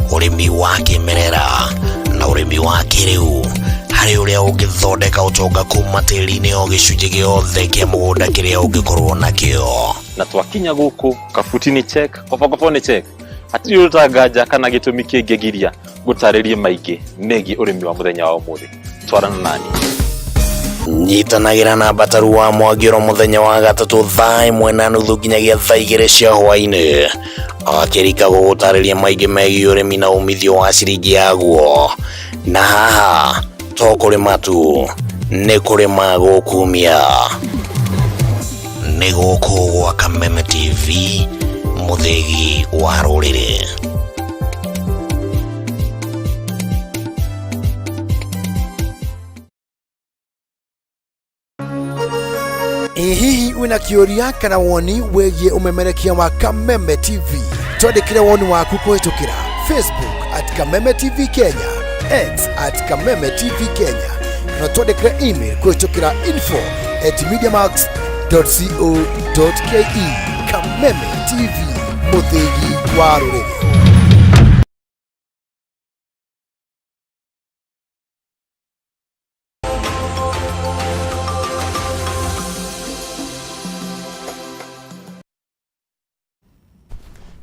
ũrĩmi wa kĩmerera na ũrĩmi wa kĩrĩu, harĩ ũrĩa ũngĩthondeka ũtonga kuma tĩri-inĩ o gĩcunjĩ gĩothe kĩa mũgũnda kĩrĩa ũngĩkorwo nakĩo. Na twakinya gũkũ kabuti nĩ check, kobokobo nĩ check, hatirĩ ũndũ ta nganja kana gĩtũmi kĩngĩgiria ngũtarĩrie maingĩ megiĩ ũrĩmi wa mũthenya wa ũmũthĩ. Twarana nani. Nyitanagĩra na Mbataru wa Mwangi oro mũthenya wa gatatũ thaa 1:30 nginyagia thaa 2 cia hwaĩ-inĩ, akĩrika gũgũtarĩria maingĩ megiĩ ũrĩmi na umithio wa ciringi yaguo. Na haha to kũrĩma tu, nĩ kũrĩma gũkumia. Nĩ gũkũ gwa Kameme TV, mũthĩgi wa rũrĩrĩ. Ĩ hihi wĩna kĩũria kana woni wĩgiĩ ũmemerekia wa Kameme TV? Twandĩkĩre woni waku kũhĩtũkĩra Facebook at Kameme TV Kenya, X at Kameme TV Kenya, na twandĩkĩre email kũhĩtũkĩra info at mediamax.co.ke. Kameme TV, mũthĩgi wa rũrĩrĩ.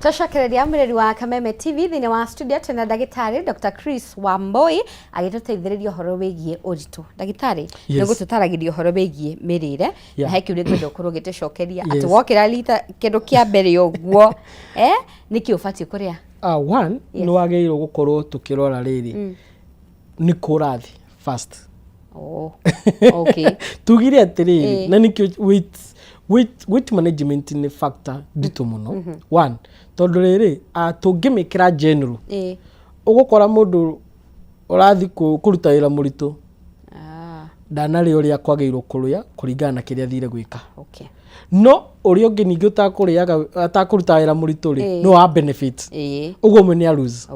Twacokereria mwĩrori wa Kameme TV thĩinĩ wa studio twĩna ndagĩtarĩ Dr. Chris Wambui agĩtũteithĩrĩria ũhoro wĩgiĩ ũritũ. Ndagĩtarĩ, Yes. nĩ ũgũtũtaragĩria ũhoro wĩgiĩ mĩrĩre na he kĩũria ngwenda ũkorwo ũgĩtũcokeria atĩ Yes. wokĩra rita kĩndũ kĩa mbere ũguo nĩkĩ ũbatiĩ kũrĩa? One, Yes. nĩ wagĩrĩirwo gũkorwo tũkĩrora rĩrĩ nĩ kũrathi first. Oh, okay. Tugire atĩrĩrĩ, na nĩkĩo weight management nĩ factor nditũ mũno. One, tondũ rĩrĩ, tũngĩmĩkĩra general, ũgũkora mũndũ ũrathiĩ kũruta wĩra mũritũ ndanarĩa ũrĩa kwagĩrĩirwo kũrĩa kũringana na kĩrĩa athire gwĩka. No ũrĩa ũngĩ ningĩ ũtakũrĩaga, atakũruta wĩra mũritũ rĩ, no wa benefit. Ũguo ũmwe nĩ a lose.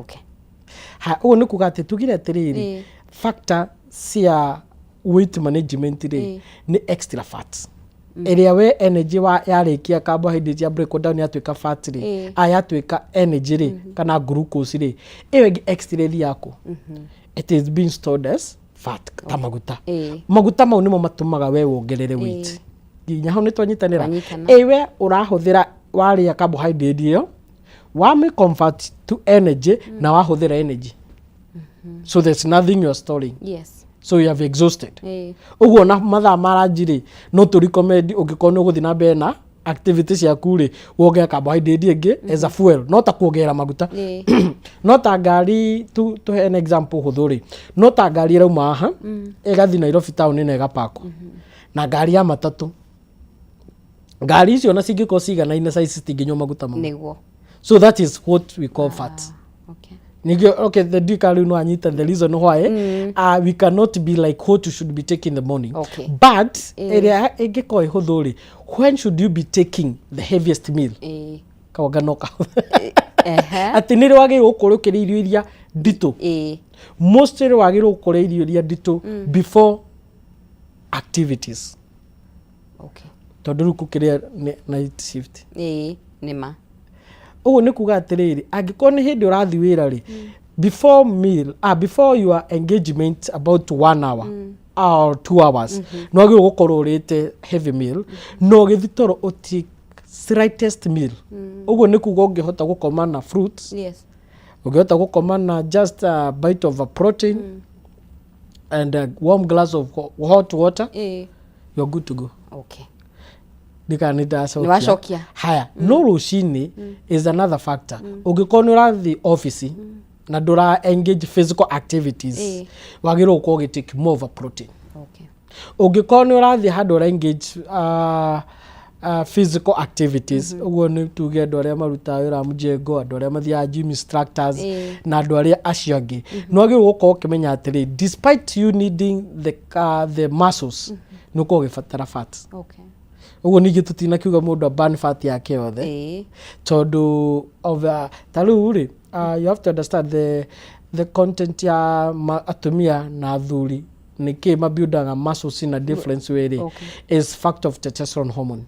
Ha, ũguo nĩ kuga atĩ tugire atĩrĩrĩ, factor cia weight management rĩ, nĩ extra fat. Ĩrĩa we energy wa yarĩkia carbohydrate ya break down yatuĩka fat rĩ, yatuĩka energy rĩ, kana glucose rĩ, ĩyo ĩngĩ extra ĩthiaga kũ? It is being stored as fat ta maguta. Maguta mau nĩmo matũmaga we wongerere weight. Nginya hau nĩ twanyitanĩra. Twanyitana. Ĩ we ũrahũthĩra warĩa carbohydrate ĩyo, wamĩ convert to energy na wahũthĩra energy. So there's nothing you are storing. So you have exhausted. Ũguo na mathaa ma lunch rĩ, no tũ recommend ũngĩkorwo nĩ ũgũthiĩ na mbere na activity ciaku rĩ, wongerere carbohydrate ĩngĩ as a fuel, no ta kuongerera maguta. No ta ngari, tũhe an example hũthũ rĩ, no ta ngari ĩrauma haha, ĩgathiĩ Nairobi town na ĩgapakwo. Na ngari ya matatũ. Ngari icio na cingĩkorwo ciganaine size citingĩnyua maguta mamwe. Nĩguo. So that is what we call fat. Ningĩ, okay, the duka rĩu no anyita the reason why we cannot be like what you should be taking in the morning. But ĩrĩa ĩngĩkorwo ĩhũthũ rĩ, when should you be taking the heaviest meal? Kawanga no kahũthũ. Atĩ nĩ rĩ wagĩrĩirwo gũkorwo ũkĩrĩa irio iria nditũ? Mostly wagĩrĩirwo kũrĩa irio iria nditũ before activities. Tondũ rĩu kũkĩrĩa nĩ night shift. Ĩĩ, nĩ ma. Ũguo nĩ kuga atĩrĩrĩ, angĩkorwo nĩ hĩndĩ ũrathiĩ wĩra rĩ, before meal, before your engagement about 1 hour or 2 hours, nĩ wagĩrĩirwo gũkorwo ũrĩte heavy meal, na ũgĩthiĩ toro ũti slightest meal. Ũguo nĩ kuga ũngĩhota gũkoma na fruits, ũngĩhota gũkoma na just a bite of a protein and a warm glass of hot water, you're good to go. Ndikana nĩ ndacokia. Nĩ wacokia. Haya, no rũcinĩ is another factor. Ũngĩkorwo nĩ ũrathiĩ office na ndũra engage physical activities, wagĩrĩirwo gũkorwo ũgĩ take more of a protein. Ũngĩkorwo nĩ ũrathiĩ handũ ũra engage physical activities, ũguo nĩ tuge andũ arĩa marutaga wĩra wa mjengo, andũ arĩa mathiaga gym, instructors, na andũ arĩa acio angĩ, nĩ wagĩrĩirwo gũkorwo ũkĩmenya atĩrĩ, despite you needing the muscles, nĩ ũkorwo ũgĩbatara fats. Ũguo ningĩ tũtinakiuga mũndũ aburn fat yake yothe, tondũ of ta rĩu rĩ, you have to understand the content ya atumia na athuri, nĩkĩ mabuildaga muscles in a different way rĩ, is fact of testosterone hormone.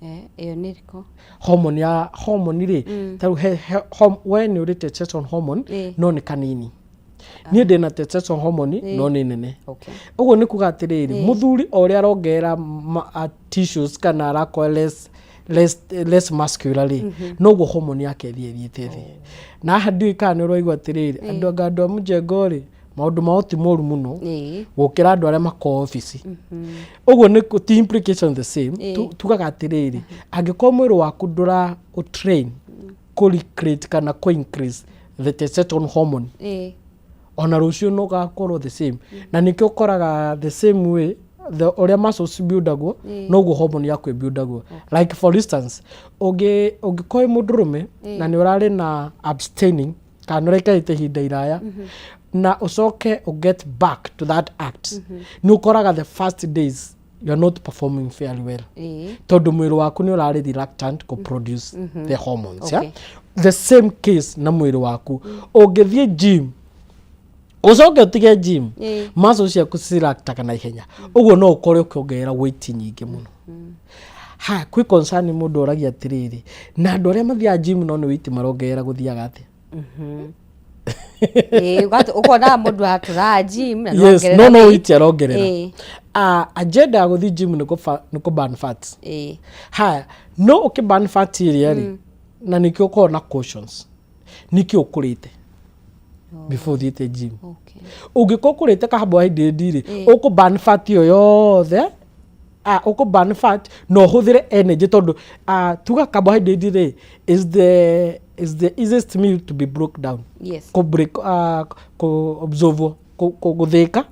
Eh, ĩyo nĩ ĩrĩkũ? Hormone ya hormone rĩ, ta rĩu we nĩ ũrĩ testosterone hormone, no nĩ kanini. Niĩ ndĩna testosterone hormone, no nĩ nene. Ũguo nĩ kuga atĩrĩrĩ, mũthuri o ũrĩa arongerera tissues kana arakorwo less muscular rĩ, noguo hormone yake ĩthiĩ ĩthiĩte thĩ. Na haha ndiũĩ kana nĩ ũraigua atĩrĩrĩ, andũ anga andũ a mũjengo rĩ, maũndũ mao ti moru mũno gũkĩra andũ arĩa makoragwo obici. Ũguo nĩ ti implication the same. Tugaga atĩrĩrĩ, angĩkorwo mwĩrĩ waku ndũra ũtrain kũ recreate kana kũ increase the testosterone hormone, ona rũciũ no gakorwo the same. Na nĩkĩo ũkoraga the same way the ũrĩa muscles buildagwo, noguo hormone yaku ĩbuildagwo. Like for instance, ũngĩkorwo wĩ mũndũrũme na nĩ ũrarĩ na abstaining kana nĩ ũraikarĩte ihinda iraya, na ũcoke ũ get back to that act, nĩ ũkoraga the first days you are not performing fairly well, tondũ mwĩrĩ waku nĩ ũrarĩ reluctant kũ produce the hormones. Yeah? The same case na mwĩrĩ waku, ũngĩthiĩ gym ũcoke ũtige gym, muscles ciaku ciraktaga na ihenya. Ũguo no ũkore ũkĩongerera weight nyingĩ mũno. Ha kwĩ concern mũndũ oragia atĩrĩrĩ, na andũ arĩa mathiaga gym no nĩ weight marongerera, gũthiaga atĩa? Ĩĩ, ũkonaga mũndũ atũraga gym na Yes, nongerera no weight. weight arongerera. Agenda ya gũthiĩ gym nĩ kũ burn fats. Haya, no ũkĩ burn fat ĩrĩa rĩ, na nĩkĩo ũkoragwo na cautions, nĩkĩo ũkũrĩte before ũthiĩte gym. Ũngĩkorwo ũkũrĩte carbohydrate rĩ, ũkũ burn fat ĩyo yothe, ũkũ burn fat na ũhũthĩre energy, tondũ tuga carbohydrate rĩ is the easiest meal to be broke down, kũ break, kũ absorb, gũthĩka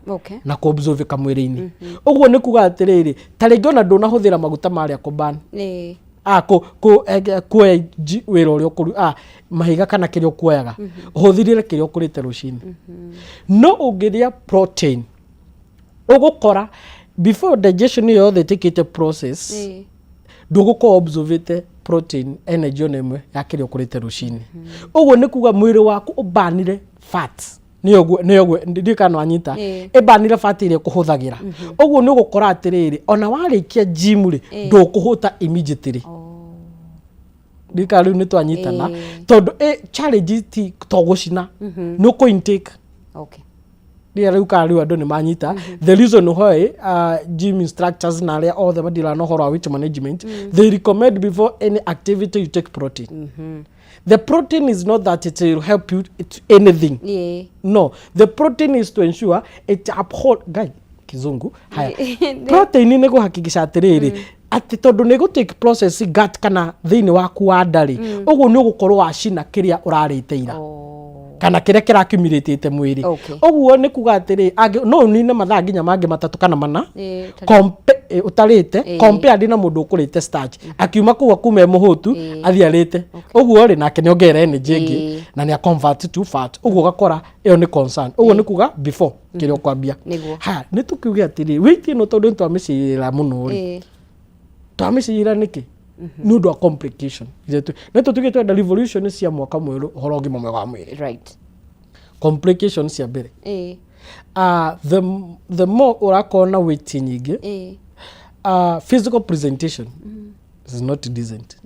na kũ absorbĩka mwĩrĩ-inĩ. Ũguo nĩ kuga atĩrĩrĩ, ta rĩngĩ ona ndũnahũthĩra maguta marĩa kũ burn, kuoya wĩra ũrĩa ũkũru mahiga kana kĩrĩa ũkuoyaga, ũhũthĩrire kĩrĩa ũkũrĩte rũcinĩ. No ũngĩrĩa protein, ũgũkora before digestion ĩyo yothe ĩtĩkĩte process, ndũgũkorwo absorbĩte protein energy ona ĩmwe ya kĩrĩa ũkũrĩte rũcinĩ. Ũguo nĩ kuga mwĩrĩ waku ũbanire fats, nĩyo ndiũĩ kana wanyita. Ĩbanire fat ĩrĩa ĩkũhũthagĩra. Ũguo nĩ ũgũkora atĩrĩrĩ, ona warĩkia gym rĩ, ndũkũhũta immediately. Ndika rĩu nĩ twanyitana? Tondũ challenge ti to gũcina, nĩ ũkũ intake. Rĩrĩa rĩu kana rĩu andũ nĩ manyita the reason why gym instructors na arĩa othe madiraga na ũhoro wa weight management, they recommend before any activity you take protein. The protein is not that it will help you to anything. No, the protein is to ensure it uphold guy kizungu. Haya, protein nĩ kũhakikisha atĩrĩrĩ, atĩ tondũ nĩ gũ take process gut kana thĩinĩ waku wa nda rĩ, ũguo nĩ ũgũkorwo wacina kĩrĩa ũrarĩte ira. Kana kĩrĩa kĩrakiumĩrĩtĩte mwĩrĩ. Okay. Ũguo nĩ kuga atĩrĩ, no ũnine mathaa nginya mangĩ 3 kana 4 ũtarĩte, compared na mũndũ ũkũrĩte starch akiuma kũu akuma e mũhũtu, athiĩ arĩte ũguo rĩ, nake nĩ ongerera energy ĩngĩ na nĩ convert to fat. Ũguo ũgakora ĩyo nĩ concern. Ũguo nĩ kuga before kĩrĩa ũkwambia. Ha nĩ tũkiuge atĩrĩ, weight ĩno tondũ nĩ twamĩcirĩra mũno rĩ, twamĩcirĩra nĩkĩ? Nĩ ũndũ wa complication. Nĩ tũtuge twenda revolution cia mwaka mwerũ, ũhoro ũgima mwega wa mwĩrĩ. Complication cia mbere, the more ũrakorwo na weight nyingĩ, physical presentation is not decent.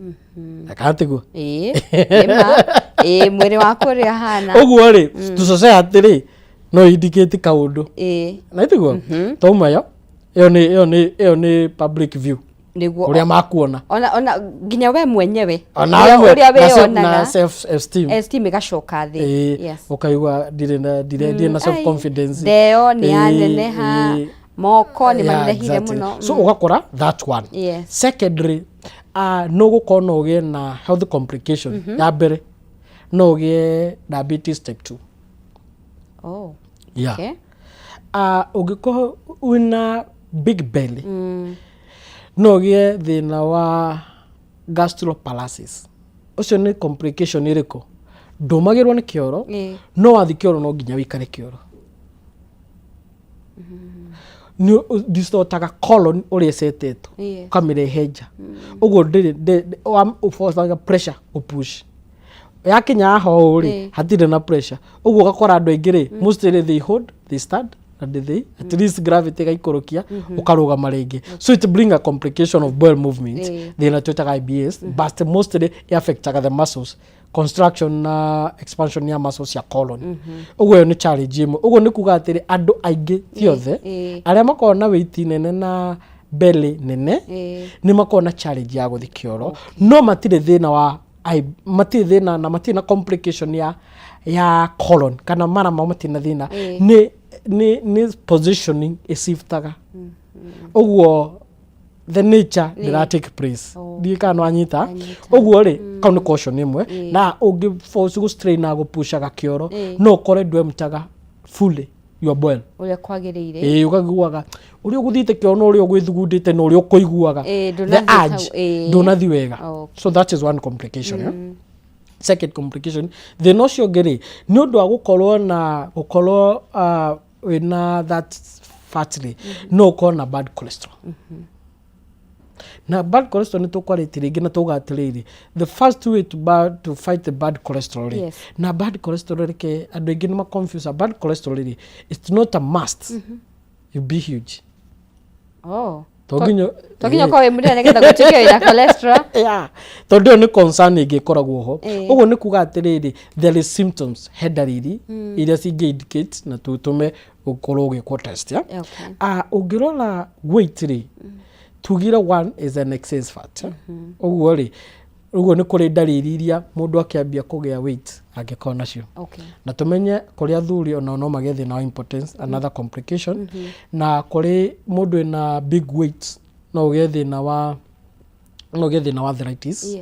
Kana tiguo? Ĩĩ, nĩma. Ĩĩ, mwĩrĩ waku ũrĩa hana. Ũguo rĩ, to society rĩ, no indicate kaũndũ. Na tiguo tauma yo, ĩyo nĩ public view. Ũrĩa makuona. Ona nginya we mwenyewe. Ona ũrĩa we ũrĩa na wĩyonaga. Self esteem. Esteem ĩgacoka thĩ. Ũkaigua ndirĩ na self confidence. Ndeo nĩ yaneneha, moko nĩ manenehire mũno. So ũgakora that one. Secondary, no gũkorwo no ũgĩe na health complication. Ya mbere, no ũgĩe diabetes type 2. Yeah. Ũngĩkorwo wĩna big belly, no ũgĩe thĩna wa gastroparalysis. Ũcio nĩ complication ĩrĩkũ? Ndũmagĩrwo nĩ kĩoro, no wathi kĩoro no nginya wĩikare kĩoro. Nĩ distortaga colon ũrĩa ĩcetetwo, ũkamĩrehe nja. Ũguo ndĩrĩ ũforcaga pressure gũpush. Yakinya haha ũũ rĩ, hatirĩ na pressure. Ũguo ũgakora andũ aingĩ rĩ, mostly they hold, they stand and they at least gravity ĩgaikũrũkia, ũkarũgama rĩngĩ. So it bring a complication of bowel movement, thĩna twĩtaga IBS, but mostly it affectaga the muscles construction na expansion ya muscles cia colon. Ũguo ĩyo nĩ challenge ĩmwe. Ũguo nĩ kuga atĩrĩ, andũ aingĩ, ti othe, arĩa makoragwo na weight nene na belly nene, nĩ makoragwo na challenge ya gũthiĩ kĩoro, no matirĩ thĩna wa matirĩ thĩna na matirĩ na complication ya colon kana mara mao matirĩ na thĩna. Nĩ positioning ĩciftaga ũguo, the nature ndĩra take place. Ndiũĩ kana nĩwanyita. Ũguo rĩ, kau nĩ caution ĩmwe. Na ũngĩ force gũ strain na gũpushaga kĩoro, no ũkore ndwemtaga fully your bowel ũrĩa kwagĩrĩire. Ĩĩ, ũkaiguaga ũrĩa ũgũthiĩte kĩoro na ũrĩa ũgwĩthugundĩte na ũrĩa ũkũiguaga the ndũnathiĩ urge, ndũnathi wega. So that is one complication, yeah? Second complication, thĩna ũcio ũngĩ rĩ, nĩ ũndũ wa gũkorwo na gũkorwo wĩna that fat rĩ, no ũkorwo na bad cholesterol. Na bad cholesterol nĩ tũkwarĩtie rĩngĩ na tauga atĩrĩrĩ, the first way to fight the bad cholesterol rĩ, na bad cholesterol, reke andũ aingĩ nĩ maconfuse bad cholesterol rĩ, it's not a must you be huge. To nginya. To nginya ũkorwo wĩ mũnene nĩgetha gũtuĩke wĩna cholesterol. Yeah. Tondũ ĩyo nĩ concern ĩngĩ ĩkoragwo ho. Ũguo nĩ kuga atĩrĩrĩ, there is symptoms, he ndariri iria cingĩ indicate na tũtũme ũkorwo ũgĩkwo test, yeah? Ah, ũngĩrora weight rĩ, tugire one is an excess fat, eh? Ũguo rĩ, ũguo nĩ kũrĩ ndariri iria mũndũ akĩambia kũgĩa weight angĩkorwo nacio. Na tũmenye kũrĩ athuri onao no magĩe thĩna wa impotence, another complication. Na kũrĩ mũndũ wĩna big weight, no ũgĩe thĩna wa arthritis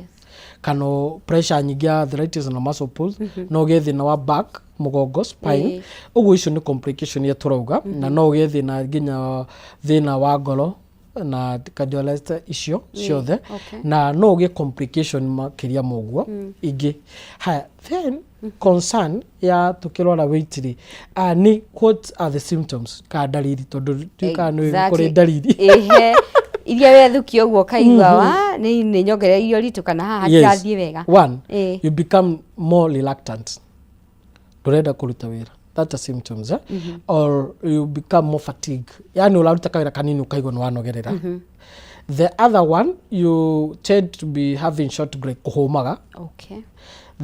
kana pressure nyingĩ ya arthritis na muscle pulls. No ũgĩe thĩna wa back, mũgongo, spine. Ũguo icio nĩ complication iria tũrauga. Na no ũgĩe thĩna nginya thĩna wa ngoro na cardiologist icio ciothe. Na no ũgĩe complication makĩria ma ũguo ingĩ. Haya, then concern ya tukĩrora weight rĩ, nĩ what are the symptoms ka ndariri, tondũ ndiũĩ kana nĩ kũrĩ ndariri. Ĩhe, iria wethukia ũguo ũkaigua wa nĩ nyongereirio ritũ kana haha hatirathiĩ wega. One, you become more reluctant, ndũrenda kũruta wĩra. That's a symptoms, eh? Or you become more fatigue, yani ũraruta kawĩra kanini ũkaigua nĩ wanogerera. The other one, you tend to be having short break, kũhũmaga.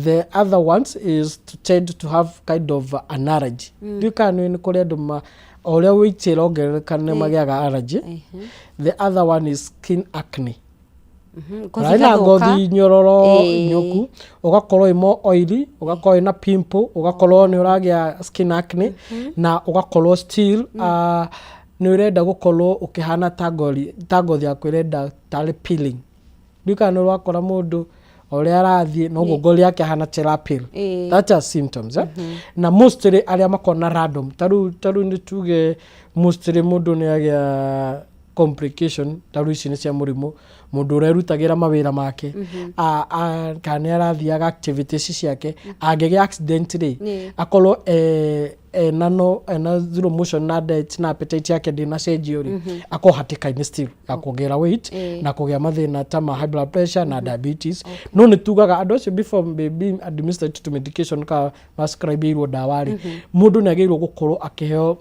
The other ones is to tend to have kind of an allergy. Ndiũĩ kana nĩ kũrĩ andũ ma o ũrĩa weight ĩrongerereka nĩ magĩaga allergy. The other one is skin acne. Ngothi Ũrarĩ na ĩgathũka. Ngothi nyororo, nyoku, ũgakorwo ĩ more oily, ũgakorwo ĩna pimple, ũgakorwo nĩ ũragĩa skin acne, na ũgakorwo still nĩ ũrenda gũkorwo ũkĩhana ta ngothi yaku ĩrenda tarĩ peeling. Ndiũĩ kana nĩ ũrakora mũndũ O ũrĩa arathiĩ noguo ngori yake ahana terapil. That's are symptoms, eh? Na mostly arĩa makoragwo na random, ta rĩu nĩ tuge mostly mũndũ nĩ agĩa complication ta rĩu ici nĩ cia mũrimũ, mũndũ ũrerutagĩra mawĩra make, kana nĩ arathiaga activities ciake, angĩgĩa accident rĩ, akorwo ena no ena zero motion na diet na appetite yake ndĩnacenjio rĩ, akorwo hatĩka-inĩ still ya kuongerera weight na kũgĩa mathĩna ta ma high blood pressure na diabetes. No nĩ tugaga andũ acio before they being administered to medication ka mascribe-irwo ndawa rĩ, mũndũ nĩ agĩrĩirwo gũkorwo akĩheo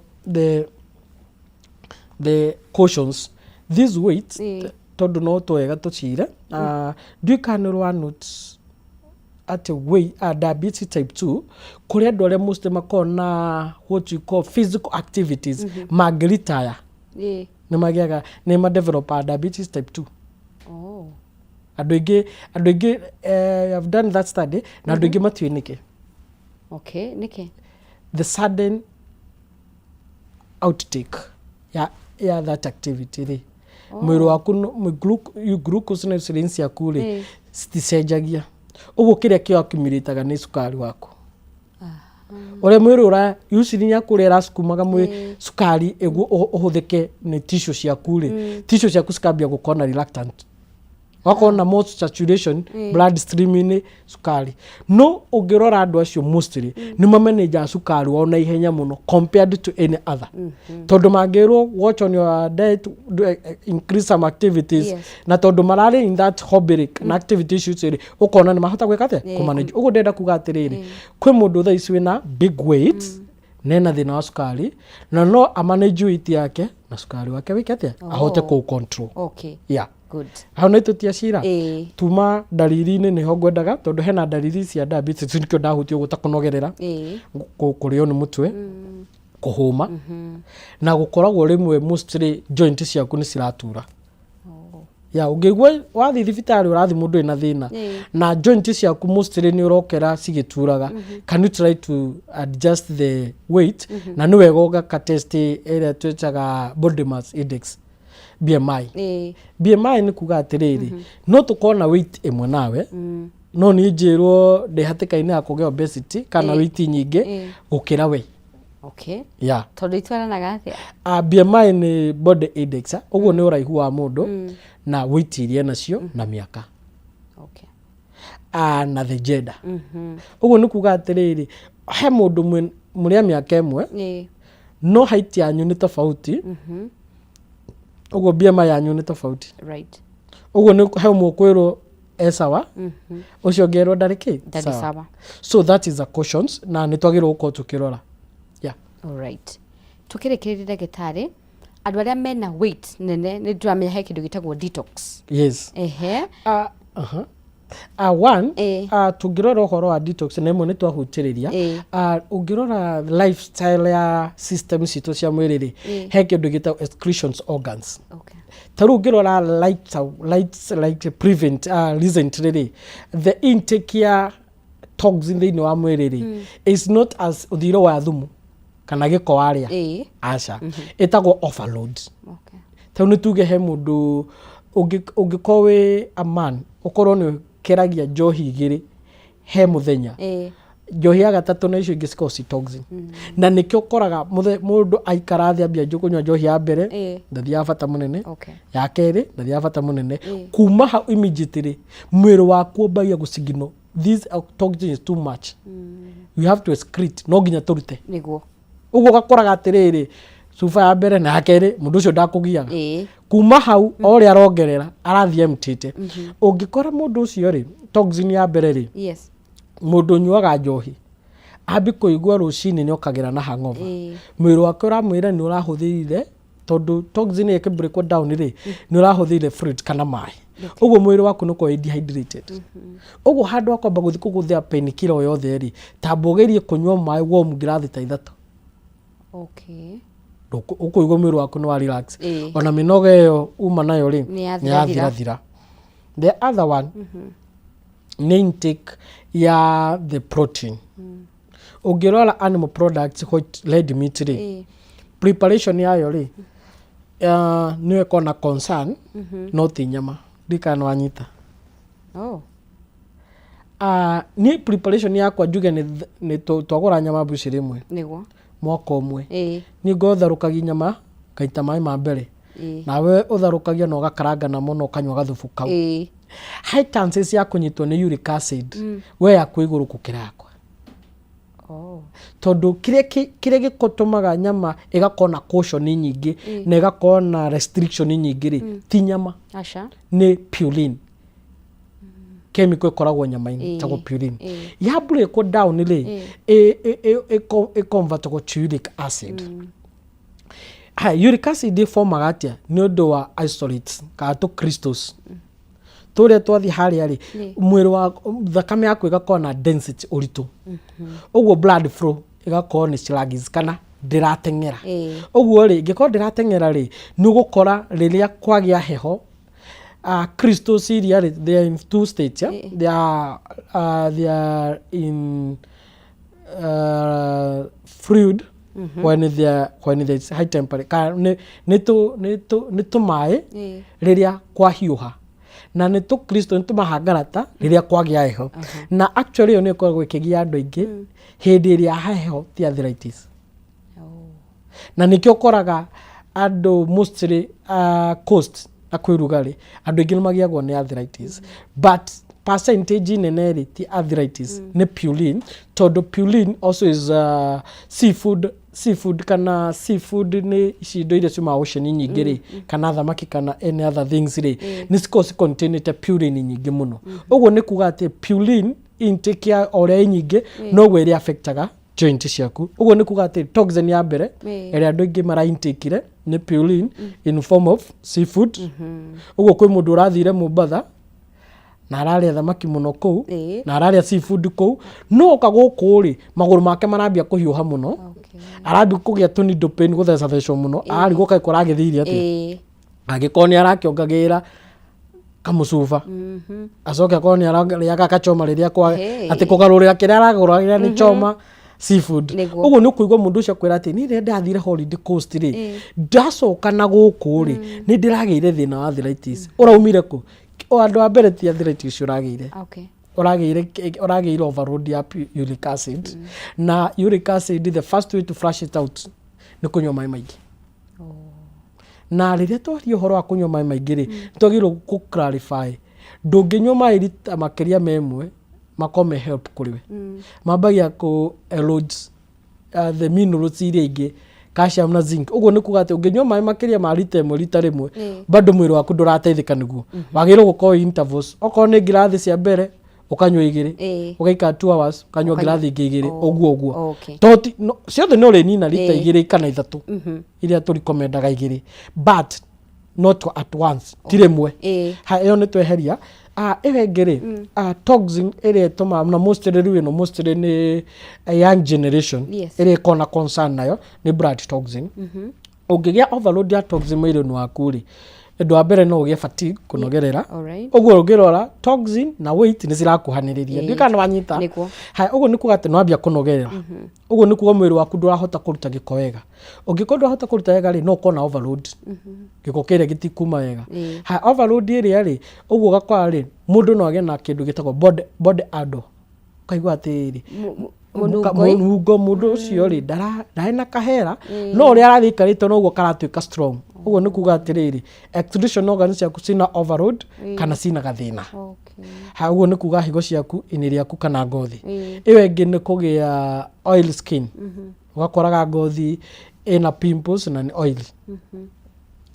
the cautions, this weight, tondũ no twega tũcire. Ndiũĩ kana nĩ rwa notes atĩ weight, diabetes type 2 kũrĩ andũ arĩa most makoragwo na what you call physical activities, mangĩritaya nĩ magĩaga, nĩ madevelopaga diabetes type 2. Andũ aingĩ have done that study na andũ aingĩ matiũĩ nĩkĩ. Okay, nĩkĩ? The sudden outtake ya that activity rĩ, mwĩrĩ waku glucose na insulin ciaku rĩ, citicenjagia. Ũguo kĩrĩa kĩo accumulate nĩ cukari waku, ũrĩa mwĩrĩ ũra insulin yaku ũrĩa ĩracukumaga mwĩ cukari ĩguo ũhũthĩke nĩ tissue ciaku rĩ, tissue ciaku cikambia gũkorwo na reluctant, wakorwo na more saturation blood stream-inĩ cukari. No ũngĩrora andũ acio mostly nĩ mamenenjaga cukari wao na ihenya mũno compared to any other, tondũ mangĩrwo watch on your diet, do, increase some activities, na tondũ mararĩ in that hobby na activities icio rĩ, ũkona nĩ mahota gwĩka atĩa, kũmanage. Ũguo ndĩrenda kuga atĩrĩrĩ, kwĩ mũndũ thaa ici wĩna big weight nena thĩna wa cukari, na no amanage weight yake na cukari wake wĩke atĩa, ahote kũ control. Yeah. Good. Hau nĩ tũtia cira tuma ndariri-inĩ nĩho ngwendaga, tondũ hena ndariri cia diabetes, nĩkĩo ndahutia ũguo, ta kũnogerera, kũrĩo nĩ mũtwe, kũhũma, na gũkoragwo rĩmwe mostly joint ciaku nĩ ciratura. Ya ũngĩigua wathiĩ thibitarĩ ũrathiĩ mũndũ wĩna thĩna na joint ciaku mostly nĩ ũrokera cigĩturaga, can you try to adjust the weight? Na nĩ wega ũgaka test ĩrĩa twĩtaga body mass index, BMI. BMI nĩ kuga atĩrĩrĩ, no tũkorwo na weight ĩmwe nawe, no niĩ njĩrwo ndĩ hatĩka-inĩ ya kũgĩa obesity kana weight nyingĩ gũkĩra we. Yeah. Tondũ itwaranaga atĩa? BMI nĩ body index, ũguo nĩ ũraihu wa mũndũ na weight iria nacio na mĩaka na the gender. Ũguo nĩ kuga atĩrĩrĩ, he mũndũ mũrĩ a mĩaka ĩmwe, no height yanyu nĩ tofauti, ũguo BMI yanyu nĩ tofauti. Ũguo nĩ he ũmwe ũkwĩrwo e sawa, ũcio ũngĩ erwo ndarĩ kĩ. Ndarĩ sawa. So that is a cautions na nĩ twagĩrĩirwo gũkorwo tũkĩrora, yeah. Alright. Tukĩrĩkĩrĩria, ndagĩtarĩ, andũ arĩa mena weight nene, nĩ ndĩramenya he kĩndũ gĩtagwo detox. Yes. One, tũngĩrora ũhoro wa detox na ĩmwe nĩ twahutĩrĩria. Ũngĩrora lifestyle ya system citũ cia mwĩrĩ rĩ, he kĩndũ gĩtagwo excretions organs. Ta rĩu ũngĩrora light, like prevent, recently rĩ, the intake ya toxin thĩinĩ wa mwĩrĩ rĩ, is not as ũthiro wa thumu kana gĩko warĩa. Aca, ĩtagwo overload. Ta rĩu nĩ tuge he mũndũ ũngĩkorwo wĩ a man, ũkorwo nĩ ũkĩragia njohi igĩrĩ he mũthenya, njohi ya gatatũ na icio ingĩ cikoragwo ci toxin, na nĩkĩo ũkoraga mũndũ aikara thĩ ambia kũnyua njohi ya mbere, ndathiaga bata mũnene, ya kerĩ ndathiaga bata mũnene. Kuma hau immediately mwĩrĩ waku wambagia gũsignal this toxin is too much, you have to excrete, no nginya tũrute. Ũguo ũgakoraga atĩrĩrĩ, cuba ya mbere na ya kerĩ mũndũ ũcio ndakũgiaga. Kuma hau o ũrĩa arongerera arathiĩ emtĩte. Ũngĩkora mũndũ ũcio rĩ, toxin ya mbere rĩ, mũndũ ũnyuaga njohi ambi kũigua rũcinĩ nĩ okagĩra na hangover. Mwĩrĩ wake ũramwĩra nĩ ũrahũthĩrire, tondũ toxin ĩkĩ down rĩ, nĩ ũrahũthĩrire fluid kana maĩ, ũguo mwĩrĩ waku nĩ ũkorwo wĩ dehydrated. Ũguo handũ ha kwamba gũthiĩ kũgũthĩa painkiller o yothe rĩ, tamba ũgerie kũnyua maĩ warm ngirathi ta 3. Ũkũigua mwĩrĩ waku nĩ wa relax. Ona mĩnoga ĩyo uma nayo rĩ, Nĩ nĩ yathirathira. yathirathira. The other one nĩ intake ya the protein. Ũngĩrora animal products, white red meat rĩ, preparation yayo rĩ, nĩyo ĩkoragwo na concern, no ti nyama. Ndikana nĩ wanyita. Oh. Ah, niĩ preparation yakwa njuge nĩ twagũra nyama mbucĩrĩ ĩmwe Nĩguo. Mwaka ũmwe. Ĩĩ. Niĩ ngotharũkagia nyama ngaita maĩ ma mbere. Nawe ũtharũkagia na ũgakaranga namo na ũkanyua gathubu kau. High chances ya kũnyitwo nĩ uric acid we yaku igũrũ gũkĩra yakwa. Oh. Tondũ kĩrĩa gĩtũmaga nyama ĩgakorwo na caution nyingĩ na ĩgakorwo na restriction nyingĩ rĩ, ti nyama. Aca. Nĩ purine chemical ĩkoragwo nyama-inĩ, ĩtagwo purine. Ya break down rĩ, ĩ convertagwo to uric acid. Haya, uric acid ĩformaga atĩa? Nĩ ũndũ wa isolates kana tũ crystals tũrĩa twathiĩ harĩa rĩ, mwĩrĩ wa thakame yaku ĩgakorwo na density, ũritũ. Ũguo blood flow ĩgakorwo nĩ sluggish kana ndĩrateng'era. Ũguo rĩ, ingĩkorwo ndĩrateng'era rĩ, nĩ ũgũkora rĩrĩa kwagĩa heho, crystals iria rĩ, they are in two states, yeah? They are in fluid when there is high temperature, kana nĩ tũmaĩ rĩrĩa kwahiũha, na nĩ tũ crystal, nĩ tũmahangarata rĩrĩa kwagĩa heho. Na actually ĩyo nĩ ĩkoragwo ĩkĩgia andũ aingĩ hĩndĩ ĩrĩa heho, ti arthritis. Na nĩkĩo ũkoraga andũ mostly coast na kwĩ rugarĩ, andũ aingĩ nĩ magiagwo nĩ arthritis, but percentage nene rĩ, ti arthritis, nĩ purine, tondũ purine also is seafood kana seafood nĩ ici indo iria ciumaga ocean nyingĩ rĩ, kana thamaki kana any other things rĩ, nĩ cikoragwo cicontainĩte purine nyingĩ mũno. Ũguo nĩ kuga atĩ purine intake ya o ũrĩa ĩ nyingĩ, noguo ĩrĩa affectaga joint ciaku. Ũguo nĩ kuga atĩ toxin ya mbere ĩrĩa andũ aingĩ mara intakeire nĩ purine in form of seafood. Ũguo kwĩ mũndũ ũrathire Mombatha na ararĩa thamaki mũno kũu na ararĩa seafood kũu, no oka gũkũ rĩ, magũrũ make marambia kũhiũha mũno, arambia kũgĩa tũ needle pain, gũthecathecwo mũno, ararigwo kaĩ kũragĩthiire atĩa, angĩkorwo nĩ arakĩongagĩrĩra kamũcuba, acoke akorwo nĩ ararĩaga kachoma rĩrĩa kwa Hey. atĩ kũgarũrĩra kĩrĩa aragũragĩra nĩ choma seafood. Nĩguo. Ũguo nĩ ũkũigua mũndũ ũcio akwĩra atĩ niĩ rĩrĩa ndathire holiday coast rĩ, ndacoka na gũkũ rĩ, nĩ ndĩragĩire thĩna wa arthritis. Ũraumire kũ? O andũ a mbere, ti arthritis ũragĩire, ũragĩire overload ya uric acid. Na uric acid, the first way to flush it out nĩ kũnyua maĩ maingĩ. Na rĩrĩa twaria ũhoro wa kũnyua maĩ maingĩ rĩ, twagĩrĩirwo kũ clarify ndũngĩnyua maĩ rita makĩria ma ĩmwe makorwo me help kũrĩ we. Mambagia kũ erode the minerals iria ingĩ, calcium na zinc. Ũguo nĩ kuga atĩ ũngĩnyua maĩ makĩria ma rita ĩmwe rita rĩmwe, bado mwĩrĩ waku ndũrateithĩka. Nĩguo wagĩrĩirwo gũkorwo intervals, okorwo nĩ ngirathi cia mbere ũkanyua igĩrĩ, ũgaikara 2 hours, ũkanyua ngirathi ingĩ igĩrĩ. Ũguo ũguo. To ciothe nĩ ũrĩnina rita igĩrĩ kana ithatũ iria tũrikomendaga igĩrĩ, but not at once, ti rĩmwe. Ha, ĩyo nĩ tweheria. Ah, ĩyo ĩngĩ rĩ, toxin ĩrĩa ĩtũmaga na mostly rĩu ĩno mostly nĩ a young generation ĩrĩa ĩkoragwo na concern nayo nĩ blood toxin. Ũngĩgĩa overload ya toxin mwĩrĩ-inĩ waku rĩ, ũndũ wa mbere no ũgĩe fatigue, kũnogerera. Ũguo ũngĩrora toxin na weight nĩ cirakuhanĩrĩria. Ndiũĩ kana nĩ wanyita. Nĩguo. Haya, ũguo nĩ kuga atĩ nĩ wambia kũnogerera. Ũguo nĩ kuga mwĩrĩ waku ndũrahota kũruta gĩko wega. Ũngĩkorwo ndũrahota kũruta wega rĩ, no ũkorwo na overload, gĩko kĩrĩa gĩtikuma wega. Haya, overload ĩrĩa rĩ, ũguo ũgakora rĩ, mũndũ no agĩe na kĩndũ gĩtagwo body odor, ũkaigua atĩrĩrĩ, Mũnungo. Mũnungo mũndũ ũcio rĩ, ndarĩ na kahera, no ũrĩa arathiĩ aikarĩte noguo karatuĩka strong. Ũguo nĩ kuga atĩrĩrĩ, excretion organs ciaku cina overload kana cina gathĩna. Ha, ũguo nĩ kuga higo ciaku, ini rĩaku kana ngothi. Ĩyo ĩngĩ nĩ kũgĩa oil skin, ũgakoraga ngothi ĩna pimples na nĩ oily.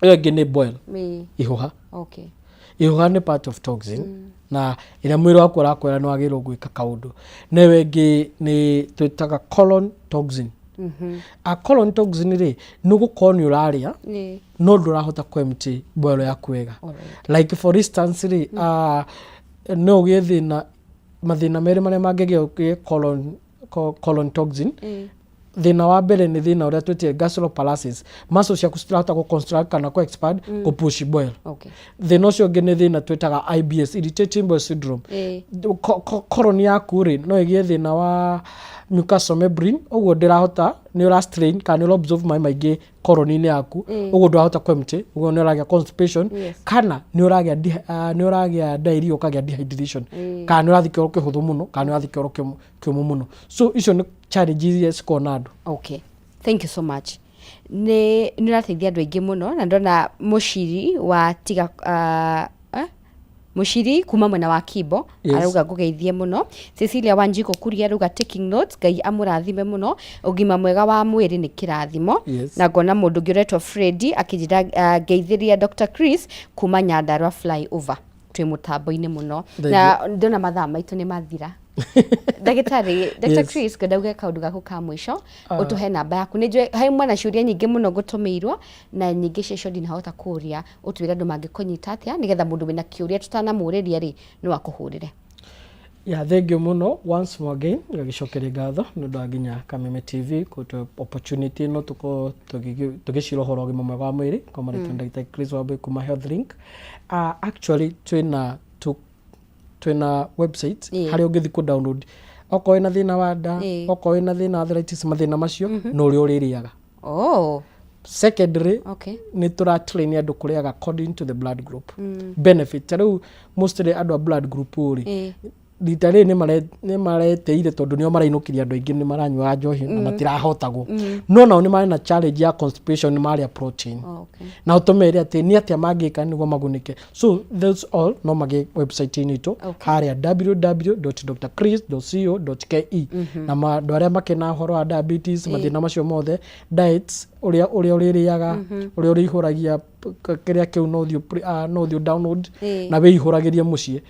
Ĩyo ĩngĩ nĩ boil, ihũha. Ihũha nĩ part of toxin na ĩrĩa mwĩrĩ waku ũrakwĩra nĩ wagĩrĩirwo gwĩka kaũndũ. Na ĩyo ĩngĩ nĩ twĩtaga colon toxin. A colon toxin rĩ, nĩ gũkorwo nĩ ũrarĩa no ndũrahota kũ empty bowel yaku wega. Like for instance rĩ, no ũgĩe thĩna, mathĩna merĩ marĩa mangĩgĩa ũgĩe colon toxin. Thĩna wa mbere nĩ thĩna ũrĩa twĩtire gastroparesis, muscle ciaku citirahota gũ contract kana kũ expand, kũ push bowel. Thĩna ũcio ũngĩ nĩ thĩna twĩtaga IBS, irritating bowel syndrome. Colon yaku rĩ, no ĩgĩe thĩna wa Mucosal membrane ũguo ndĩrahota, nĩ ũra strain kana nĩ ũra absorb maĩ maingĩ colon-inĩ yaku, ũguo ndũrahota kũ empty, ũguo nĩ ũragĩa constipation, kana nĩ ũragĩa nĩ ũragĩa diarrhea, ũkagĩa dehydration, kana nĩ ũrathiĩ kĩoro kĩhũthũ mũno, kana nĩ ũrathiĩ kĩoro kĩũmũ mũno. So icio nĩ challenge iria cikoragwo na andũ. Okay, thank you so much. Nĩ ũrateithia andũ aingĩ mũno, na ndona mũciri wa tiga mũciri kuma mwena wa Kimbo arauga ngũgeithie mũno. Cecilia Wanjikũ Kuria arauga taking notes, Ngai amũrathime mũno, ũgima mwega wa mwĩrĩ nĩ kĩrathimo. Na ngona mũndũ ũngĩ ũretwo Freddy akĩnjĩra ngeithĩria Dr. Chris kuma Nyandarua flyover, twĩ mũtambo-inĩ mũno. Thank Na ndona mathaa maitũ nĩ mathira. Ndagĩtarĩ Dr. Chris, ngwenda uge kaũndũ gaku ka mũico, ũtũhe namba yaku. Nĩ njũĩ he mwana ciũria nyingĩ mũno ngũtũmĩirwo, na nyingĩ ciacio ndinahota kũria. Ũtwĩre andũ mangĩkũnyita atĩa, nĩgetha mũndũ wĩna kĩũria tũtanamũrĩria rĩ, no akũhũrĩre. Yeah, thank you mũno once more again. Ngagĩcokeria ngatho nĩ ũndũ wa nginya Kameme TV kũtũhe opportunity ĩno tũkorwo tũgĩcira ũhoro wa ũgima mwega wa mwĩrĩ. Kwa marĩtwa ndagĩtarĩ Chris Wambui kuma Health Link. Actually twĩna website harĩa ũngĩthiĩ kũ download okorwo wĩna thĩna wa nda, okorwo wĩna thĩna wa arthritis, mathĩna macio na ũrĩa ũrĩrĩaga. Secondly, nĩ tũra train andũ kũrĩaga according to the blood group benefit. Ta rĩu mostly andũ a blood group rĩ, rita rĩrĩ nĩ mareteire tondũ nĩo marainũkirie andũ aingĩ nĩ maranyuaga njohi na matirahotagwo, no nao nĩ marĩ na challenge ya constipation nĩ marĩa protein, na ũtũmere atĩ nĩ atĩa mangĩka nĩguo magunĩke. So that's all, no magĩ website-inĩ itũ harĩa www.drchris.co.ke, na andũ arĩa makena ũhoro wa diabetes, mathĩna macio mothe, diets, ũrĩa ũrĩrĩaga, ũrĩa ũrĩihũragia kĩrĩa kĩu, no ũthiĩ no ũthiĩ download na wĩihũragĩrie mũciĩ.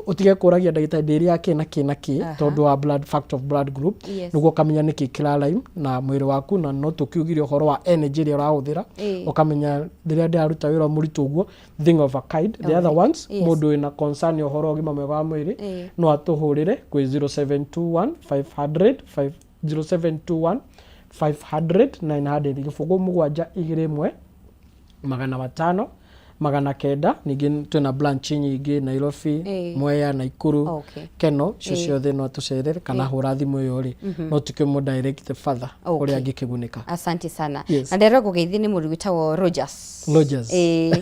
Ũtige kũragia ndagĩtarĩ ndĩrĩa kĩ na kĩ na kĩ, tondũ wa blood factor of blood group, nĩguo ũkamenya nĩkĩ kĩrarime na mwĩrĩ waku. Na no tũkiugire ũhoro wa energy ĩrĩa ũrahũthĩra, ũkamenya rĩrĩa ndĩraruta wĩra mũritũ ũguo, thing of a kind. The other ones, mũndũ wĩna concern ya ũhoro wa ũgima mwega wa mwĩrĩ, no atũhũrĩre kwĩ 0721 500 5 0721 500 900, 0721 500 900. Ningĩ twĩna branch nyingĩ Nairobi, Mwea, Naikuru, Keno, icio ciothe no atũcerere kana hũra thimũ ĩyo rĩ, no tũkĩmũ direct further ũrĩa angĩkĩgunĩka. Asante sana. Yes. Na nderwo ngũgeithie nĩ mũndũ wĩtagwo Rogers. Rogers.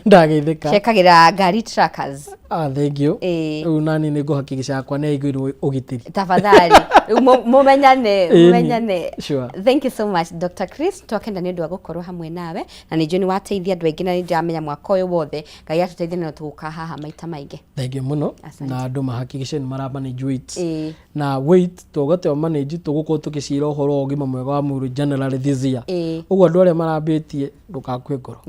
Ndageithĩka. Cekagĩra ngari trackers. Ah, thank you. Rĩu nani nĩ ngũhakikisha yakwa nĩ yaiguirwo ũgitĩri. Tafadhali rĩu mũmenyane. Mũmenyane. Sure. Thank you so much, Dr. Chris. Twakenda nĩ ũndũ wa gũkorwo hamwe nawe, na nĩ njũĩ nĩ wateithia andũ aingĩ, na nĩ ndĩramenya mwaka ũyũ wothe Ngai atũteithie na tũgũka haha maita maingĩ. Thank you mũno. Asante. Na andũ mahakikishe nĩ mara manage weight, na weight tũgote o manage, tũgũkorwo tũgĩcira ũhoro wa ũgima mwega wa mwĩrĩ generally this year. Ũguo andũ arĩa marambĩtie, ndũgakue ngoro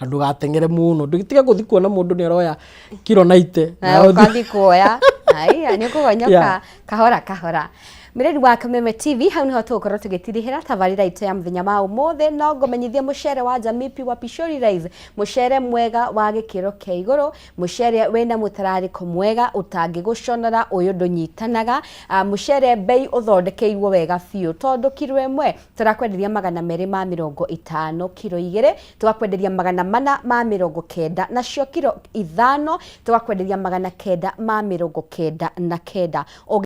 na ndũgateng'ere mũno, ndũtige gũthiĩ kuona mũndũ nĩ aroya kiro 90 na na ũthiĩ- ũkathi kuoya aya nĩ ũkũgonyoka. Kahora kahora. Mĩreri wa Kameme TV, hau niho tũgũkorwo tũgĩtirihĩra tabarĩra itũ ya mũthenya wa ũmũthĩ. No ngũmenyithie mũcere wa Jamii wa Pishori Rice, mũcere mwega wa gĩkĩro kĩa igũrũ, mũcere wĩna mũtararĩko mwega ũtangĩgũconora, ũyũ ndũnyitanaga. Mũcere bei ũthondekeirwo wega biũ, tondũ kiro ĩmwe tũrakwenderia 250, kiro 2 tũgakwenderia 490, nacio kiro 5 tũgakwenderia 999.